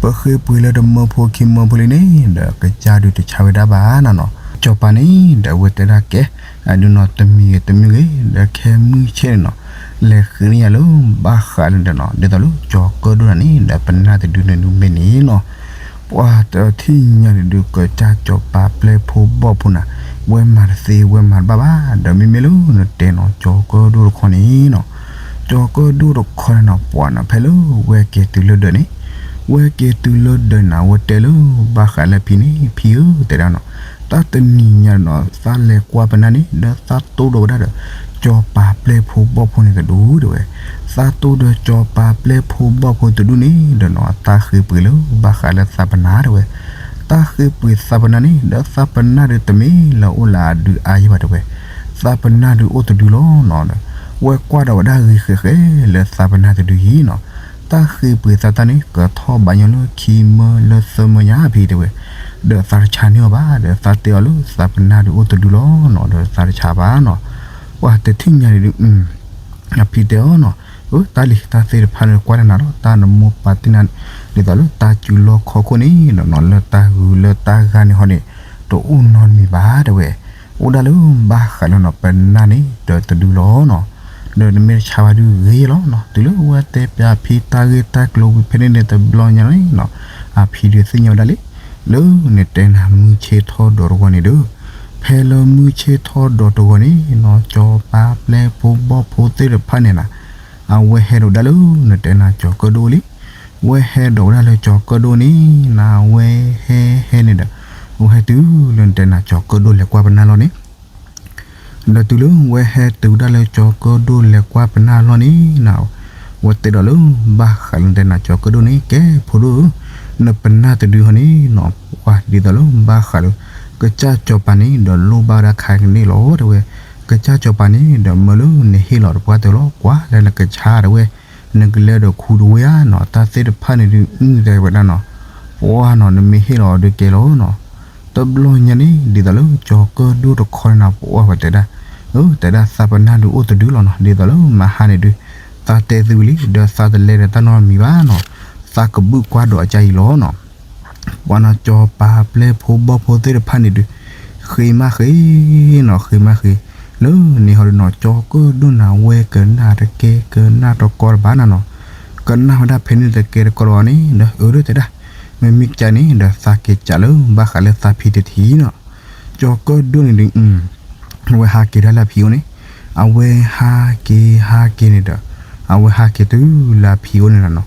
ပဃ့ပှ့ၤလၢတမၢဖိခံမၢဖိလံန့ၣ် ဒီးကစၢ်ဒုးတဆါဝဲဒၣ်ဘၣ်နၤနီၤ, ကၠီၤပၤန့ၣ် ဒီးအဝဲတဲဒၣ်ကဲ အဒုးနီၤ တမံၤဂ့ၤတမံၤဂ့ၤ ဒီးခဲမုၢ်ဆ့ၣ်န့ၣ်နီၤ, လဲၤဃ့န့ၢ်ယၤလၢဘၣ်ဃးလၢနတဲနီၤ ဒ်သိးလၢကၠီၤကၢၣ်ဒိၣ်နၤန့ၣ် ဒီးပနၢ်တဒုန့ၣ်ဒုးမ့ၢ်န့ၣ်နီၤ, ပှၤတထံၣ်ညါန့ၣ်ဒုး ကစၢ်ကၠီၤပၤပျဲၢ်ဖိဘီၣ်ဖိနၤ, ဝဲမၤတသ့ဝဲမၤတဘၣ်ဘၣ် ဒီးမ့မ့ၢ်လၢနတဲနီၤ ကၠီၤကၢၣ်ဒိၣ်တခီန့ၣ်နီၤ, ကၠီၤကၢၣ်ဒိၣ်တခီန့ၣ်နီၤ ပှၤနီၤ ဖဲလၢဝဲက့ၤတုၤလၢဒၢးန့ၣ်, ဝဲက့ၤတုၤလၢဒၢးန့ၣ် ဝဲတဲလၢဘၣ်ဃးလၢဖံန့ၣ် ဖံဧၢ တဲဒၣ်နီၤ, တၢ်တနံၤညါနီၤ သးလဲၤကွၢ်ပနၢ်န့ၣ် ဒီးသးတိၢ်ဒီးဝဲဒၣ်ဒီး ကၠီၤပၤပျဲၢ်ဖိဘီၣ်ဖိန့ၣ်တဒူၣ်တဲဝဲ, သးတိၢ်ဒီးကၠီၤပၤပျဲၢ်ဖိဘီၣ်ဖိတဒူၣ်န့ၣ်ဒီးနီၤ တၢ်ဃ့ပှ့ၤလၢဘၣ်ဃးလၢသးပနၢ်တဲဝဲ, တၢ်ဃ့ပှ့ၤသးပနၢ်န့ၣ် ဒီးသးပနၢ်ဒုးတမ့ၢ်လၢအိၣ်လၢအဒုးအါယံၤဘၣ်တဲဝဲ, သးပနၢ်ဒုးအိၣ်တဒုလီၤနီၤ, ဝဲကွၢ်ဒီးဝဲဒၣ်ဂ့ၤဃဲးဃဲးလၢသးပနၢ်တဒုအံၤနီၤ, တၢ်ဃ့ပှ့ၤသးတၢ်န့ၣ် ကထီၣ်ဘးညီလၢခံမၢလၢသၢမၢညါဖံတဲဝဲ, ဒီးသးတဆါန့ၢ်အီၤဘၣ် ဒီးသးတဲအီၤလၢသးပနၢ်ဒုးအိၣ်တဒုလီၤနီၤ ဒီးသးတဆါဘၣ်နီၤ, ပှၤတထံၣ်ညါန့ၣ်ဒုး အဖံတဲအီၤနီၤ, အၢ တၢ်လံၤတၢ်သ့ၣ်တဖၣ်န့ၣ် ကွၢ်တနၤလီၤ တၢ်နမိၢ်ပၢ်သ့ၣ်နၤန့ၣ် ဒ်သိးလၢတၢ်စုလီၢ်ခီၣ်ခိၣ်န့ၣ်နီၤ လၢတၢ်ဂုၤလၢတၢ်ဂၤန့ၣ်ဟီန့ၣ် တအိၣ်နီတမံၤဘၣ်တဲဝဲ, အိၣ်ဒၣ်လၢဘၣ်ဃးလၢနီၤ ပနၢ်န့ၣ် ဒီးတဒုလီၤနီၤ, ဒီးနမ့ၢ်တဆါဘၣ်ဒုးဂ့ၤလီၤနီၤ, တုၤလၢဝဲတဲပၠးဖံတၢ်ဂ့ၢ်တၢ်ကျိၤဝံၤဖဲန့ၣ်န့ၣ်တဘျီညါန့ၣ်နီၤ, အဖံဒုးသ့ၣ်ညါဝဲဒၣ်လံ, လၢနတဲနၤမုၢ်ဆ့ၣ်ထီၣ်ဒီးတဂီၤန့ၣ်ဒီး ဖဲလၢမုၢ်ဆ့ၣ်ထီၣ်ဒီးတဂီၤန့ၣ်နီၤ ကၠီၤပၤပျဲၢ်ဖိဘီၣ်ဖိသ့ၣ်တဖၣ်န့ၣ်နီၤ, အဝဲဟဲဒီးဝဲဒၣ်လၢနတဲနၤကၠီၤကၢၣ်ဒိၣ်လံ, ဝဲဟဲဒီးဝဲဒၣ်လၢကၠီၤကၢၣ်ဒိၣ်န့ၣ်နီၤ အဝဲဟဲဟဲန့ၣ်ဒီး အဝဲဟဲတုၤလၢနတဲနၤကၠီၤကၢၣ်ဒိၣ်လဲၤကွၢ်ပနၢ်လီၤန့ၣ် ဒီးတုၤလၢဝဲဟဲတုၤဝဲဒၣ်လၢကၠီၤကၢၣ်ဒိၣ်လဲၤကွၢ်ပနၢ်လီၤန့ၣ်နီၤ, ဝဲတဲဒီးလၢ ဘၣ်ဃးလၢနတဲနၤကၠီၤကၢၣ်ဒိၣ်န့ၣ် ကဲဖိဒိၣ်ဧၢ, နပနၢ်တဒုဟီန့ၣ်နီၤ ပှၤဒ်သိးလၢဘၣ်ဃးလၢ ကစၢ်စီၤပၤန့ၣ်ဒီးလိၣ်ဘၣ်ဝဲဒၣ်ခါကန့ၣ်လီၤ တဲဝဲ, ကစၢ်စီၤပၤန့ၣ်ဒီး မၢလၢနဟ့ၣ်လီၤတပှၢ်တၢၢ်လီၤ ကွၢ်လၢနကဆါတဲဝဲ, နကလဲၤဒီးခူတဝ့ဧါနီၤ တၢ်သ့ၣ်တဖၣ်န့ၣ်ဒုး အုတဲဝဲဒၣ်နီၤ, ပှၤနီၤ နမ့ၢ်ဟ့ၣ်လီၤဒုးကဲလီၤနီၤ. တဘျီညါန့ၣ် ဒ်သိးလၢကၠီၤကၢၣ်ဒိၣ်တခီန့ၣ်နီၤ ပှၤတဲဒၣ်, အု တဲဒၣ်သးပနၢ်ဒုးအိၣ်တဒုလီၤနီၤ ဒ်သိးလၢမဟါန့ၣ်ဒုး သးတဲသုဝံၤလံ ဒီးသးတလဲၤဒီးတၢ်နီတမံၤဘၣ်နီၤ, သးကဘုၣ်ကွၢ်ဒီးအကါအံၤလီၤနီၤ. ပှၤနီၤ စီၤပၤပျဲၢ်ဖိဘီၣ်ဖိသ့ၣ်တဖၣ်န့ၣ်ဒုး ဃ့မးဃ့နီၤ ဃ့မးဃ့, လၢန့ၣ်ဟီဒုးနီၤ ကၠီၤကၢၣ်ဒိၣ်န့ၣ် အဝဲကနၣ်တကဲကနၣ်တကီတဘၣ်နၤနီၤ, ကနၣ်ဝဲဒၣ်ဖဲန့ၣ်တကဲတကီတဘၣ်န့ၣ် ဒီးအုဒီးတဲဒၣ်, မ့မ့ၢ်ကန့ၣ်ဒီးသးက့ၤကးလၢဘၣ်ဃးလၢသးဖံတထံၣ်နီၤ, ကၠီၤကၢၣ်ဒိၣ်န့ၣ်ဒုး အဝဲဟးက့ၤဒၣ်လၢအဖံအိၣ်န့ၣ်, အဝဲဟးက့ၤဟးက့ၤန့ၣ်ဒီး အဝဲဟးက့ၤတုၤလၢအဖံအိၣ်န့ၣ်လီၤနီၤ.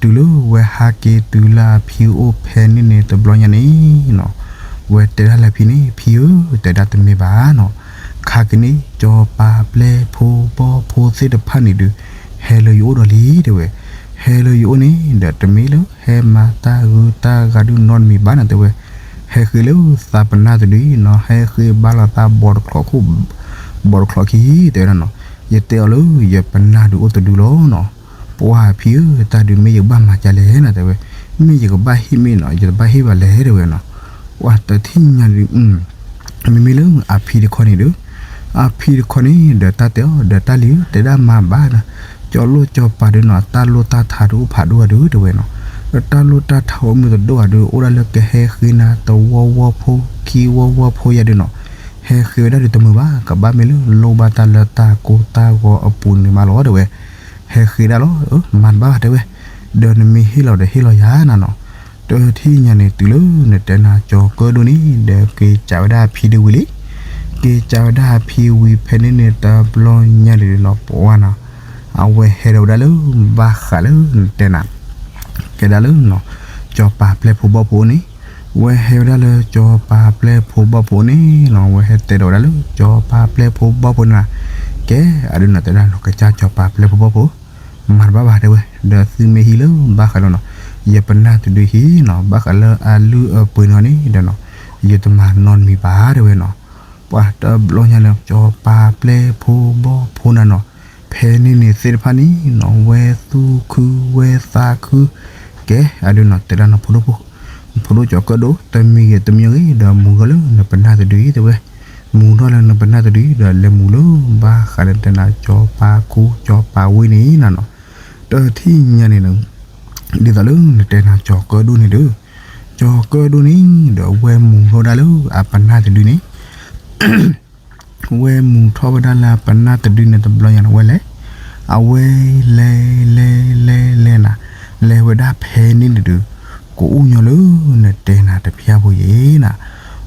တုၤလၢဝဲဟးက့ၤတုၤလၢအဖံအိၣ်ဖဲန့ၣ်န့ၣ် တဘျီညါန့ၣ်နီၤ, ဝဲတဲဒၣ်လၢအဖံန့ၣ် ဖံဧၢ, တဲဒၣ်တမ့ၢ်ဘၣ်နီၤ, ခါကန့ၣ် စီၤပၤပျဲၢ်ဖိဘီၣ်ဖိသ့ၣ်တဖၣ်န့ၣ်ဒုး ဟဲလၢယအိၣ်ဒီးလံ တဲဝဲ, ဟဲလၢယအိၣ်န့ၣ်ဒီး တမ့ၢ်လၢဟဲမၤတၢ်ဂုၤတၢ်ဂၤဒုးနီတမံၤဘၣ်နီၤ တဲဝဲ, ဟဲဃ့လၢသးပနၢ်တဒုနီၤ ဟဲဃ့ဘါလီၤသးဘီတချီးခိၣ် ဘီတချီးခံ တဲဝဲဒၣ်နီၤ, ယတဲအီၤလၢယပနၢ်ဒုးအိၣ်တဒုလီၤနီၤ. ပှၤဖံဧၢ, တၢ်ဒုးမ့ၢ်ယကဘၣ်မၤဒ်လဲၣ်နီၤ တဲဝဲ, မ့ၢ်ယကဘၣ်ဟ့ၣ်မ့ၢ်နီၤ ယတဘၣ်ဟ့ၣ်ဘၣ်လဲၣ် တဲဝဲနီၤ. ပှၤတထံၣ်ညါဒုး မ့မ့ၢ်လၢအဖံတခီန့ၣ်ဒီး အဖံတခီန့ၣ်ဒီးတၢ်တဲအီၤဒီး တၢ်လံၤဧၢ တဲဒၣ်မၤဘၣ်ဒီး ကၠီၤလိၣ်ကၠီၤပၤဒုးနီၤ တၢ်လိၣ်တၢ်ထးဒုးအိၣ်ဖးဒိၣ်ဧါဒုး တဲဝဲနီၤ, ဒီးတၢ်လိၣ်တၢ်ထးအိၣ်မ့ၢ်တဒိၣ်ဧါဒုး အိၣ်ဒၣ်လၢကဟဲဃ့နၤတဝီဝီဖိ ခံဝီဝီဖိယၤဒုးနီၤ, ဟဲဃ့ဝဲဒၣ်ဒုးတမုာ်ဘၣ် ကဘၣ်မ့ၢ်လၢလိၣ်ဘၣ်တၢ်လၢတၢ်ကိၢ်တၢ်ဂီၤအပူၤန့ၣ်မးလီၤ တဲဝဲ, ဟဲဃ့ဒၣ်လီၤ မၤတဘၣ်ဘၣ် တဲဝဲ, ဒီးနမ့ၢ်ဟ့ၣ်လီၤဒီးဟ့ၣ်လီၤယၤနီၤနီၤ, တထံၣ်ညါန့ၣ် တုၤလၢနတဲနၤကၠီၤကၢၣ်ဒိၣ်န့ၣ် ဒီးက့ၤကးဝဲဒၣ်အဖံဒုးဝံၤလံ က့ၤကးဝဲဒၣ်အဖံဝံၤဖဲန့ၣ်န့ၣ် တဘျီညါဒုးနီၤ ပှၤနီၤ, အဝဲဟဲဒီးဝဲဒၣ်လၢ ဘၣ်ဃးလၢနတဲနၤ ကဲဒၣ်လၢ ကၠီၤပၤပျဲၢ်ဖိဘီၣ်ဖိန့ၣ်, ဝဲဟဲဝဲဒၣ်လၢကၠီၤပၤပျဲၢ်ဖိဘီၣ်ဖိန့ၣ်နီၤ ဝဲဟဲတဲဒီးဝဲဒၣ်လၢကၠီၤပၤပျဲၢ်ဖိဘီၣ်ဖိန့ၣ်နီၤ, ကဲအဒုးနီၤ တဲဒၣ်နီၤ ကစၢ်ကၠီၤပၤပျဲၢ်ဖိဘီၣ်ဖိ မၤတဘၣ်ဘၣ် တဲဝဲ, ဒီးသုမ့ၢ်ဟံးလၢဘၣ်ဃးလီၤနီၤ, ယပနၢ်တဒုးဟံးနီၤ ဘၣ်ဃးလၢအလုၢ်အပှ့ၤန့ၣ်ဒီးနီၤ, ယတမၤနီတမံၤဘၣ် တဲဝဲနီၤ. ပှၤတဘျီညါန့ၣ် ကၠီၤပၤပျဲၢ်ဖိဘီၣ်ဖိနၤနီၤ, ဖဲန့ၣ်န့ၣ်သ့ၣ်တဖၣ်န့ၣ်နီၤ ဝဲသူၣ်ခုဝဲသးခု, ကဲအဒုးနီၤ တဲဒၣ်နီၤ ဖိဒိၣ်ဖိ ဖိဒိၣ်ကၠီၤကၢၣ်ဒိၣ် တမံၤဂ့ၤတမံၤဂ့ၤ ဒီးမူၤထီၣ်လၢနပနၢ်တဒုအံၤတဲဝဲ, မူၤထီၣ်လၢနပနၢ်တဒုအံၤ ဒီးလဲၤမူၤလၢဘၣ်ဃးလၢနတဲနၤကၠီၤပၤခူကၠီၤပၤဝ့ၢ်န့ၣ်နီၤနီၤ, တထံၣ်ညါန့ၣ်နီၤ, ဒ်သိးလၢနတဲနၤကၠီၤကၢၣ်ဒိၣ်န့ၣ်ဒီး, ကၠီၤကၢၣ်ဒိၣ်န့ၣ်ဒီး ဝဲမူၤထီၣ်ဝဲဒၣ်လၢအပနၢ်တဒုန့ၣ် ဝဲမူၤထီၣ်ဝဲဒၣ်လၢအပနၢ်တဒုန့ၣ်တဘျီညါန့ၣ် ဝဲလဲၤ, အဝဲလဲၤလဲၤလဲၤလဲၤနၤ, လဲၤဝဲဒၣ်ဖဲန့ၣ်န့ၣ်ဒီး, ကအိၣ်ညီလၢနတဲနၤတဖၠၣ်ဖိယဲနၤ,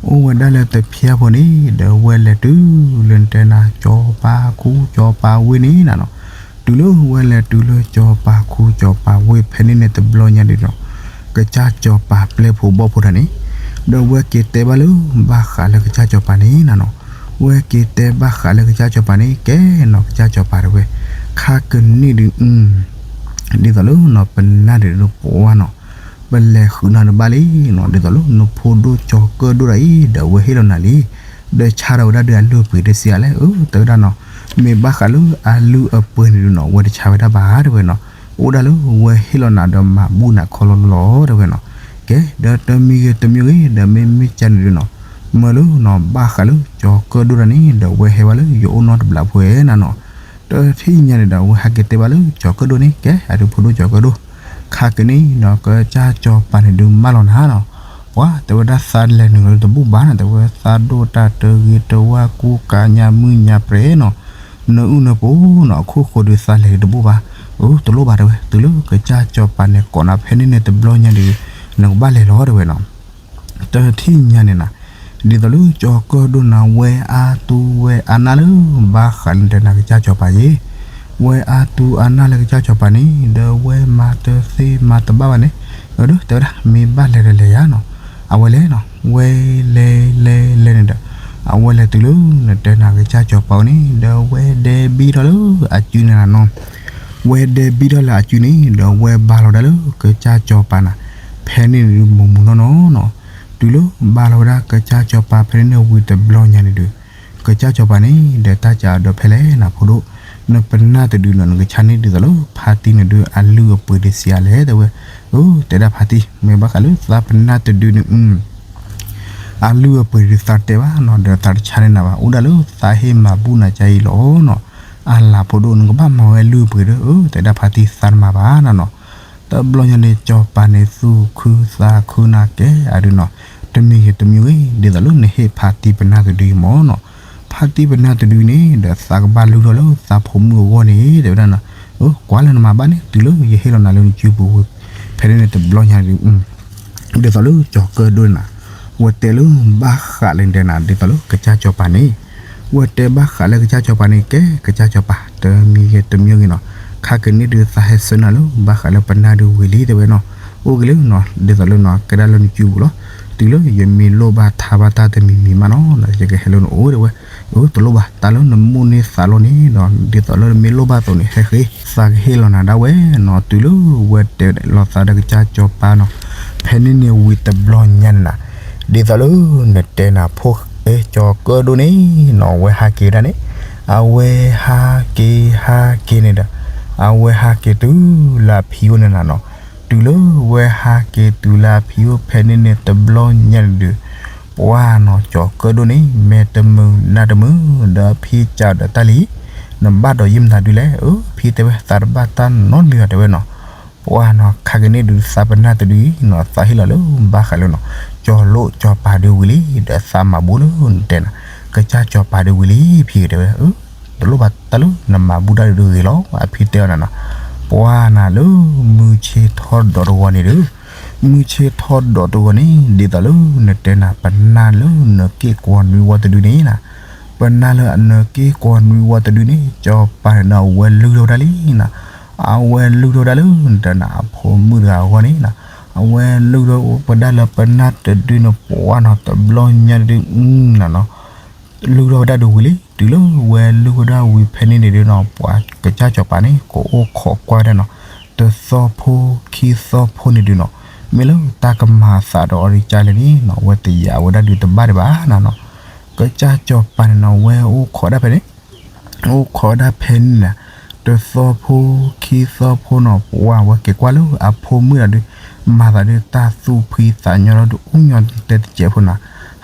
အိၣ်ဝဲဒၣ်လၢတဖၠၣ်ဖိန့ၣ် ဒီးဝဲလဲၤတုၤလၢနတဲနၤကၠီၤပၤခူကၠီၤပၤဝ့ၢ်န့ၣ်နၤနီၤ, တုၤလၢဝဲလဲၤတုၤလၢကၠီၤပၤခူကၠီၤပၤဝ့ၢ်ဖဲန့ၣ်န့ၣ်တဘျီညါဒီးနီၤ, ကစၢ်ကၠီၤပၤပျဲၢ်ဖိဘီၣ်ဖိတၢ်န့ၣ်, ဒီးဝဲက့ၤတဲဘၣ်လၢဘၣ်ဃးလၢကစၢ်ကၠီၤပၤန့ၣ်နၤနီၤ, ဝဲက့ၤတဲဘၣ်ဃးလၢကစၢ်ကၠီၤပၤန့ၣ် ကဲနီၤ ကစၢ်ကၠီၤပၤတဲဝဲ, ခါကန့ၣ်ဒီး ဒ်သိးလၢနီၤ ပနၢ်ဒုးပဝါနီၤ, ပလဲၤဃုာ်နၤတဘၣ်လံနီၤ, ဒ်သိးလၢနဖိဒိၣ်ကၠီၤကၢၣ်ဒိၣ်ဒၣ်အံၤ ဒီးဝဲဟ့ၣ်လီၤနၤလံ, ဒီးဆါထီၣ်ဝဲဒၣ်ဒုးအလုၢ်အပှ့ၤတစံးအါလဲၣ်, အၢ တဲဝဲဒၣ်နီၤ, မ့ၢ်ဘၣ်ဃးလၢအလုၢ်အပှ့ၤန့ၣ်ဒုးနီၤ ဝဲတဆါဝဲဒၣ်ဘၣ်တဲဝဲနီၤ, အိၣ်ဒၣ်လၢဝဲဟ့ၣ်လီၤနၤဒီးမၤဘူၣ်နၤခီလီၤလီၤတဲဝဲနီၤ, ကဲ ဒီးတမံၤဂ့ၤတမံၤဂ့ၤ ဒီးမ့မ့ၢ်ကန့ၣ်ဒုးနီၤ, မၢလၢနီၤ ဘၣ်ဃးလၢကၠီၤကၢၣ်ဒိၣ်တၢ်န့ၣ် ဒီးဝဲဟဲဘၣ်လၢယအိၣ်နီတဘျီဖိနၤနီၤ, တထံၣ်ညါန့ၣ်ဒီး အဝဲဟဲက့ၤတဲဘၣ်လၢကၠီၤကၢၣ်ဒိၣ်န့ၣ် ကဲ အဒုးဖိဒိၣ်ကၠီၤကၢၣ်ဒိၣ်, ခါကန့ၣ်နီၤ ကစၢ်ကၠီၤပၤန့ၣ်ဒုးမၢလီၤနၤနီၤ, ပှၤတဲဝဲဒၣ်သးလဲၤနုာ်လီၤတဘူၣ်ဘၣ်နီၤ, တဲဝဲသးဒိၣ်တၢ်တဂ့ၤတဝါကူကၤညါမုၢ်ညါပြဲၤနီၤ, နအုၣ်နပူၤနီၤ အခိၣ်ဃိဒုးသးလဲၤတဘူၣ်ဘၣ်, အၢ တလိၣ်ဘၣ်တဲဝဲ, တုၤလၢကစၢ်ကၠီၤပၤန့ၣ်ကိးနၤဖဲန့ၣ်န့ၣ်တဘျီညါဒီး နကဘၣ်လဲၤလီၤတဲဝဲနီၤ. တထံၣ်ညါန့ၣ်နၤ, ဒ်သိးလၢကၠီၤကၢၣ်ဒိၣ်နၤ ဝဲအါသူဝဲအါနၢ်လၢ ဘၣ်ဃးလၢနတဲနၤကစၢ်ကၠီၤပၤယဲ, ဝဲအါသူအါနၢ်လၢကစၢ်ကၠီၤပၤန့ၣ် ဒီးဝဲမၤတသ့မၤတဘၣ်ဘၣ်န့ၣ်, အၢ တဲဝဲဒၣ် မ့ၢ်ဘၣ်လဲၤဒီးလဲၤယၤနီၤ, အဝဲလဲၤနီၤ ဝဲလဲၤလဲၤလဲၤန့ၣ်ဒီး အဝဲလဲၤတုၤလၢနတဲနၤကစၢ်ကၠီၤပၤအအိၣ်န့ၣ် ဒီးဝဲဒဲဘံထီၣ်လၢအစုန့ၣ်နၤနီၤ, ဝဲဒဲဘံထီၣ်လၢအစုန့ၣ် ဒီးဝဲဘါလီၤဒၣ်လၢကစၢ်ကၠီၤပၤနၤ, ဖဲန့ၣ်န့ၣ်ဒုး မူးမူးနီၢ်နီၢ်နီၤ, တုၤလၢဘၣ်လီၤဝဲဒၣ်ကစၢ်စီၤပၤဖဲန့ၣ်န့ၣ်ဝံၤတဘျီညါန့ၣ်ဒုး, ကစၢ်စီၤပၤန့ၣ် ဒီးတၢ်စံးဒီးဖဲလဲၣ်နၤဖိဒိၣ်, နပနၢ်တဒုနီၤ နကဆါန့ၢ်ဒ်သိးလၢဖါတံၢ်န့ၣ်ဒုး အလုၢ်အပှ့ၤဒုးစံးအါလဲၣ် တဲဝဲ, အၢ တဲဒၣ်ဖါတံၢ် မ့ၢ်ဘၣ်ဃးလၢသးပနၢ်တဒုန့ၣ် အလုၢ်အပှ့ၤဒုးသးတတဲဘၣ်နီၤ, ဒီးသးတဆါန့ၢ်နၤဘၣ်, အိၣ်ဒၣ်လၢသးဟ့ၣ်မၤဘူၣ်နၤကါအံၤလီၤနီၤ, အါလၤဖိဒိၣ် နကဘၣ်မၤဝဲလုၢ်အပှ့ၤဒီး အၢ တဲဒၣ်ဖါတံၢ်သးတမၤဘၣ်နၤနီၤ, တဘျီညါန့ၣ် စီၤပၤန့ၣ် သူၣ်ခုသးခုနၤကဲအဒုနီၤ, တမံၤဂ့ၤတမံၤဂ့ၤ ဒ်သိးလၢနဟ့ၣ်ဖါတံၢ်ပနၢ်တဒုအံၤမၢ်နီၤ, ဖါတံၢ်ပနၢ်တဒုန့ၣ် ဒီးသးကဘၣ်လုၢ်ထီၣ်လၢသးဖိမုၣ်အဂီၢ်န့ၣ် တဲဝဲဒၣ်နီၤ, အၢ ကွၢ်လၢနမၤဘၣ်န့ၣ် တုၤလၢယဟ့ၣ်လီၤနၤလၢနစုပူၤဝဲ, ဖဲန့ၣ်န့ၣ်တဘျီညါဒုး ဒ်သိးလၢကၠီၤကၢၣ်ဒိၣ်န့ၣ်နၤ, ဝဲတဲလၢဘၣ်ဃးလၢနတဲနၤ ဒ်သိးလၢကစၢ်စီၤပၤန့ၣ်, ဝဲတဲဘၣ်ဃးလၢကစၢ်စီၤပၤန့ၣ် ကဲကစၢ်စီၤပၤ တမံၤဂ့ၤတမံၤဂ့ၤနီၤ, ခါကန့ၢ်ဒုးသးဟဲဆှၢနၤလၢ ဘၣ်ဃးလၢပနၢ်ဒုးဝံၤလံ တဲဝဲနီၤ, အိၣ်က့ၤလၢနီၤ ဒ်သိးလၢနီၤ ကဲဒၣ်လၢနစုပူၤလီၤ, တုၤလၢယမ့ၢ်လိၣ်ဘၣ်ထါဘၣ်တၢ်တမံၤမံၤမးနီၤ ယကဟဲလၢနအိၣ် တဲဝဲ, အၢ တလိၣ်ဘၣ် တၢ်လၢနမိၣ်န့ၢ်သးလီၤန့ၣ်ဒီး ဒ်သိးလၢနမ့ၢ်လိၣ်ဘၣ်အသိးန့ၣ် ဟဲဃ့ သးကဟ့ၣ်လီၤနၤဒၣ်ဝဲနီၤ, တုၤလၢဝဲတဲလီၤသးဒီးကစၢ်စီၤပၤနီၤ, ဖဲန့ၣ်န့ၣ်ဝံၤတဘျီညါန့ၣ်နၤ, ဒ်သိးလၢနတဲနၤဖိ ကၠီၤကၢၣ်ဒိၣ်န့ၣ်နီၤ အဝဲဟးက့ၤဒၣ်န့ၣ်, အဝဲဟးက့ၤဟးက့ၤန့ၣ်ဒီး အဝဲဟးက့ၤတုၤလၢအဖံအိၣ်န့ၣ်နၤနီၤ, တုၤလၢဝဲဟးက့ၤတုၤလၢအဖံအိၣ်ဖဲန့ၣ်န့ၣ်တဘျီညါန့ၣ်ဒုး ပှၤနီၤ ကၠီၤကၢၣ်ဒိၣ်န့ၣ် မ့ၢ်တမုာ်နၤတမုာ် ဒီးအဖံစံးဒီးတၢ်လံ, နဘၣ်ဒီးယံာ်မတၤဒုးလဲၣ်, အၢ ဖံတဲဝဲ သးတဘၣ်တၢ်နီတမံၤဘၣ် တဲဝဲနီၤ, ပှၤနီၤ ခါကန့ၢ်ဒုးသးပနၢ်တဒုအံၤနီၤ သးဟ့ၣ်လီၤလၢဘၣ်ဃးလၢနီၤ ကၠီၤလိၣ်ကၠီၤပၤဒုးဝံၤလံ, ဒီးသးမၤဘူၣ်လၢနတဲနၤ ကစၢ်ကၠီၤပၤဒုးဝံၤလံ ဖံတဲဝဲ, အၢ တလိၣ်ဘၣ် တၢ်လၢနမၤဘူၣ်တၢ်ဒုးဂ့ၤလီၤ အဖံတဲအီၤနၤနီၤ, ပှၤနၤလၢမုၢ်ဆ့ၣ်ထီၣ်ဒီးတဂီၤန့ၣ်ဒုး မုၢ်ဆ့ၣ်ထီၣ်ဒီးတဂီၤန့ၣ် ဒ်သိးလၢနတဲနၤ ပနၢ်လၢနက့ၢ်ကွီၤနွံဝီတဒုန့ၣ်နၤ, ပနၢ်လၢအနက့ၢ်ကွီၤနွံဝီတဒုန့ၣ် ကၠီၤပၤန့ၣ်ဒီး အဝဲလုၢ်ထီၣ်ဝဲဒၣ်လံနၤ, အဝဲလုၢ်ထီၣ်ဝဲဒၣ်လၢနတဲနၤ အဖိမုၣ်တဂၤအဂီၢ်န့ၣ်နၤ, အဝဲလုၢ်ထီၣ်ဝဲဒၣ်လၢပနၢ်တဒုန့ၣ် ပှၤနီၤ တဘျီညါဒုးနၤနီၤ လုၢ်ထီၣ်ဝဲဒၣ်ဒုးဝံၤလံ, တုၤလၢဝဲလုၢ်ဝဲဒၣ်ဝံၤဖဲန့ၣ်န့ၣ်ဒုးနီၤ ပှၤကစၢ်ကၠီၤပၤန့ၣ် ကအိၣ်ခိးကွၢ်ဝဲဒၣ်နီၤ, တသီဖိခံသီဖိန့ၣ်ဒုးနီၤ, မ့ၢ်လၢတၢ်ကမၤအသးဒီးအီၤဒုးကလဲၣ်န့ၣ်နီၤ ဝဲတယာ်ဝဲဒၣ်ဒုးတဘၣ်ဒံးဘၣ်နၤနီၤ, ကစၢ်ကၠီၤပၤန့ၣ်နီၤ ဝဲအိၣ်ခိးဒၣ်ဖဲန့ၣ် အိၣ်ခိးဒၣ်ဖဲန့ၣ်နၤ, တသီဖိခံသီဖိနီၤ ပှၤဝဲက့ၤကွၢ်လၢအဖိမုၣ်တဒုး မၤသးဒုးတၢ်သူၣ်ဖှံသးညီလီၤဒုး အိၣ်ညီတဲတစဲးဖိနၤ,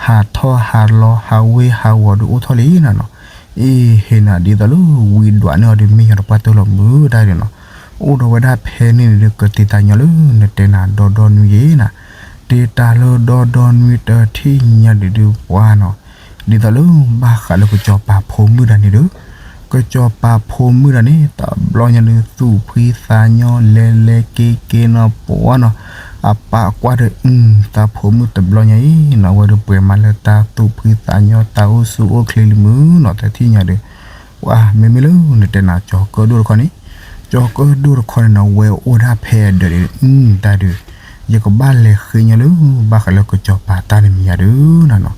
ဟးထီၣ်ဟးလီၤ ဟးဝ့ၢ်ဟးဝီၤဒုးအိၣ်ထီၣ်လံနၤနီၤ, အ့ဟ့နၤ ဒ်သိးလၢဝံဒွးန့ၢ်အီၤဒုး မ့ၢ်ညီတပှၢ်တၢၢ်လီၤမုာ်တၢ်ဒုးနီၤ, အိၣ်ဒီးဝဲဒၣ်ဖဲန့ၣ်န့ၣ်ဒုး ကတ့တၢ်ညီလၢနတဲနၤ ဒီဒီနွံယ့ၤနၤ, တ့တၢ်လၢဒီဒီနွံတထံၣ်ညါဒုးဒုးပှၤနီၤ, ဒ်သိးလၢဘၣ်ဃးလၢကစီၤပၤဖိမုၣ်တဂၤန့ၣ်ဒီး, ကစီၤပၤဖိမုၣ်တဂၤန့ၣ် တဘျီညါဒုး သူၣ်ဖှံသးညီ လဲၤလဲၤက့ၤက့ၤနီၤ ပှၤနီၤ, အပၢ်ကွၢ်ဒီး အု တၢ်ဖိမုၣ်တဘျီညါအံၤနီၤ အဝဲဒုးပှဲၤမးလၢတၢ်သူၣ်ဖှံသးညီ တၢ်အိၣ်ဆူၣ်အိၣ်ချ့လံမုာ်နီၤ တထံၣ်ညါဒီး, ပှၤ မ့မ့ၢ်လၢနတဲနၤ ကၠီၤကၢၣ်ဒိၣ်တခီန့ၣ်, ကၠီၤကၢၣ်ဒိၣ်တခီန့ၣ်နီၤ ဝဲအိၣ်ဒၣ်ဖဲအဒၢးဒီး အု တၢ်ဒုး, ယကဘၣ်လဲၤဃ့ညီလၢ ဘၣ်ဃးလၢကစီၤပၤတၢ်တမံၤယၤဒုးနၤနီၤ,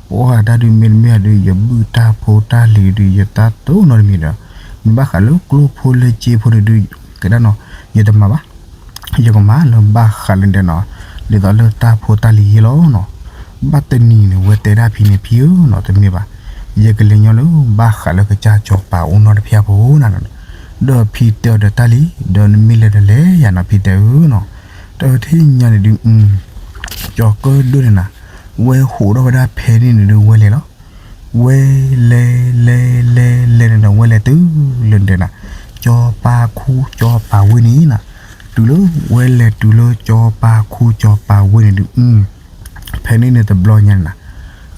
ပှၤတၢ်ဒုးမ့တမ့ၢ်ဒုး ယဘုၣ်တၢ်ဖိတၢ်လံၤဒုး ယတၢ်တိၢ်နီတမံၤဒီး, မ့ၢ်ဘၣ်ဃးလၢကျိၣ်ဖိလၢစ့ဖိန့ၣ်ဒုး ကဲဒၣ်နီၤ, ယတမၤဘၣ်, ယကမၤလၢဘၣ်ဃးလၢဒဲးနီၤ, ဒ်သိးလၢတၢ်ဖိတၢ်လံၤယဲလီၤနီၤ, ဘၣ်တနံၤန့ၣ် ဝဲတဲဒၣ်ဖံန့ၣ် ဖံဧၢနီၤ တမ့ၢ်ဘၣ်, ယကလဲၤညီလၢ ဘၣ်ဃးလၢကစၢ်ကၠီၤပၤအိၣ်နီတဖျၢၣ်ဖိနၤနီၤ, ဒီးဖံတဲအီၤဒီးတၢ်လံ, ဒီးနမ့ၢ်လဲၤဒီးလဲၤယၤနီၤ ဖံတဲဧၢနီၤ, တထံၣ်ညါန့ၣ်ဒုး ကၠီၤကၢၣ်ဒိၣ်န့ၣ်နၤ, ဝဲဟးထီၣ်ဝဲဒၣ်ဖဲန့ၣ်န့ၣ်ဒုး ဝဲလဲၤလီၤ, ဝဲလဲၤလဲၤလဲၤလဲၤန့ၣ်ဒီး ဝဲလဲၤတုၤလၢဒဲးနၤ, ကၠီၤပၤခူကၠီၤပၤဝ့ၢ်န့ၣ်နၤ, တုၤလၢဝဲလဲၤတုၤလၢကၠီၤပၤခူကၠီၤပၤဝ့ၢ်န့ၣ်ဒုး ဖဲန့ၣ်န့ၣ်တဘျီညါန့ၣ်နၤ,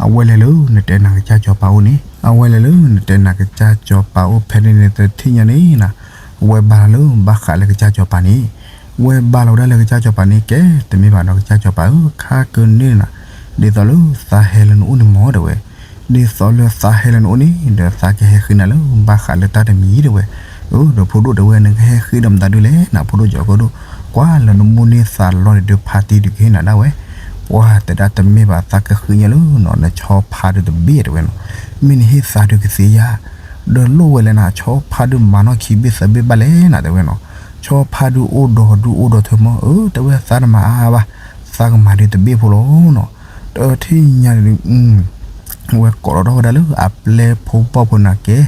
အဝဲလဲၤလၢနတဲနၤကစၢ်ကၠီၤပၤအိၣ်န့ၣ်, အဝဲလဲၤလၢနတဲနၤကစၢ်ကၠီၤပၤအိၣ်ဖဲန့ၣ်န့ၣ် တထံၣ်ညါန့ၣ်နၤ, ဝဲဘၣ်လီၤလၢဘၣ်ဃးလၢကစၢ်ကၠီၤပၤန့ၣ်, ဝဲဘၣ်လီၤဝဲဒၣ်လၢကစၢ်ကၠီၤပၤန့ၣ် ကဲ တမ့ၢ်ဘၣ်ဒီးကစၢ်ကၠီၤပၤဧၢ ခါကန့ၢ်နၤ, ဒ်သိးလၢသးဟဲလၢနအိၣ်န့ၣ်မၢ်တဲဝဲ, ဒ်သိးလၢသးဟဲလၢနအိၣ်န့ၣ် ဒီးသးကဟဲဃ့နၤလၢ ဘၣ်ဃးလၢတၢ်တမံၤတဲဝဲ, အၢ ဒီးဖိဒိၣ်တဲဝဲ နကဟဲဃ့ဒီးမတၤဒုးလဲၣ်နၤ ဖိဒိၣ်ကၠီၤကၢၣ်ဒိၣ်, ကွၢ်လၢနမိၣ်န့ၢ်သးလီၤန့ၣ်ဒုး ဖါတံၢ်ဒုးကဟ့ၣ်နၤဒၣ်ဝဲ, ပှၤတဲဒၣ်တမ့ၢ်ဘၣ်သးကဃ့ညီလၢနီၤ နဆီဖါဒုးတဘ့ၣ်တဲဝဲနီၤ, မ့ၢ်နဟ့ၣ်သးဒုးကသ့ဧါ, ဒီးလိၣ်ဝဲလဲၣ်နၤ ဆီဖါဒုးမၤနီၢ်ခံဘ့ၣ်သၢဘ့ၣ်ဘၣ်လဲၣ်နၤတဲဝဲနီၤ, ဆီဖါဒုးအိၣ်ဒီးဒုးအိၣ်ဒီးထၢမၢ် အၢ တဲဝဲသးတမၤအါဘၣ်, သးကမၤဒုးတဘ့ၣ်ဖိလီၤနီၤ. တထံၣ်ညါန့ၣ်ဒုး ဝဲကိးထီၣ်ထီၣ်ဝဲဒၣ်လၢအပျဲၢ်ဖိဘီၣ်ဖိန့ၣ်ကဲ,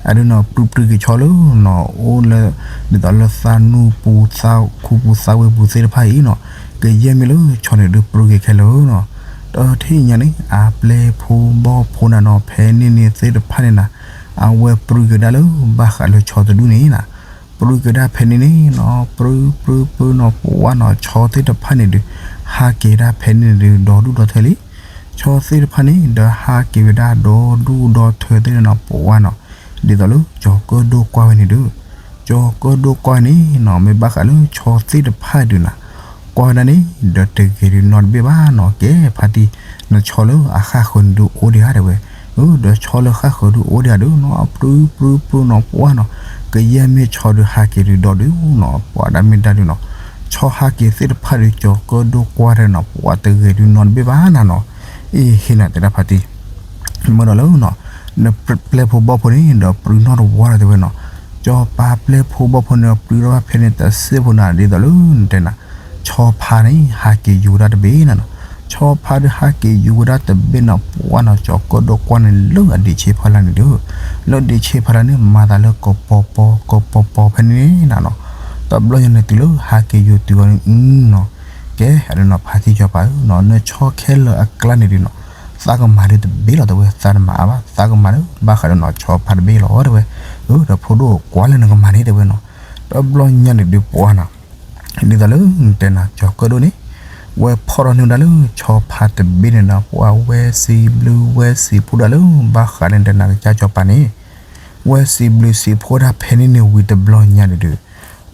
အဒုးနီၤ ပြူပြူက့ၤဆီလၢနီၤ အိၣ်လၢ ဒ်သိးလၢသးနူၢ်ပူၤ သးခူပူၤ သးဝ့ၢ်ပူၤသ့ၣ်တဖၣ်အံၤနီၤ, ကယဲၢ်မ့ၢ်လၢဆီန့ၣ်ဒုးပြူက့ၤခဲလၢာ်နီၤ. တထံၣ်ညါန့ၣ် အပျဲၢ်ဖိဘီၣ်ဖိနၤနီၤ ဖဲန့ၣ်န့ၣ်သ့ၣ်တဖၣ်န့ၣ်နၤ, အဝဲပြူက့ၤဒၣ်လၢဘၣ်ဃးလၢဆီတဒူၣ်န့ၣ်နၤ ပြူက့ၤဒၣ်ဖဲန့ၣ်န့ၣ်နီၤ ပြူပြူပြူနီၤ ပဝါနီၤ ဆီသ့ၣ်တဖၣ်န့ၣ်ဒုး ဟးက့ၤဒၣ်ဖဲန့ၣ်န့ၣ်ဒုး ဒီဒူၣ်ဒီထၢလံ. ဆီသ့ၣ်တဖၣ်န့ၣ် ဒီးဟးက့ၤဝဲဒၣ်ဒီဒူၣ်ဒီထၢသ့ၣ်န့ၣ်နီၤ ပဝါနီၤ, ဒ်သိးလၢကၠီၤကၢၣ်ဒိၣ်ကွၢ်ဝဲန့ၣ်ဒုး, ကၠီၤကၢၣ်ဒိၣ်ကွၢ်န့ၣ်နီၤ မ့ၢ်ဘၣ်ဃးလၢဆီသ့ၣ်တဖၣ်ဒုးနၤ ကွၢ်ဝဲဒၣ်န့ၣ် ဒီးတဂ့ၤဒုးနီတဘ့ၣ်ဘၣ်နီၤ ကဲဖါတံၢ် နဆီလၢအဃၣ်ဃၢၤန့ၣ်ဒုးအိၣ်ဒံးဧါတဲဝဲ. ဒီးဆီလၢဃၣ်ဃၢၤဒုးအိၣ်ဒံးဧါဒုးနီၤ ပြူပြူပြူနီၤ ပဝါနီၤ, ကယဲၢ်မ့ၢ်ဆီဒုးဟးက့ၤဒုးဒီဒုးနီၤ ပှၤဒၣ်မ့ၢ်ဒၣ်ဒုးနီၤ, ဆီဟးက့ၤသ့ၣ်တဖၣ်ဒုး ကၠီၤကၢၣ်ဒိၣ်ကွၢ်တဲနီၤ ပှၤတဂ့ၤဒုးနီတဘ့ၣ်ဘၣ်နၤနီၤ. အ့ဟ့နၤတဲဒၣ်ဖါတံၢ် မ့ၢ်ဒီးလၢနီၤ နပျဲၢ်ဖိဘီၣ်ဖိန့ၣ် ဒီးပြူနီတဝါဒီးတဲဝဲနီၤ, ကၠီၤပၤပျဲၢ်ဖိဘီၣ်ဖိန့ၣ် ပြူထီၣ်ဖဲန့ၣ်တစ့ၢ်ဖိနၤ ဒ်သိးလၢနတဲနၤ, ဆီဖါန့ၣ် ဟးက့ၤယူၤဝဲဒၣ်တဘ့ၣ်နၤနီၤ, ဆီဖါဒုးဟးက့ၤယူၤဝဲဒၣ်တဘ့ၣ်နီၤ ပှၤနီၤ ကၠီၤကၢၣ်ဒိၣ်ကွၢ်န့ၣ်လၢအဒံးဆ့ဖါလၢ်န့ၣ်ဒုး, လၢဒံးဆ့ဖါလၢ်န့ၣ် မၤသးလၢကပီၤပီၤ ကပီၤပီၤဖဲန့ၣ်နၤနီၤ, တဘျီညါန့ၣ်တုၤလၢဟးက့ၤယူၤတုၤအီၤန့ၣ်နီၤ, ကဲအဒုးနီၤ ဖါတံၢ်ကၠီၤပၤဧၢနီၤ နဆီခဲလၢာ်အကျါန့ၣ်ဒုးနီၤ, သးကမၤဒုးတဘ့ၣ်လီၤတဲဝဲ သးတမၤအါဘၣ် သးကမၤလၢဘၣ်ဃးဒီးနီၤ ဆီဖါတဘ့ၣ်လီၤတဲဝဲ. ဒီးဖိဒိၣ်ကွၢ်လၢနကမၤန့ၣ်တဲဝဲနီၤ, တဘျီညါန့ၣ်ဒုးပှၤနီၤ ဒ်သိးလၢနတဲနၤ ကၠီၤကၢၣ်ဒိၣ်န့ၣ် ဝဲဖီၣ်ထီၣ်န့ၢ်ဝဲဒၣ်လၢဆီဖါတဘ့ၣ်န့ၣ်ဒီး ပှၤဝဲစံးဘျုးဝဲစံးဖှိၣ်ဒၣ်လၢဘၣ်ဃးလၢနတဲနၤ ကစၢ်ကၠီၤပၤန့ၣ်, ဝဲစံးဘျုးစံးဖှိၣ်ဒၣ်ဖဲန့ၣ်န့ၣ်ဝံၤတဘျီညါန့ၣ်ဒုး,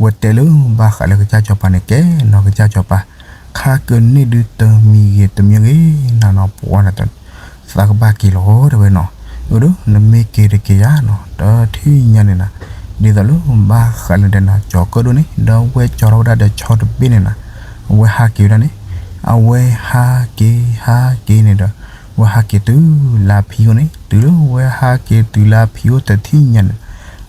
ဝဲတဲလၢဘၣ်ဃးလၢကစၢ်ကၠီၤပၤန့ၣ် ကဲနီၤ ကစၢ်ကၠီၤပၤ, ခါကန့ၢ်ဒုးတမံၤဂ့ၤတမံၤဂ့ၤနၤနီၤ ပှၤနီၤ သးကဘၣ်က့ၤလီၤတဲဝဲနီၤ, အၢ ဒီးနမ့ၢ်က့ၤတက့ၤယၤနီၤ တထံၣ်ညါန့ၣ်နၤ, ဒ်သိးလၢဘၣ်ဃးလၢနတဲနၤ ကၠီၤကၢၣ်ဒိၣ်န့ၣ် ဒီးဝဲကၠီၤထီၣ်ဝဲဒၣ်ဒီးဆီတဘ့ၣ်န့ၣ်နၤ, အဝဲဟးက့ၤဝဲဒၣ်န့ၣ်, အဝဲဟးက့ၤဟးက့ၤန့ၣ်ဒီး, ဝဲဟးက့ၤတုၤလၢဖံအိၣ်န့ၣ် တုၤလၢဝဲဟးက့ၤတုၤလၢဖံအိၣ်တထံၣ်ညါန့ၣ်,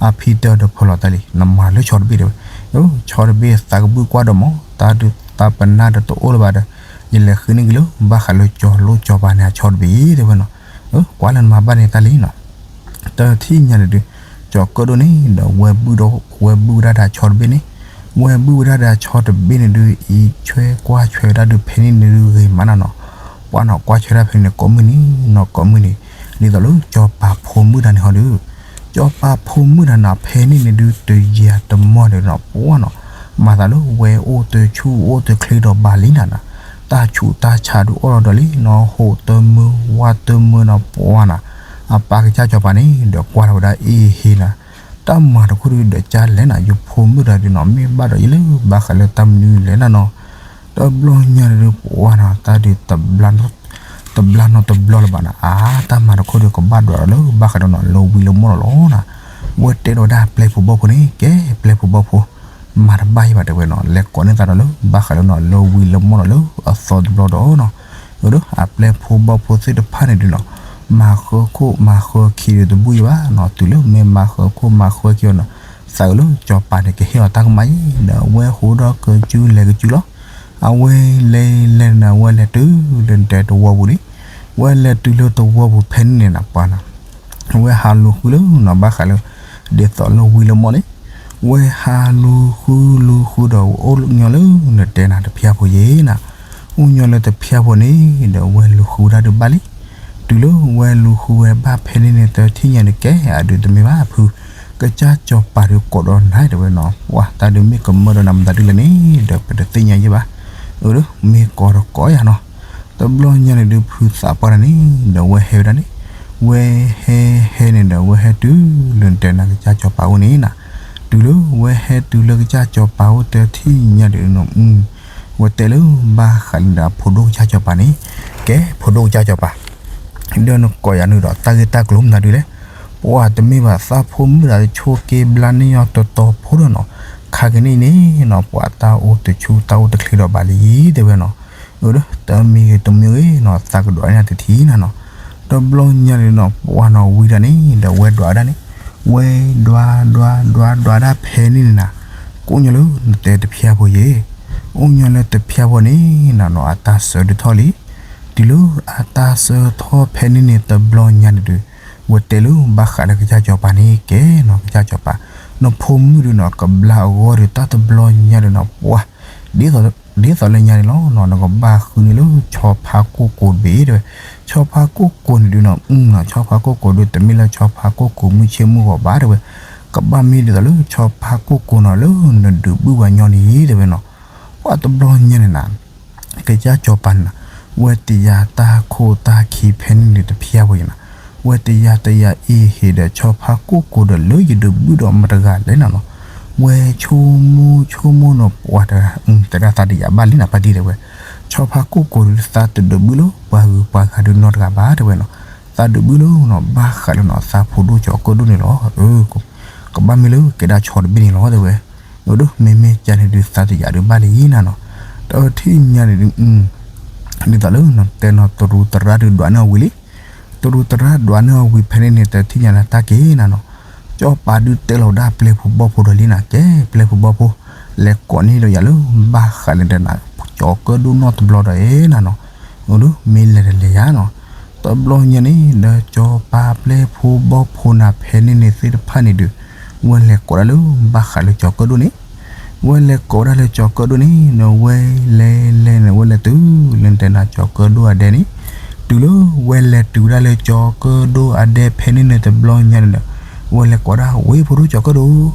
အဖံတဲအီၤဒီး ဖီၣ်လီၤတၢ်လံ နမၤလၢဆီတဘ့ၣ်တဲဝဲ, ဆီတဘ့ၣ်သးကဘုၣ်ကွၢ်ဒီးမး တၢ်ဒုးသးပနၢ်ဒီးတအိၣ်လၢၤဘၣ်ဒီး, ယလဲၤဃုန့ၢ်က့ၤလၢဘၣ်ဃးလၢကၠီၤလိကၠီၤပၤန့ၣ် အဆီတဘ့ၣ်တဲဝဲနီၤ, ကွၢ်လၢနမၤဘၣ်န့ၢ်တၢ်လံနီၤ တထံၣ်ညါန့ၣ်ဒုး, ကၠီၤကၢၣ်ဒိၣ်န့ၣ်ဒီးဝဲဘုၣ်ဒီး ဝဲဘုၣ်ဝဲဒၣ်ဒီးဆီတဘ့ၣ်န့ၣ်, ဝဲဘုၣ်ဝဲဒၣ်ဒီးဆီတဘ့ၣ်န့ၣ်ဒုး အံးဆွဲကွၢ်ဆွဲဝဲဒၣ်ဒုးဖဲန့ၣ်န့ၣ်ဒုးဂ့ၤမးနၤနီၤ, ပှၤနီၤကွၢ်ဆွဲဒၣ်ဖဲန့ၣ်ကိးမုၢ်နံၤနီၤ ကိးမုၢ်နံၤ, ဒ်သိးလၢကၠီၤပၤဖိမုၣ်တဂၤန့ၣ်ဟီဒုး, ကၠီၤပၤဖိမုၣ်တဂၤန့ၣ် ဖဲန့ၣ်န့ၣ်ဒုး တယံာ်တမီၢ်န့ၣ်နီၤ ပှၤနီၤ, မၤသးလၢဝဲအိၣ်တဆူၣ်အိၣ်တချ့ဒီးဘၣ်လံနၤနီၤ, တၢ်ဆူးတၢ်ဆါဒုးအိၣ်လီၤဒီးလံနီၤ ဟိးတမုာ်ဝးတမုာ်နီၤ ပှၤနီၤ, အပၢ်ကစၢ်ကၠီၤပၤန့ၣ်ဒီးကွၢ်လီၤဝဲဒၣ်အ့ဟ့နၤ, တၢ်မၤတခိၣ်ဒုးဒီးကၢ်လဲၣ်နၤ ယဖိမုၣ်တဂၤဒုးနီၤ မ့ၢ်ဘၣ်ဒီးယလၢဘၣ်ဃးလၢတၢ်မနုၤလဲၣ်နၤနီၤ, တဘျီညါန့ၣ်ဒုး ပှၤနီၤ တၢ်ဒုး တဘျါနီတဘျီလၢၤဘၣ်နၤ အါ တၢ်မၤတခိၣ်ဒုးကဘၣ်ဒွးဒီးလၢဘၣ်ဃးဒီးနီၤ လၢဝံၤလၢမီၢ်လီၤလီၤနၤ, ဝဲတဲဒီးဝဲဒၣ်ပျဲၢ်ဖိဘီၣ်ဖိန့ၣ် ကဲပျဲၢ်ဖိဘီၣ်ဖိ မၤတဘၣ်ယံၤဘၣ်တဲဝဲနီၤ လဲၤကိးန့ၢ်သးဒီးလၢဘၣ်ဃးလၢနီၤ လၢဝံၤလၢမီၢ်လီၤလၢအသီတဘျီဒီးနီၤ, အၢ ဒီးအပျဲၢ်ဖိဘီၣ်ဖိသ့ၣ်တဖၣ်န့ၣ်ဒုးနီၤ, မၤဃၢခိၣ်မၤဃၢခံဒုးတဘူၣ်ယံၤဘၣ်နီၤ တုၤလၢမ့ၢ်မၤဃၢခိၣ်မၤဃၢခံအီၤနီၤ, သးအၢလၢကၠီၤပၤန့ၣ် ကဟ့ၣ်အီၤတၢ်ကမၣ်အံၤ ဒီးအဝဲဟိးဒီးကစုလဲၤကစုလီၤ, အဝဲလဲၤလဲၤနၤ အဝဲလဲၤတုၤလၢတဲတဝီပူၤလံ, ဝဲလဲၤတုၤလၢတဝီပူၤဖဲန့ၣ်န့ၣ်နၤ ပှၤနီၤ ဝဲဟးလူၤဃုလၢနီၤ ဘၣ်ဃးလၢ ဒ်သိးလၢဝံၤလၢမီၢ်န့ၣ်, ဝဲဟးလူၤဃုလူၤဃုဒီးအိၣ်ညီလၢနတဲနၤတဖျၢၣ်ဖိယံၤနၤ, အိၣ်ညီလၢတဖျၢၣ်ဖိန့ၣ် ဒီးဝဲလူၤဃုဝဲဒၣ်ဒုးဘၣ်လံ, တုၤလၢဝဲလူၤဃုဝဲဘၣ်ဖဲန့ၣ်န့ၣ် တထံၣ်ညါန့ၣ် ကဲအဒုးတမ့ၢ်ဘၣ်ဖု, ကစၢ်ကၠီၤပၤဒုးကိးဒီးနၤတဲဝဲနီၤ, ပှၤတၢ်ဒုးမ့ၢ်ကမၢဒီးနၤမတၤဒုလဲၣ်န့ၣ် ဒီးပတသ့ၣ်ညါယံၤဘၣ်, အၢ ဒီးမ့ၢ်ကိးဒီးကိးယၤနီၤ တဘျီညါန့ၣ်ဒုး ဖုသးပှၢ်တဂၤန့ၣ် ဒီးဝဲဟဲဝဲဒၣ်န့ၣ်, ဝဲဟဲဟဲန့ၣ်ဒီး ဝဲဟဲတုၤလၢနတဲနၤ ကစၢ်ကၠီၤပၤအိၣ်န့ၣ်နၤ, တုၤလၢဝဲဟဲတုၤလၢကစၢ်ကၠီၤပၤအိၣ် တထံၣ်ညါဒုးနီၤ, ဝဲတဲလၢဘၣ်ဃးလၢနဖိဒိၣ်ကစၢ်ကၠီၤပၤန့ၣ်, ကဲဖိဒိၣ်ကစၢ်ကၠီၤပၤ ဒီးနကိးယၤန့ၣ်ဒီး တၢ်ဂ့ၢ်တၢ်ကျိၤမတၤဒုလဲၣ်, ပှၤတမ့ၢ်ဘၣ်သးဖိမုၣ်တဂၤ တဆိက့ၤဘျါန့ၢ်အီၤတတီၤဖိဒီးနီၤ, ခါကနံၣ်အံၤန့ၣ်နီၤ ပှၤတၢ်အိၣ်တဆူၣ်တၢ်အိၣ်တချ့ဒီးဘၣ်လံတဲဝဲနီၤ, အၢ ဒီးတမံၤဂ့ၤတမံၤဂ့ၤနီၤ သးကဒွးန့ၢ်တထံၣ်နၤနီၤ, တဘျီညါန့ၣ်နီၤ ပှၤနီၤဝံၤဒၣ်န့ၣ် ဒီးဝဲဒွးဝဲဒၣ်န့ၣ်, ဝဲဒွးဒွးဒွးဒွးဒၣ်ဖဲန့ၣ်န့ၣ်နၤ, ကိးညီလၢနတဲတဖျၢၣ်ဖိယဲၢ် အိၣ်ညီလၢတဖၠၣ်ဝီန့ၣ်နီၤနီၤ အတၢ်ဆၢဒိၣ်ထီၣ်လံ. တုၤလၢအတၢ်ဆၢထီၣ်ဖဲန့ၣ်န့ၣ် တဘျီညါန့ၣ်ဒီး ဝဲတဲလၢဘၣ်ဃးလၢကစၢ်စီၤပၤန့ၣ် ကဲနီၤ ကစၢ်စီၤပၤ, နဖိမုၣ်ဒီးနီၤ ကဘျါအဂီၢ်ဒီး တၢ်တဘျီညါဒီးနီၤ ပှၤ ဒ်သိးလၢညါန့ၣ်လီၤနီၤ နကဘၣ်ဃုန့ၢ်လၢဆီဖါကိၢ်ကိၤတဘ့ၣ်တဲဝဲ. ဆီဖါကိၢ်ကိၤန့ၣ်ဒီးနီၤ ဆီဖါကိၢ်ကိၤဒီး တမ့ၢ်လၢဆီဖါကိၢ်ကိၤမုၢ်ဆ့ၣ်မုၢ်ဂီၤဘၣ်တဲဝဲ. ကဘၣ်မ့ၢ်ဒ်သိးလၢဆီဖါကိၢ်ကိၤနီၤ လၢနဒုးဘုၣ်ပှၤညီန့ၣ်တဲဝဲနီၤ. ပှၤတဘျီညါန့ၣ်နီၤ ကစၢ်စီၤပၤန့ၣ်နီၤ ဝဲတယၤတၢ်ခိၣ်တၢ်ခံဖဲန့ၣ်န့ၣ်တဖၠၣ်ဝဲနီၤ, ဝဲတယၤတယၤအ့ဟ့ဒီး ဆီဖါကိၢ်ကိၤဒီး လၢယဒုးဘုၣ်ဒီးမတဂၤလဲၣ်နီၤနီၤ. ဝဲဆိကမိၣ်ဆိကမိၣ်နီၤ ပှၤတဲဒၣ်သးတယာ်ဘၣ်လံနီၤ ဖါတံၢ်တဲဝဲ. ဆီဖါကိၢ်ကိၤဒီး သးတဒုးဘုၣ်လၢပှၤဂုၤပှၤဂၤဒီးနီတဂၤဘၣ်တဲဝဲနီၤ. သးဒုးဘုၣ်လၢနီၤ ဘၣ်ဃးလၢနီၤ သးဖိဒိၣ်ကၠီၤကၢၣ်ဒိၣ်န့ၣ်လီၤ. ကဘၣ်မ့ၢ်လၢကဲဒၣ်ဆီတဘ့ၣ်န့ၣ်လီၤတဲဝဲ. အိၣ်ဒီး မ့မ့ၢ်ကန့ၣ်ဒုး သးတယာ်ဒုးဘၣ်လံနီၤနီၤ. တထံၣ်ညါန့ၣ်ဒုး ဒ်သိးလၢတဲနီၤ တရူးသရၣ်ဒုးဒွးန့ၢ်အီၤဝံၤလံ. တရူးသရၣ်ဒွးန့ၢ်အီၤဝံၤဖဲန့ၣ်န့ၣ် တထံၣ်ညါလၢတၢ်က့ၤနီၤနီၤ. စီၤပၤဒုးတဲလီၤဝဲဒၣ်ပျဲၢ်ဖိဘီၣ်ဖိဒီးလံနီၤ ကဲပျဲၢ်ဖိဘီၣ်ဖိ လဲၤကိးန့ၢ်ဒီးယၤလၢ ဘၣ်ဃးလၢတဲနၤ ကၠီၤကၢၣ်ဒိၣ်နီတဘျီဒီးနီၤနီၤ. အိၣ်ဒီး မ့ၢ်လဲၤတလဲၤယၤနီၤ. တဘျီညါန့ၣ်ဒီး စီၤပၤပျဲၢ်ဖိဘီၣ်ဖိနၤဖဲန့ၣ်န့ၣ်သ့ၣ်တဖၣ်န့ၣ်ဒုး ဝဲလဲၤကိးဒၣ်လၢ ဘၣ်ဃးလၢကၠီၤကၢၣ်ဒိၣ်န့ၣ် ဝဲလဲၤကိးဒၣ်လၢကၠီၤကၢၣ်ဒိၣ်န့ၣ်ဒီး ဝဲလဲၤလဲၤန့ၣ် ဝဲလဲၤတုၤလၢတဲနၤကၠီၤကၢၣ်ဒိၣ်အဒဲန့ၣ်. တုၤလၢဝဲလဲၤတုၤဒၣ်လၢကၠီၤကၢၣ်ဒိၣ်အဒဲဖဲန့ၣ်န့ၣ်တဘျီညါန့ၣ်ဒီး ဝဲလဲၤကိးဒၣ် ဝ့ၢ်ဖိဒိၣ်ကၠီၤကၢၣ်ဒိၣ်,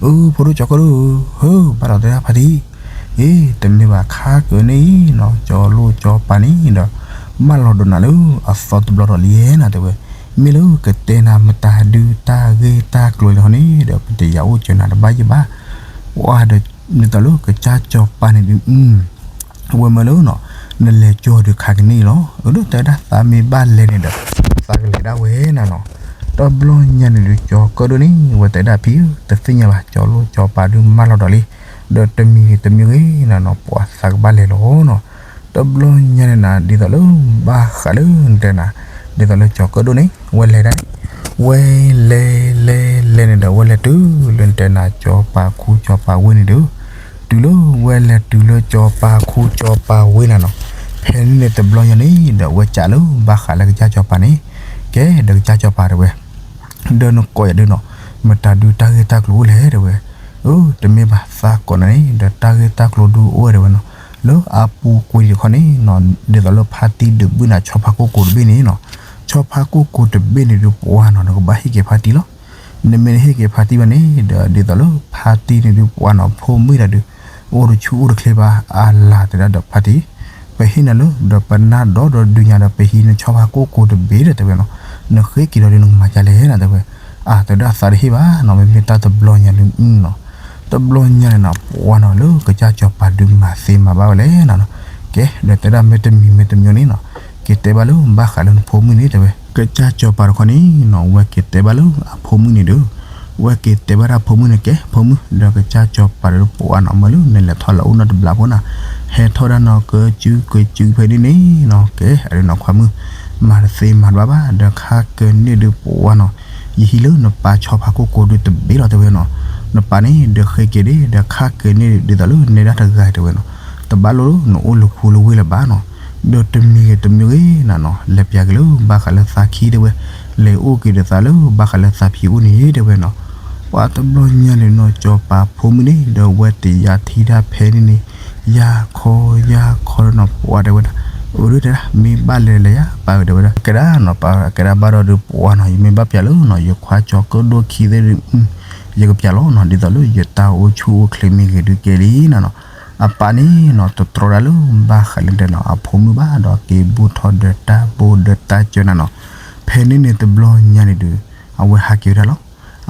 အၢ ဖိဒိၣ်ကၠီၤကၢၣ်ဒိၣ်ဧၢ, ဟၢ ဘၣ်ဒီးတဲဒၣ်ဖါတံၢ်, အ့ တမ့ၢ်ဘၣ်ခါကၢန့ၣ်နီၤ ကၠီၤလိၣ်ကၠီၤပၤန့ၣ်ဒီး မၢလီၤဒီးနၤလၢအသီတဘျီဒီးလံနီၤတဲဝဲ. မ့ၢ်လၢကတဲနၤမတၤဒုးတၢ်ဂ့ၢ်တၢ်ကျိၤလၢဟီန့ၣ်ဒီး ပတယာ်အိၣ်စၢၤနၤတဘၣ်ယဘၣ်. ပှၤဒီးဒ်သိးလၢကစၢ်စီၤပၤန့ၣ်ဒုး ဝဲမၢလၢနီၤ နလဲၤကၠီၤဒုးခးကန့ၢ်လီၤ. အၢ ဒီးတဲဒၣ်သးမ့ၢ်ဘၣ်လဲၤန့ၣ်ဒီး သးကလဲၤဒၣ်ဝဲနီၤနီၤ. တဘျီညါန့ၣ်ဒုး ကၠီၤကၢၣ်ဒိၣ်န့ၣ် ဝဲတဲဒၣ်ဖံဧၢ တသ့ၣ်ညါဘၣ် ကၠီၤလိၣ်ကၠီၤပၤဒုးမၢလီၤဒီးလံ, ဒီးတမံၤဂ့ၤတမံၤဂ့ၤနီၤနီၤ ပှၤသးကဘၣ်လဲၤလီၤနီၤ. တဘျီညါန့ၣ်နၤ ဒ်သိးလၢ ဘၣ်ဃးလၢနတဲနၤ ဒ်သိးလၢကၠီၤကၢၣ်ဒိၣ်န့ၣ် ဝဲလဲၤဒၣ်န့ၣ် ဝဲလဲၤလဲၤလဲၤန့ၣ်ဒီး ဝဲလဲၤတုၤလၢနတဲနၤ ကၠီၤပၤခူကၠီၤပၤဝ့ၢ်န့ၣ်ဒုး, တုၤလၢဝဲလဲၤတုၤလၢကၠီၤပၤခူကၠီၤပၤဝ့ၢ်နၤနီၤ, ဖဲန့ၣ်န့ၣ်တဘျီညါန့ၣ်ဒီး ဝဲကးလၢဘၣ်ဃးလၢကစၢ်စီၤပၤန့ၣ်, ကဲဒီးကစၢ်စီၤပၤတဲဝဲ ဒီးနကိးယၤဒုးနီၤ, မတၤဒုးတၢ်ဂ့ၢ်တၢ်ကျိၤအိၣ်လဲၣ်တဲဝဲ. အၢ တမ့ၢ်ဘၣ်သးကိးနၤန့ၣ်ဒီး တၢ်ဂ့ၢ်တၢ်ကျိၤဒုးအိၣ်ဝဲတဲဝဲနီၤ, လၢအပူၤကွံာ်တခီန့ၣ်နီၤ ဒ်သိးလၢဖါတံၢ်ဒုးဘုၣ်နၤဆီဖါကိၢ်ကိၤတဘ့ၣ်န့ၣ်နီၤ, ဆီဖါကိၢ်ကိၤတဘ့ၣ်န့ၣ်ဒုး ပှၤနီၤ နကဘၣ်ဟ့ၣ်က့ၤဖါတံၢ်လီၤ. နမ့ၢ်နဟ့ၣ်က့ၤဖါတံၢ်ဘၣ်န့ၣ်ဒီး ဒ်သိးလၢဖါတံၢ်န့ၣ်ဒုး ပှၤနီၤ ဖိမုၣ်တၢ်ဒုး အိၣ်တဆူၣ်အိၣ်တချ့ဘၣ် အလၤတဲဒၣ်ဒီးဖါတံၢ် ပဟ့ၣ်နၤလၢ ဒီးပနၢ်ဒီးဒီးဒုးညါဒီး ပဟံးနဆီဖါကိၢ်ကိၤတဘ့ၣ်ဒီးတဲဝဲနီၤ, နဃ့က့ၤဒီးဒုး နကမၤဒ်လဲၣ်နီၤတဲဝဲ. အၢ တဲဒၣ်သးတဟ့ၣ်ဘၣ်နီၤ မ့မ့ၢ်တၢ်တဘျီညါဒုးနီၤ, တဘျီညါန့ၣ်နီၤ ပှၤနီၤ လၢကစၢ်စီၤပၤဒုးမၤသ့မၤဘၣ်ဝဲလဲၣ်နီၤနီၤ, ကဲဒီးတဲဒၣ်မ့ၢ်တမံၤမ့ၢ်တမံၤန့ၣ်နီၤ, က့ၤတဲဘၣ်လၢ ဘၣ်ဃးလၢနဖိမုၣ်န့ၣ်တဲဝဲ. ကစၢ်စီၤပၤတခီန့ၣ်နီၤ ဝဲက့ၤတဲဘၣ်လၢအဖိမုၣ်န့ၣ်ဒီး ဝဲက့ၤတဲဘၣ်ဒၣ်ဖိမုၣ်န့ၣ် ကဲဖိမုၣ် ဒီးကစၢ်စီၤပၤဒီးပှၤနီၤ မၢလၢနလဲၤထီၣ်လၢအအိၣ်နီတဘျီဖိနီၤ, ဟဲထီၣ်ဒၣ်နီၤ ကစုကစုဖဲန့ၣ်န့ၣ်နီၤ, ကဲအဒုးနီၤ ခွါမုၣ် မၤတသ့မၤတဘၣ်ဘၣ် ဒီးခါကန့ၣ်ဒုးပှၤနီၤ, ယဟံးလၢနပၢ်ဆီဖါကိၢ်ကိၤဒုးတဘ့ၣ်လီၤတဲဝဲနီၤ, နပၢ်န့ၣ် ဒီးဃ့က့ၤဒၣ် ဒီးခါကန့ၣ်ဒုး ဒ်သိးလၢနဲဒၣ်တဂၤတဲဝဲနီၤ, တဘၣ်လိၣ်လၢနအိၣ်လၢခူလၢဝ့ၢ်လၢၤဘၣ်နီၤ, ဒီးတမံၤဂ့ၤတမံၤဂ့ၤနီၤနီၤ လဲၤပျးက့ၤလၢဘၣ်ဃးလၢသးခံတဲဝဲ, လဲၤအိၣ်က့ၤဒီးသးလၢဘၣ်ဃးလၢသးဖံးအိၣ်န့ၣ်တဲဝဲနီၤ. ပှၤတဘျီညါန့ၣ်နီၤ စီၤပၤဖိမုၣ်န့ၣ် ဒီးဝဲတယၤထံၣ်ဒၣ်ဖဲန့ၣ်န့ၣ် ယၤခီယၤခီနီၤ ပှၤတဲဝဲဒၣ်, အိၣ်ဒုးတဲဒၣ် မ့ၢ်ဘၣ်လဲၤလဲၤယၤ ပၢ်တဲဝဲဒၣ် ကဲဒၣ်နီၤ ပၢ်ကဲဒၣ်ဘၣ်ဒီးဒုးပှၤနီၤ ယမ့ၢ်ဘၣ်ပျးလၢနီၤ ယခွါကၠီၤကၢၣ်ဒိၣ်ခံသ့ၣ်ဒုး ယကပျးလီၤနီၤ ဒ်သိးလၢယတၢ်အိၣ်ဆူၣ်အိၣ်ချ့မ့ၢ်ဂ့ၤဒုးကဲလံနီၤနီၤ. အပၢ်န့ၣ်နီၤ တတြီဒၣ်လၢဘၣ်ဃးလၢတဲနီၤ အဖိမုၣ်ဘၣ်ဒီး က့ၤဘူၣ်ထီၣ်ဒီးတၢ်ဘိဒီးတၢ်စၢၤနၤနီၤ. ဖဲန့ၣ်န့ၣ်တဘျီညါန့ၣ်ဒုး အဝဲဟးက့ၤဝဲဒၣ်လီၤ.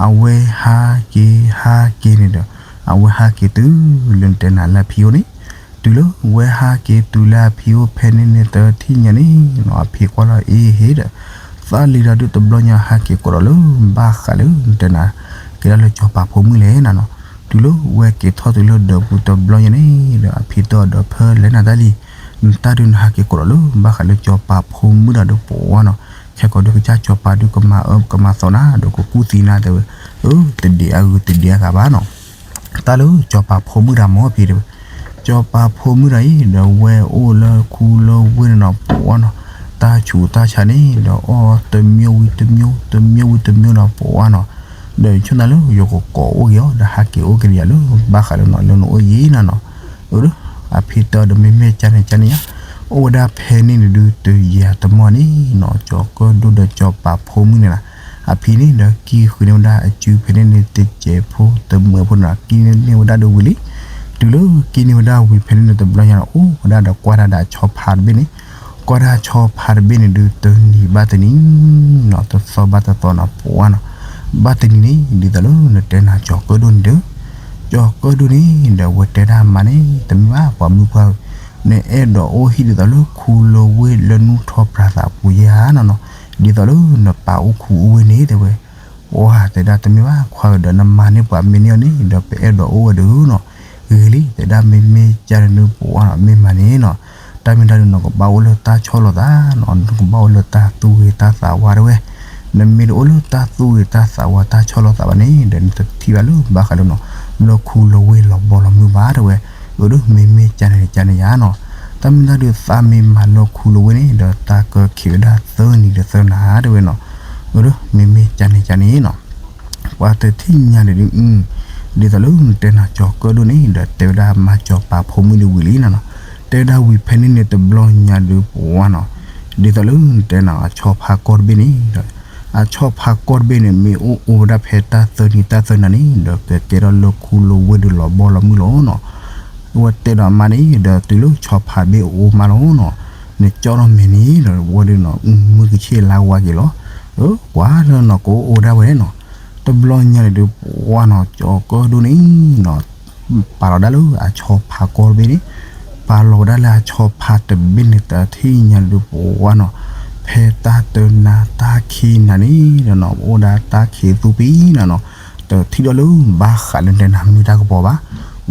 အဝဲဟးက့ၤဟးက့ၤန့ၣ်ဒီး အဝဲဟးက့ၤတုၤလၢတဲနၤလၢအဖံအိၣ်န့ၣ်, တုၤလၢဝဲဟးက့ၤတုၤလၢအဖံအိၣ်ဖဲန့ၣ်န့ၣ် တထံၣ်ညါန့ၣ်နီၤ အဖံကွၢ်လီၤအ့ဟ့ဒီး သးလံဒီးဒုးတဘျီညါဟးက့ၤကိးဒီးလၢ ဘၣ်ဃးလၢနတဲနၤ ကဲဒၣ်လၢစီၤပၤဖိမုၣ်လဲၣ်နီၤနီၤ. တုၤလၢဝဲက့ၤထီၣ်တုၤလၢဒၢးပူၤတဘျီညါန့ၣ်ဒီး အဖံတဲအီၤဒီး ဖဲလဲၣ်နၤတၢ်လံ, နတၢ်ဒုးနဟးက့ၤကိးဒီးလၢ ဘၣ်ဃးလၢစီၤပၤဖိမုၣ်ဒီးဒုးပှၤနီၤ, ခဲကိးဒုးကစၢ်စီၤပၤဒုးကမၤအၢကမၤသီနၤဒီးကကူၣ်သံနၤတဲဝဲ, အၢ တဒံးအဂုၤတဒံးအဂၤဘၣ်နီၤ. တၢ်လၢစီၤပၤဖိမုၣ်တၢ်မ့ၢ်ဖံတဲဝဲ, က ကၠီၤပၤဖိမုၣ်တဂၤအံၤ ဒီးဝဲအိၣ်လၢခူလၢဝ့ၢ်န့ၣ်နီၤ ပဝါနီၤ, တၢ်ဆူးတၢ်ဆါန့ၣ် ဒီးအီၣ်တမံၤဝံၤတမံၤ တမံၤဝံၤတမံၤနီၤ ပဝါနီၤ, ဒီးဆိၣ်သးလၢယကကိးအိၣ်က့ၤအီၤ ဒီးဟးက့ၤအိၣ်က့ၤဒီးယၤလၢဘၣ်ဃးလၢနီၤ လၢနအိၣ်ယံၤနီၤနီၤ, အၢ အဖံတၢ်ဒီးမ့မ့ၢ်ကန့ၣ်ကန့ၣ်ယါ, အိၣ်ဝဲဒၣ်ဖဲန့ၣ်န့ၣ်ဒုး တယံာ်တမီၢ်န့ၣ်နီၤ ကၠီၤကၢၣ်ဒိၣ်ဒီးကၠီၤပၤဖိမုၣ်န့ၣ်နီၤ, အဖံန့ၣ်ဒီးကံၢ်ဃုာ်န့ၢ်ဝဲဒၣ်အစုဖဲန့ၣ်န့ၣ် တစဲးဖိတမုာ်ဖိန့ၣ်နီၤ ကံၢ်န့ၢ်ဝဲဒၣ်ဒီးဝံၤလံ, တုၤလၢကံၢ်န့ၢ်ဝဲဒၣ်ဝံၤဖဲန့ၣ်န့ၣ် တဘျီညါန့ၣ် အိၣ်ဝဲဒၣ်ဒီးကွၢ်တၢ်ဒီးအဆီဖါတဘ့ၣ်န့ၣ်, ကွၢ်တၢ်ဆီဖါတဘ့ၣ်န့ၣ်ဒုး တနံၤဘၣ်တနံၤနီၤ တသီဘၣ်တသီနီၤ ပဝါနီၤ, ဘၣ်တနံၤန့ၣ် ဒ်သိးလၢနတဲနၤကၠီၤကၢၣ်ဒိၣ်န့ၣ်ဒီး ကၠီၤကၢၣ်ဒိၣ်န့ၣ်ဒီး ဝဲတဲဒၣ်မါန့ၣ် တမ့ၢ်ဘၣ်ပှၤမုၣ်ပှၢ်ဧၢ, နအဲၣ်ဒိးအိၣ်ဟံၣ်ဒ်သိးလၢခူလၢဝ့ၢ်လၢနူၢ်ထီၣ်ပြၤသးပူၤယါနီၤနီၤ, ဒ်သိးလၢနပာ်အိၣ်ခူအိၣ်ဝ့ၢ်န့ၣ် တဲဝဲ, ပှၤတဲဒၣ်တမ့ၢ်ဘၣ်ခွါဧၢ ဒီးနမါန့ၣ်ပှၤမ့ၢ်န့ၢ်အီၤန့ၣ် ဒီးပအဲၣ်ဒိးအိၣ်ဝဲဒုးနီၤ, ဂ့ၤလံ တဲဒၣ်မ့မ့ၢ်ကန့ၣ်ဒုး ပဝါနီၤ မ့ၢ်မၤန့ၣ်နီၤ တၢ်မ့ၢ်တၢ်ဒုး နကဘၣ်အိၣ်လၢတၢ်ဆီၣ်လီၤသးနီၤ နကဘၣ်အိၣ်လၢတၢ်သူၣ်ဂ့ၤတၢ်သးဝါတဲဝဲ, နမ့ၢ်တအိၣ်လၢတၢ်သူၣ်ဂ့ၤတၢ်သးဝါတၢ်ဆီၣ်လီၤသးဘၣ်န့ၣ် ဒီးနတထံၣ်ဘၣ်လၢဘၣ်ဃးလၢနီၤ လၢခူလၢဝ့ၢ်လီၤဘီလီၤမုၢ်ဘၣ်တဲဝဲ, အၢ ဒီးမ့မ့ၢ်ကန့ၣ်ကန့ၣ်ယါနီၤ, တၢ်မ့ၢ်တၢ်ဒုး သးမ့ၢ်မၤလၢခူလၢဝ့ၢ်န့ၣ် ဒီးတၢ်ကၢခံးဝဲဒၣ်သၢနံၤဒီးသၢနၤတဲဝဲနီၤ, အၢ ဒီးမ့မ့ၢ်ကန့ၣ်ကန့ၣ်နီၤ ပှၤတထံၣ်ညါန့ၣ်ဒုး ဒ်သိးလၢနတဲနၤကၠီၤကၢၣ်ဒိၣ်န့ၣ် ဒီးတဲဝဲဒၣ်မါကၠီၤပၤဖိမုၣ်ဒုးဝံၤလံနီၤနီၤ, တဲဒၣ်ဝံၤဖဲန့ၣ်န့ၣ် တဘျီညါဒုး ပဝါနီၤ, ဒ်သိးလၢနတဲနၤအဆီဖါကီၢ်တဘ့ၣ်န့ၣ်ဒီး အဆီဖါကီၢ်တဘ့ၣ်န့ၣ် မ့ၢ်အိၣ်အိၣ်ဝဲဒၣ်ဖဲတၢ်သၢနံၤတၢ်သၢနၤန့ၣ် ဒီးကကဲထီၣ်လၢခူလၢဝ့ၢ်ဒုးလီၤဘီလီၤမုၢ်လီၤနီၤ, အဝဲတဲဒီးအမါန့ၣ် ဒီးတုၤလၢဆီဖါတဘ့ၣ်အိၣ်မးလီၤနီၤ, နကၠီၣ်ထီၣ်မဲာ်န့ၣ်ဒီး ဝဲဒုးနီၤ မုၢ်ကဆ့ၣ်လါဝါက့ၤလီၤ, ကွၢ်လၢနီၤ ကအိၣ်အိၣ်ဒၣ်ဝဲနီၤ, တဘျီညါန့ၣ်ဒုး ပဝါနီၤ ကၠီၤကၢၣ်ဒိၣ်န့ၣ်နီၤ ပာ်လီၤဒၣ်လၢအဆီဖါကီၢ်တဘ့ၣ်န့ၣ်, ပာ်လီၤဝဲဒၣ်လၢအဆီဖါတဘ့ၣ်န့ၣ် တထံၣ်ညါဒုး ပဝါနီၤ, ဖဲတၢ်တနၤတၢ်ခံနၤန့ၣ်ဒီးနီၤ အိၣ်ဒၣ်တၢ်ခံးသူပံၤနီၤနီၤ, တထံၣ်ဒီးလၢဘၣ်ဃးလၢနတဲနၤမ့ၢ်တၢ်ကပီၤဘၣ်,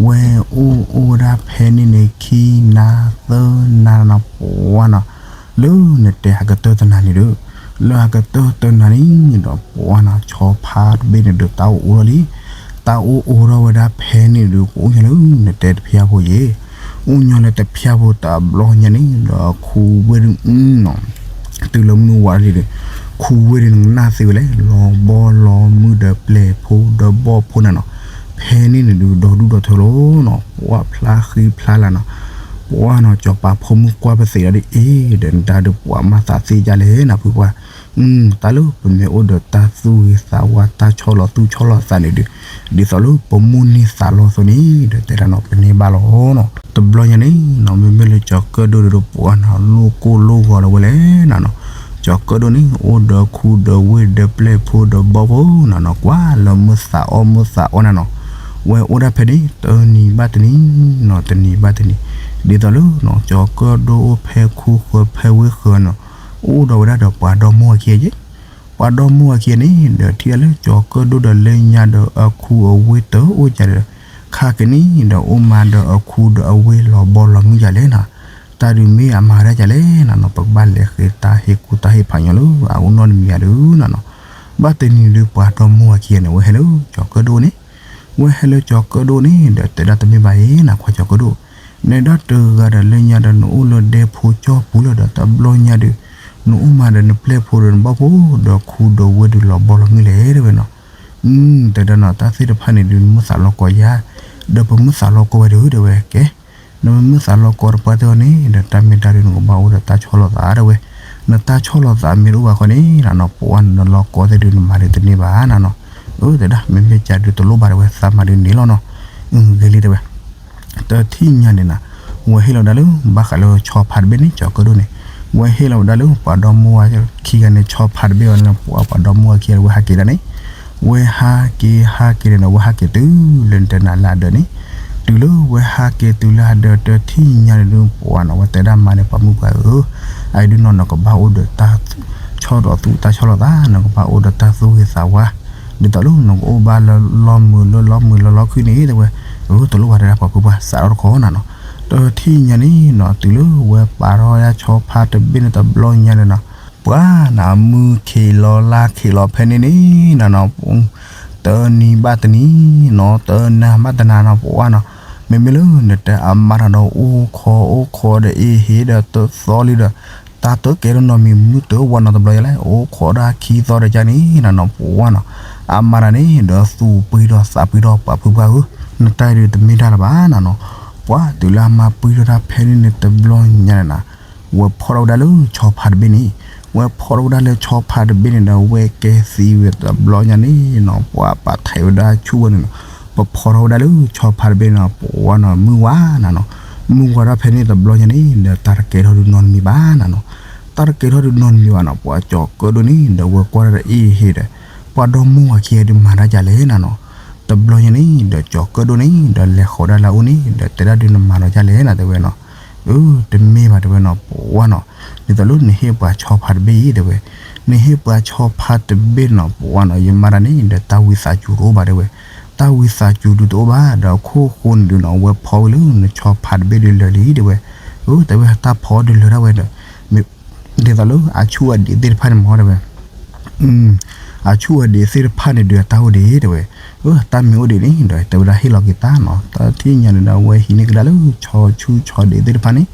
ဝဲအိၣ်အိၣ်ဝဲဒၣ်ဖဲန့ၣ်န့ၣ် ခံနၤသၢနၤနီၤ ပဝါနီၤ, လၢနတဲဟးကတၢၢ်တနၤန့ၣ်ဒီး, လၢဟးကတၢၢ်တနၤန့ၣ်ဒီး ပဝါနီၤ ဆီဖါတဘ့ၣ်န့ၣ်ဒီး တၢ်အိၣ်အိၣ်ထီၣ်လံ, တၢ်အိၣ်အိၣ်ထီၣ်ဝဲဒၣ်ဖဲန့ၣ်ဒီး ကအိၣ်ညီလၢနတဲတဖျၢၣ်ဖိယဲၢ်, အိၣ်ညီလၢတဖျၢၣ်ဖိတဘျီညါန့ၣ်ဒီး ခူဝ့ၢ်ဒုးနီၤ တုၤလၢမုၢ်ဝါလံဒီး ခူဝ့ၢ်ဒုးနကနၣ်သ့ဝဲလဲၣ် လီၤဘီလီၤမုၢ်ဒီးပျဲၢ်ဖိဒီးဘီၣ်ဖိန့ၣ်နီၤ, ဖဲန့ၣ်န့ၣ်ဒုး ဒီဒူၣ်ဒီထၢလီၤနီၤ ပှၢ်ဖျါဃံဖျါလၤနီၤ, ပှၢ်နီၤ ကၠီၤပၤဖိမုၣ်ကွၢ်ပသ့းဒီးဒ်အံၤ ဒီးနတၢ်ဒုးပှၤမၤသးသ့ဒ်လဲၣ်နၤဖုပှၢ်, တၢ်လၢပမ့ၢ်အိၣ်ဒီးတၢ်သူၣ်ဂ့ၤသးဝါတၢ်ဆီၣ်လီၤသူၣ်ဆီၣ်လီၤသးန့ၣ်ဒုး, ဒ်သိးလၢပမိၢ်န့ၢ်သးလီၤအသိးန့ၣ်ဒီး တဲဒၣ်နီၤ ပန့ၢ်ဘၣ်လီၤနီၤ, တဘျီညါန့ၣ်နီၤ မ့မ့ၢ်လၢကၠီၤကၢၣ်ဒိၣ်ဒီးပှၢ်နီၤ လိၣ်ကိၢ်လိၣ်ဂီၤလီၤဝဲလဲၣ်နၤနီၤ, ကၠီၤကၢၣ်ဒိၣ်န့ၣ် အိၣ်ဒီးခူဒီးဝ့ၢ်ဒီးပျဲၢ်ဖိဒီးဘီၣ်ဖိနၤနီၤ ကွၢ်လၢမုၢ်သးအီၣ်မုၢ်သးအီၣ်နၤနီၤ, ဝဲအိၣ်ဒၣ်ဖဲန့ၣ် တနံၤဘၣ်တနံၤနီၤ တနံၤဘၣ်တနံၤ, ဒ်သိးလၢနီၤ ကၠီၤကၢၣ်ဒိၣ်အိၣ်ဖဲခူဃၢၤဖဲဝ့ၢ်ဃၢၤနီၤ, အိၣ်ဒီးဝဲဒၣ်ဒီးပှၤဒီမိၢ်အခံယဲၢ် ပှၤဒီမိၢ်အခံန့ၣ်ဒီး ထံၣ်အီၤလၢကၠီၤကၢၣ်ဒိၣ်ဒီးလၢညါဒီးအခူအဝ့ၢ်တအိၣ်ကဒီး, ခါက့ၤန့ၣ်ဒီး အိၣ်မးဒီးအခူဒီးအဝ့ၢ်လီၤဘီလီၤမုၢ်ယၤလဲၣ်နီၤ, တၢ်ဒုးမ့ၢ်အမၤဒၣ်ယၤလဲၣ်နၤနီၤ, ပကဘၣ်လဲၤဃ့တၢ်ဟ့ၣ်ကူတၢ်ဟ့ၣ်ဖးညီလၢအအိၣ်နီတမံၤယၤဒုးနၤနီၤ, ဘၣ်တနံၤဒုးပှၤဒီမိၢ်အခံန့ၣ် ဝဲဟဲလၢကၠီၤကၢၣ်ဒိၣ်န့ၣ် ဝဲဟဲလၢကၠီၤကၢၣ်ဒိၣ်န့ၣ်ဒီး တဲဒၣ်တမ့ၢ်ဘၣ်အံၤနၤ ခွါကၠီၤကၢၣ်ဒိၣ်, နဲဒၣ်တဂၤဒီးလၢညါဒီးနအိၣ်လၢဒဲဖိကၠီၣ်ပူၤလီၤဒီး တဘျီညါဒုး နအိၣ်မးဒီးနပျဲၢ်ဖိဒီးနဘီၣ်ဖိ ဒီးခူဒီးဝ့ၢ်ဒုးလီၤဘီလီၤမုၢ်လဲၣ်တဲဝဲနီၤ, တဲဒၣ်နီၤ တၢ်သ့ၣ်တဖၣ်န့ၣ်ဒုး နမုၢ်သးလီၤကီယၤ, ဒီးပမုၢ်သးလီၤကီဝဲဒုးတဲဝဲကဲ နမ့ၢ်မုၢ်သးလီၤကီတပှၢ်တၢၢ်န့ၣ်ဒီး တၢ်မ့ၢ်တၢ်ဒုးနကဘၣ်အိၣ်ဒီးတၢ်ဆီၣ်လီၤသးတဲဝဲ, နတၢ်ဆီၣ်လီၤသးမ့ၢ်တအိၣ်ဘၣ်ခီန့ၣ်နနီၤ ပှၤနလီၤကီသ့ၣ်ဒုးနမၤဒုးတန့ၢ်ဘၣ်နနီၤ, အၢ တဲဒၣ် မ့မ့ၢ်ကဒုးတလိၣ်ဘၣ်တဲဝဲ သးမၤဒုးန့ၣ်လီၤနီၤ, ဂ့ၤလံတဲဝဲ တထံၣ်ညါန့ၣ်နၤ, ဝဲဟ့ၣ်လီၤဝဲဒၣ်လၢ ဘၣ်ဃးလၢဆီဖါတဘ့ၣ်န့ၣ် ကၠီၤကၢၣ်ဒိၣ်န့ၣ်, ဝဲဟ့ၣ်လီၤဝဲဒၣ်လၢ ပှၤဒီမိၢ်ဝၤခံဂၤန့ၣ် ဆီဖါတဘ့ၣ်ဝဲန့ၣ် ပှၤ ပှၤဒီမိၢ်ဝၤခံဂၤ ဝဲဟးက့ၤဒၣ်န့ၣ်, ဝဲဟးက့ၤဟးက့ၤန့ၣ်ဒီး ဝဲဟးက့ၤတုၤလၢနတဲနၤလၢအဒၢးန့ၣ်, တုၤလၢဝဲဟးက့ၤတုၤလၢအဒၢး တထံၣ်ညါန့ၣ်ဒုး ပှၤနီၤ ဝဲတဲဒၣ်မါန့ၣ် ပှၤမုၣ်ပှၢ်ဧၢ, အအံၤဒုးနီၤ နကဘၣ်အိၣ်ဒီးတၢ်ဆီၣ်ဒီးသူၣ်တၢ်ဆီၣ်လီၤသး နကဘၣ်အိၣ်ဒီးတၢ်သူၣ်ဂ့ၤသးဝါ ဒ်သိးလၢနကအိၣ်ဘၣ်လၢလီၢ်မုာ်လၢလီၢ်မုာ်လၢလီၢ်ခုၣ်န့ၣ်တဲဝဲ, အၢ တလိၣ်ဘၣ်တဲဒၣ်ပှၤဖုပှၢ် စးထီၣ်တခီနၤနီၤ, တထံၣ်ညါန့ၣ်နီၤ တုၤလၢဝဲပာ်ထီၣ်ဝဲဒၣ်ဆီဖါတဘ့ၣ်န့ၣ်တဘျီညါန့ၣ်နီၤ, ပှၤနီၤ မုၢ်ခံးလီၤလါခံးလီၤဖဲန့ၣ်န့ၣ်နီၤနီၤ, တနံၤဘၣ်တနံၤနီၤ တနၤဘၣ်တနၤနီၤ ပှၤနီၤ မ့မ့ၢ်လၢနတဲအမါတၢ်ဒီး အိၣ်ခိးအိၣ်ခိးဒီးအ့ၣ်ဟ့ဒီးတသီလံဒီး တၢ်တကဲထီၣ်နီတမံၤ မုၢ်တဝါနီတဘျီယလဲၣ် အိၣ်ခိးဒၣ်ခံသီဒီးကန့ၣ်နီၤနီၤ ပှၤနီၤ အမါတၢ်န့ၣ်ဒီးသူၣ်ပှံၤထီၣ်သးပှံၤထီၣ် ပှၤဖုပှၢ်ဧၢ, နတၢ်အံၤဒုးတမ့ၢ်တၢ်လၢၤဘၣ်နီၤနီၤ, ပှၤတုၤလၢအမါပှံၤထီၣ်တၢ်ဖဲန့ၣ်န့ၣ် တဘျီညါန့ၣ်နီၤ ဝဲဖီၣ်ထီၣ်ဝဲဒၣ်လၢဆီဖါတဘ့ၣ်န့ၣ်, ဝဲဖီၣ်ထီၣ်ဝဲဒၣ်လၢဆီဖါတဘ့ၣ်န့ၣ်ဒီး ဝဲကဲသံဝဲတဘျီညါန့ၣ်နီၤ ပှၤပာ်ထဲးဝဲဒၣ်ဆူၣ်ဝဲန့ၣ်နီၤ, ပဖီၣ်ထီၣ်ဝဲဒၣ်လၢဆီဖါတဘ့ၣ်န့ၣ်နီၤ ပှၤနီၤ မုၢ်ဝါနီၤနီၤ, မုၢ်ဝါဒၣ်ဖဲန့ၣ်တဘျီညါန့ၣ်ဒီး တၢ်တကဲထီၣ်ဒုးနီတမံၤဘၣ်နီၤနီၤ, တၢ်တကဲထီၣ်ဒုးနီတမံၤဘၣ်နီၤ ပှၤကၠီၤကၢၣ်ဒိၣ်န့ၣ်ဒီး ဝဲကွၢ်ဒၣ်ဒီးအ့ၣ်ဟ့ဒီး ပှၤဒီမါဝၤခံဂၤဒုးမၤတၢ်ဒ်လဲၣ်နီၤနီၤ, တဘျီညါန့ၣ်ဒီး ကၠီၤကၢၣ်ဒိၣ်န့ၣ်ဒီး လဲၤဃီၤဒၣ်လၢအအိၣ်န့ၣ်ဒီး တဲဒၣ်ဒုးနမၤဒီးဒ်လဲၣ်နီၤ တဲဝဲနီၤ, အၢ တမ့ၢ်ဘၣ်တဲဝဲနီၤ ပှၤနီၤ, ဒ်သိးလၢနဟ့ၣ်ပှၤဆီဖါတဘ့ၣ်အံၤတဲဝဲ, နဟ့ၣ်ပှၤဆီဖါတဘ့ၣ်နီၤ ပှၤနီၤ ယမါတၢ်န့ၣ်ဒီး တၢ်ဝံသးစူၤတအိၣ်ဘၣ်တဲဝဲ, တၢ်ဝံသးစူၤဒုးတအိၣ်ဘၣ်ဒီး ခိၣ်ဃိန့ၣ်ဒုးနီၤ ဝဲဖီၣ်ဝဲလၢနဆီဖါတဘ့ၣ်ဒုးလၢာ်လံတဲဝဲ, အၢ တဲဝဲတၢ်ဖီဒုးလၢာ်ဒၣ်ဝဲဒီး ဒ်သိးလၢအဆူၣ်အဒံးသ့ၣ်တဖၣ်န့ၣ်မ့ၢ်တဲဝဲ, အဆူၣ်အဒံးသ့ၣ်တဖၣ်န့ၣ်ဒုး အတၢ်အိၣ်ဒံးတဲဝဲ, အၢ တၢ်မ့ၢ်အိၣ်ဒံးန့ၣ်ဒီး တဲဝဲဒၣ်ဟ့ၣ်လီၤက့ၤတၢ်နီၤ, တထံၣ်ညါန့ၣ်ဒီး ဝဲဟံးန့ၢ်ကဒါလၢဆီဆူၣ်ဆီဒံးသ့ၣ်တဖၣ်န့ၣ်,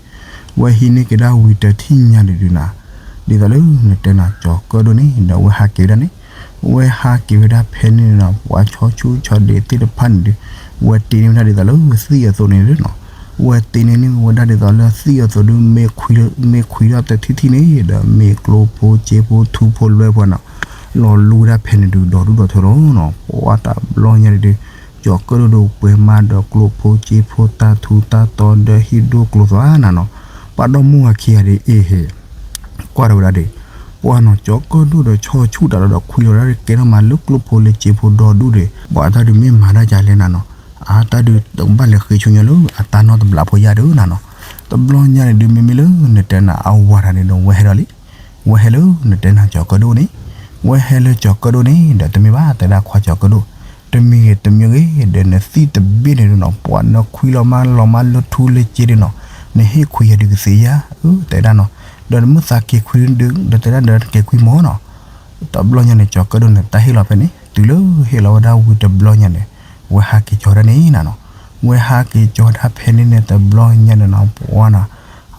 ဝဲဟံးန့ၢ်ကဒါဝံၤတထံၣ်ညါန့ၣ်ဒုးနီၤ, ဒ်သိးလၢနတဲနီၤ ကၠီၤကၢၣ်ဒိၣ်န့ၣ်ဒီး ဝဲဟးက့ၤဝဲဒၣ်န့ၣ်, ဝဲဟးက့ၤဝဲဒၣ်ဖဲန့ၣ်နီၤ ပှၤဆီဆူၣ်ဆီဒံးသ့ၣ်တဖၣ်န့ၣ်ဒုး ဝဲတ့န့ၢ်ဝဲဒၣ်ဒ်သိးလၢသံၣ်အသိးန့ၣ်ဒုးနီၤ, ဝဲတ့န့ၢ်န့ၢ်ဝဲဒၣ်ဒ်သိးလၢသံၣ်အသိးဒုး မ့ၢ်ခွံထီၣ်တထံၣ်ထံၣ်န့ၣ်ဒီး မ့ၢ်ကျိဖိစ့ဖိထူဖိလွဲဖိနီၤ, လီၤလူဝဲဒၣ်ဖဲန့ၣ်ဒုး ဒီးဒူၣ်ဒီးထၢလီၤနီၤ, ပှၤတဘျီညါန့ၣ်ဒုး ကၠီၤကၢၣ်ဒိၣ်ဒုးပှဲၤမါဒီးကျိဖိစ့ဖိတၢ်ထူတၢ်တီဒီးဟံၣ်ဒိၣ်ကျိသွါနီၤနီၤ, ပှၤဒီမါဝၤခံဂၤဒုးအ့ၣ်ဟ့ ကွၢ်ထီၣ်ဝဲဒၣ်ဒုး, ပှၤနီၤ ကၠီၤကၢၣ်ဒိၣ်ဒီးဆီဆူၣ်တၢ်ဒီး ဒီးခွံလီၤဒၣ်ကဲထီၣ်မးလၢကျိဖိလၢစ့ဖိဒီဒူၣ်ဒုး, ပှၤတၢ်ဒုးမ့ၢ်မၤတၢ်ဒ်လဲၣ်နီၤနီၤ, အတၢ်ဒုးတဘၣ်လဲၤဃ့ဆူညါလၢအတၢ်နီတဘျီဖိယါဒုးနီၤနီၤ, တဘျီညါန့ၣ်ဒုး မ့မ့ၢ်လၢနတဲနၤအဝၤတၢ်န့ၣ်ဒီး ဝဲဟဲဒီးလံ, ဝဲဟဲလၢနတဲနၤကၠီၤကၢၣ်ဒိၣ်န့ၣ်, ဝဲဟဲလၢကၠီၤကၢၣ်ဒိၣ်န့ၣ်ဒီး တမ့ၢ်ဘၣ်တဲဒၣ်ခွါကၠီၤကၢၣ်ဒိၣ်, တမံၤဂ့ၤတမံၤဂ့ၤဒီး နသံၣ်တဘ့ၣ်န့ၣ်ဒုးနီၤ ပှၤနခွံလီၤမးလီၤမးလၢထူလၢစ့ဒုးနီၤ, နဟ့ၣ်ခွံယၤဒုးကသ့ဧါ, အၢ တဲဒၣ်နီၤ, ဒီးနမ့ၢ်သးက့ၤခွံဒုး ဒီးတဲဒၣ်ဒီးက့ၤခွံမၢ်နီၤ, တဘျီညါန့ၣ် ကၠီၤကၢၣ်ဒိၣ်န့ၣ် တၢ်ဟ့ၣ်လီၤဖဲန့ၣ် တုၤလၢဟ့ၣ်လီၤဝဲဒၣ်ဝံၤတဘျီညါန့ၣ်, ဝဲဟးက့ၤကၠီၤဒၣ်န့ၣ်နီၤနီၤ, ဝဲဟးက့ၤကၠီၤဒၣ်ဖဲန့ၣ်န့ၣ် တဘျီညါန့ၣ်နီၤ ပှၤနီၤ,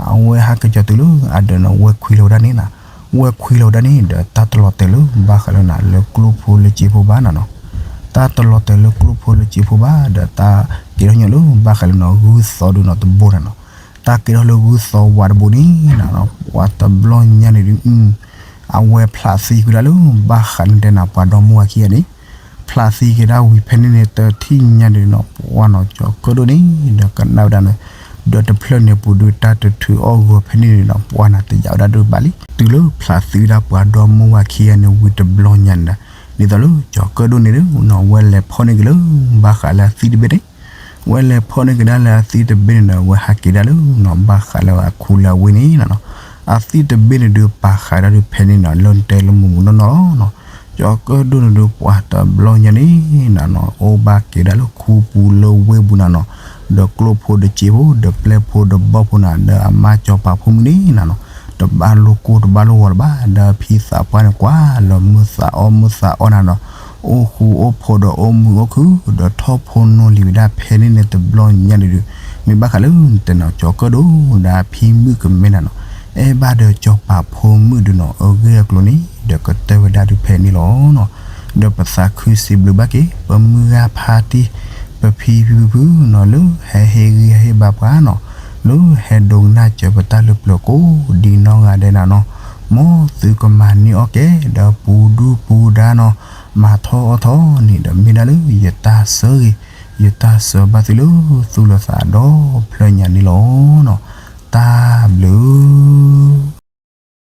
အဝဲဟးက့ၤကၠီၤတုၤလၢအဒၢးန့ၣ် ဝဲခွံလီၤဝဲဒၣ်န့ၣ်နီၤ, ဝဲခွံလီၤဝဲဒၣ်န့ၣ်ဒီး တၢ်တလီၤတဲာ်လၢဘၣ်ဃးလၢနၤ လၢကျိဖိလၢစ့ဖိဘၣ်နီၤနီၤ, တၢ်တလီၤတဲာ်လၢကျိဖိလၢစ့ဖိဘၣ်ဒီး တၢ်ကဲထီၣ်ညီလၢဘၣ်ဃးလၢနၤ ဂုၢ်သီဒုးနီၤတဘိန့ၣ်နီၤ, တၢ်ကဲထီၣ်လၢဂုၢ်သီဝးတဘိန့ၣ်နီၤနီၤ, ပှၤတဘျီညါန့ၣ်ဒုး အဝဲဖျးသံကွံာ်ဒၣ်လၢ ဘၣ်ဃးလၢတဲနၤ ပှၤဒီမါဝၤခံဂၤန့ၣ်, ဖျးသံက့ၤဒၣ်ဝံၤဖဲန့ၣ်န့ၣ် တထံၣ်ညါဒုးနီၤ ပှၤနီၤ ကၠီၤကၢၣ်ဒိၣ်န့ၣ်ဒီး ကနၣ်ဝဲဒၣ်န့ၣ်, ဒီးတဖျၢၣ်န့ၣ်ပူၤဒုး တၢ်တထုးအီၣ်ဂီၤဖဲန့ၣ်န့ၣ်နီၤ ပှၤနီၤ တယာ်ဝဲဒၣ်ဒုးဘၣ်လံ. တုၤလၢဖျးသံဝဲဒၣ်ပှၤဒီမါဝၤခံဂၤန့ၣ်ဝံၤတဘျီညါန့ၣ်ဒီး, ဒ်သိးလၢကၠီၤကၢၣ်ဒိၣ်န့ၣ်ဒုးနီၤ ဝဲလဲၤဖီၣ်န့ၢ်က့ၤလၢ ဘၣ်ဃးလၢအသံၣ်တဘ့ၣ်န့ၣ် ဝဲလဲၤဖီၣ်န့ၢ်က့ၤဒၣ်လၢအသံၣ်တဘ့ၣ်န့ၣ်ဒီး ဝဲဟးက့ၤဒၣ်လၢနီၤ ဘၣ်ဃးလၢအခူလၢအဝ့ၢ်န့ၣ်နီၤနီၤ, အသံၣ်တဘ့ၣ်န့ၣ်ဒုး ပာ်ဃာ်ဒၣ်ဒုးဖဲန့ၣ်နီၤ လၢနတဲလၢမုၢ်မုၢ်နီၢ်နီၢ်လီၤနီၤ. ကၠီၤကၢၣ်ဒိၣ်န့ၣ်ဒုး ပှၤတဘျီညါန့ၣ်နီၤနီၤ အိၣ်ဘၣ်က့ၤဒၣ်လၢခူပူၤလၢဝ့ၢ်ပူၤနီၤနီၤ, ဒီးကျိဖိဒီးစ့ဖိ ဒီးပျဲၢ်ဖိဒီးဘီၣ်ဖိနီၤ ဒီးအမါစီၤပၤဖိမုၣ်န့ၣ်နီၤနီၤ, တဘၣ်လိာ်ကိၢ်တဘၣ်လိာ်ဂီၤလၢၤဘၣ်, ဒီးဖံသးပှၢ်န့ၣ်ကွၢ်လၢမုၢ်သးအီၣ် မုၢ်သးအီၣ်နီၤနီၤ, အိၣ်ဃူအိၣ်ဖိးဒီးအိၣ်မုာ်အိၣ်ခုၣ် ဒီးထီၣ်ဖိနီၢ်လံၤဝဲဒၣ်ဖဲန့ၣ်န့ၣ်တဘျီညါန့ၣ်ဒုး, မ့ၢ်ဘၣ်ဃးလၢနတဲနီၤ ကၠီၤကၢၣ်ဒိၣ်ဒီးအဖံမုၣ်ကမဲနီၤနီၤ, အဲၣ်ဘၣ်ဒီးစီၤပၤဖိမုၣ်ဒုးနီၤ အဂ့ၢ်အကျိၤန့ၣ် ဒီးကတၢၢ်ဝဲဒၣ်ဒုးဖဲန့ၣ်လီၤနီၤ. ဒီးပသးခုစံးဘျုးဘၣ်က့ၤ ပမုၢ်ဂၤဖါတံၢ် ပဖံဖုဖုနီၤ လၢဟဲဟ့ၣ်ဂံၢ်ဟ့ၣ်ဘါပှၤနီၤ, လၢဟဲဒိကနၣ်စၢၤပတၢ်လၢပျၢၤကိးဒံနီၢ်ဂၤဒဲးနီၤနီၤ, မ်သုကမၤန့ၢ်အီၣ်ကဲ ဒီးပူၤဒုပူၤဒါနီၤ, မၤထီၣ်အီၣ်ထီၣ်န့ၣ်ဒီး မ့ၢ်ဒၣ်လၢယတၢ်ဆၢဂ့ၤ ယတၢ်ဆၢဘၣ်သုလၢသူၣ်လၢသးဒီဖျၢၣ်ညါန့ၣ်လီၤနီၤ. တၢ်ဘျုး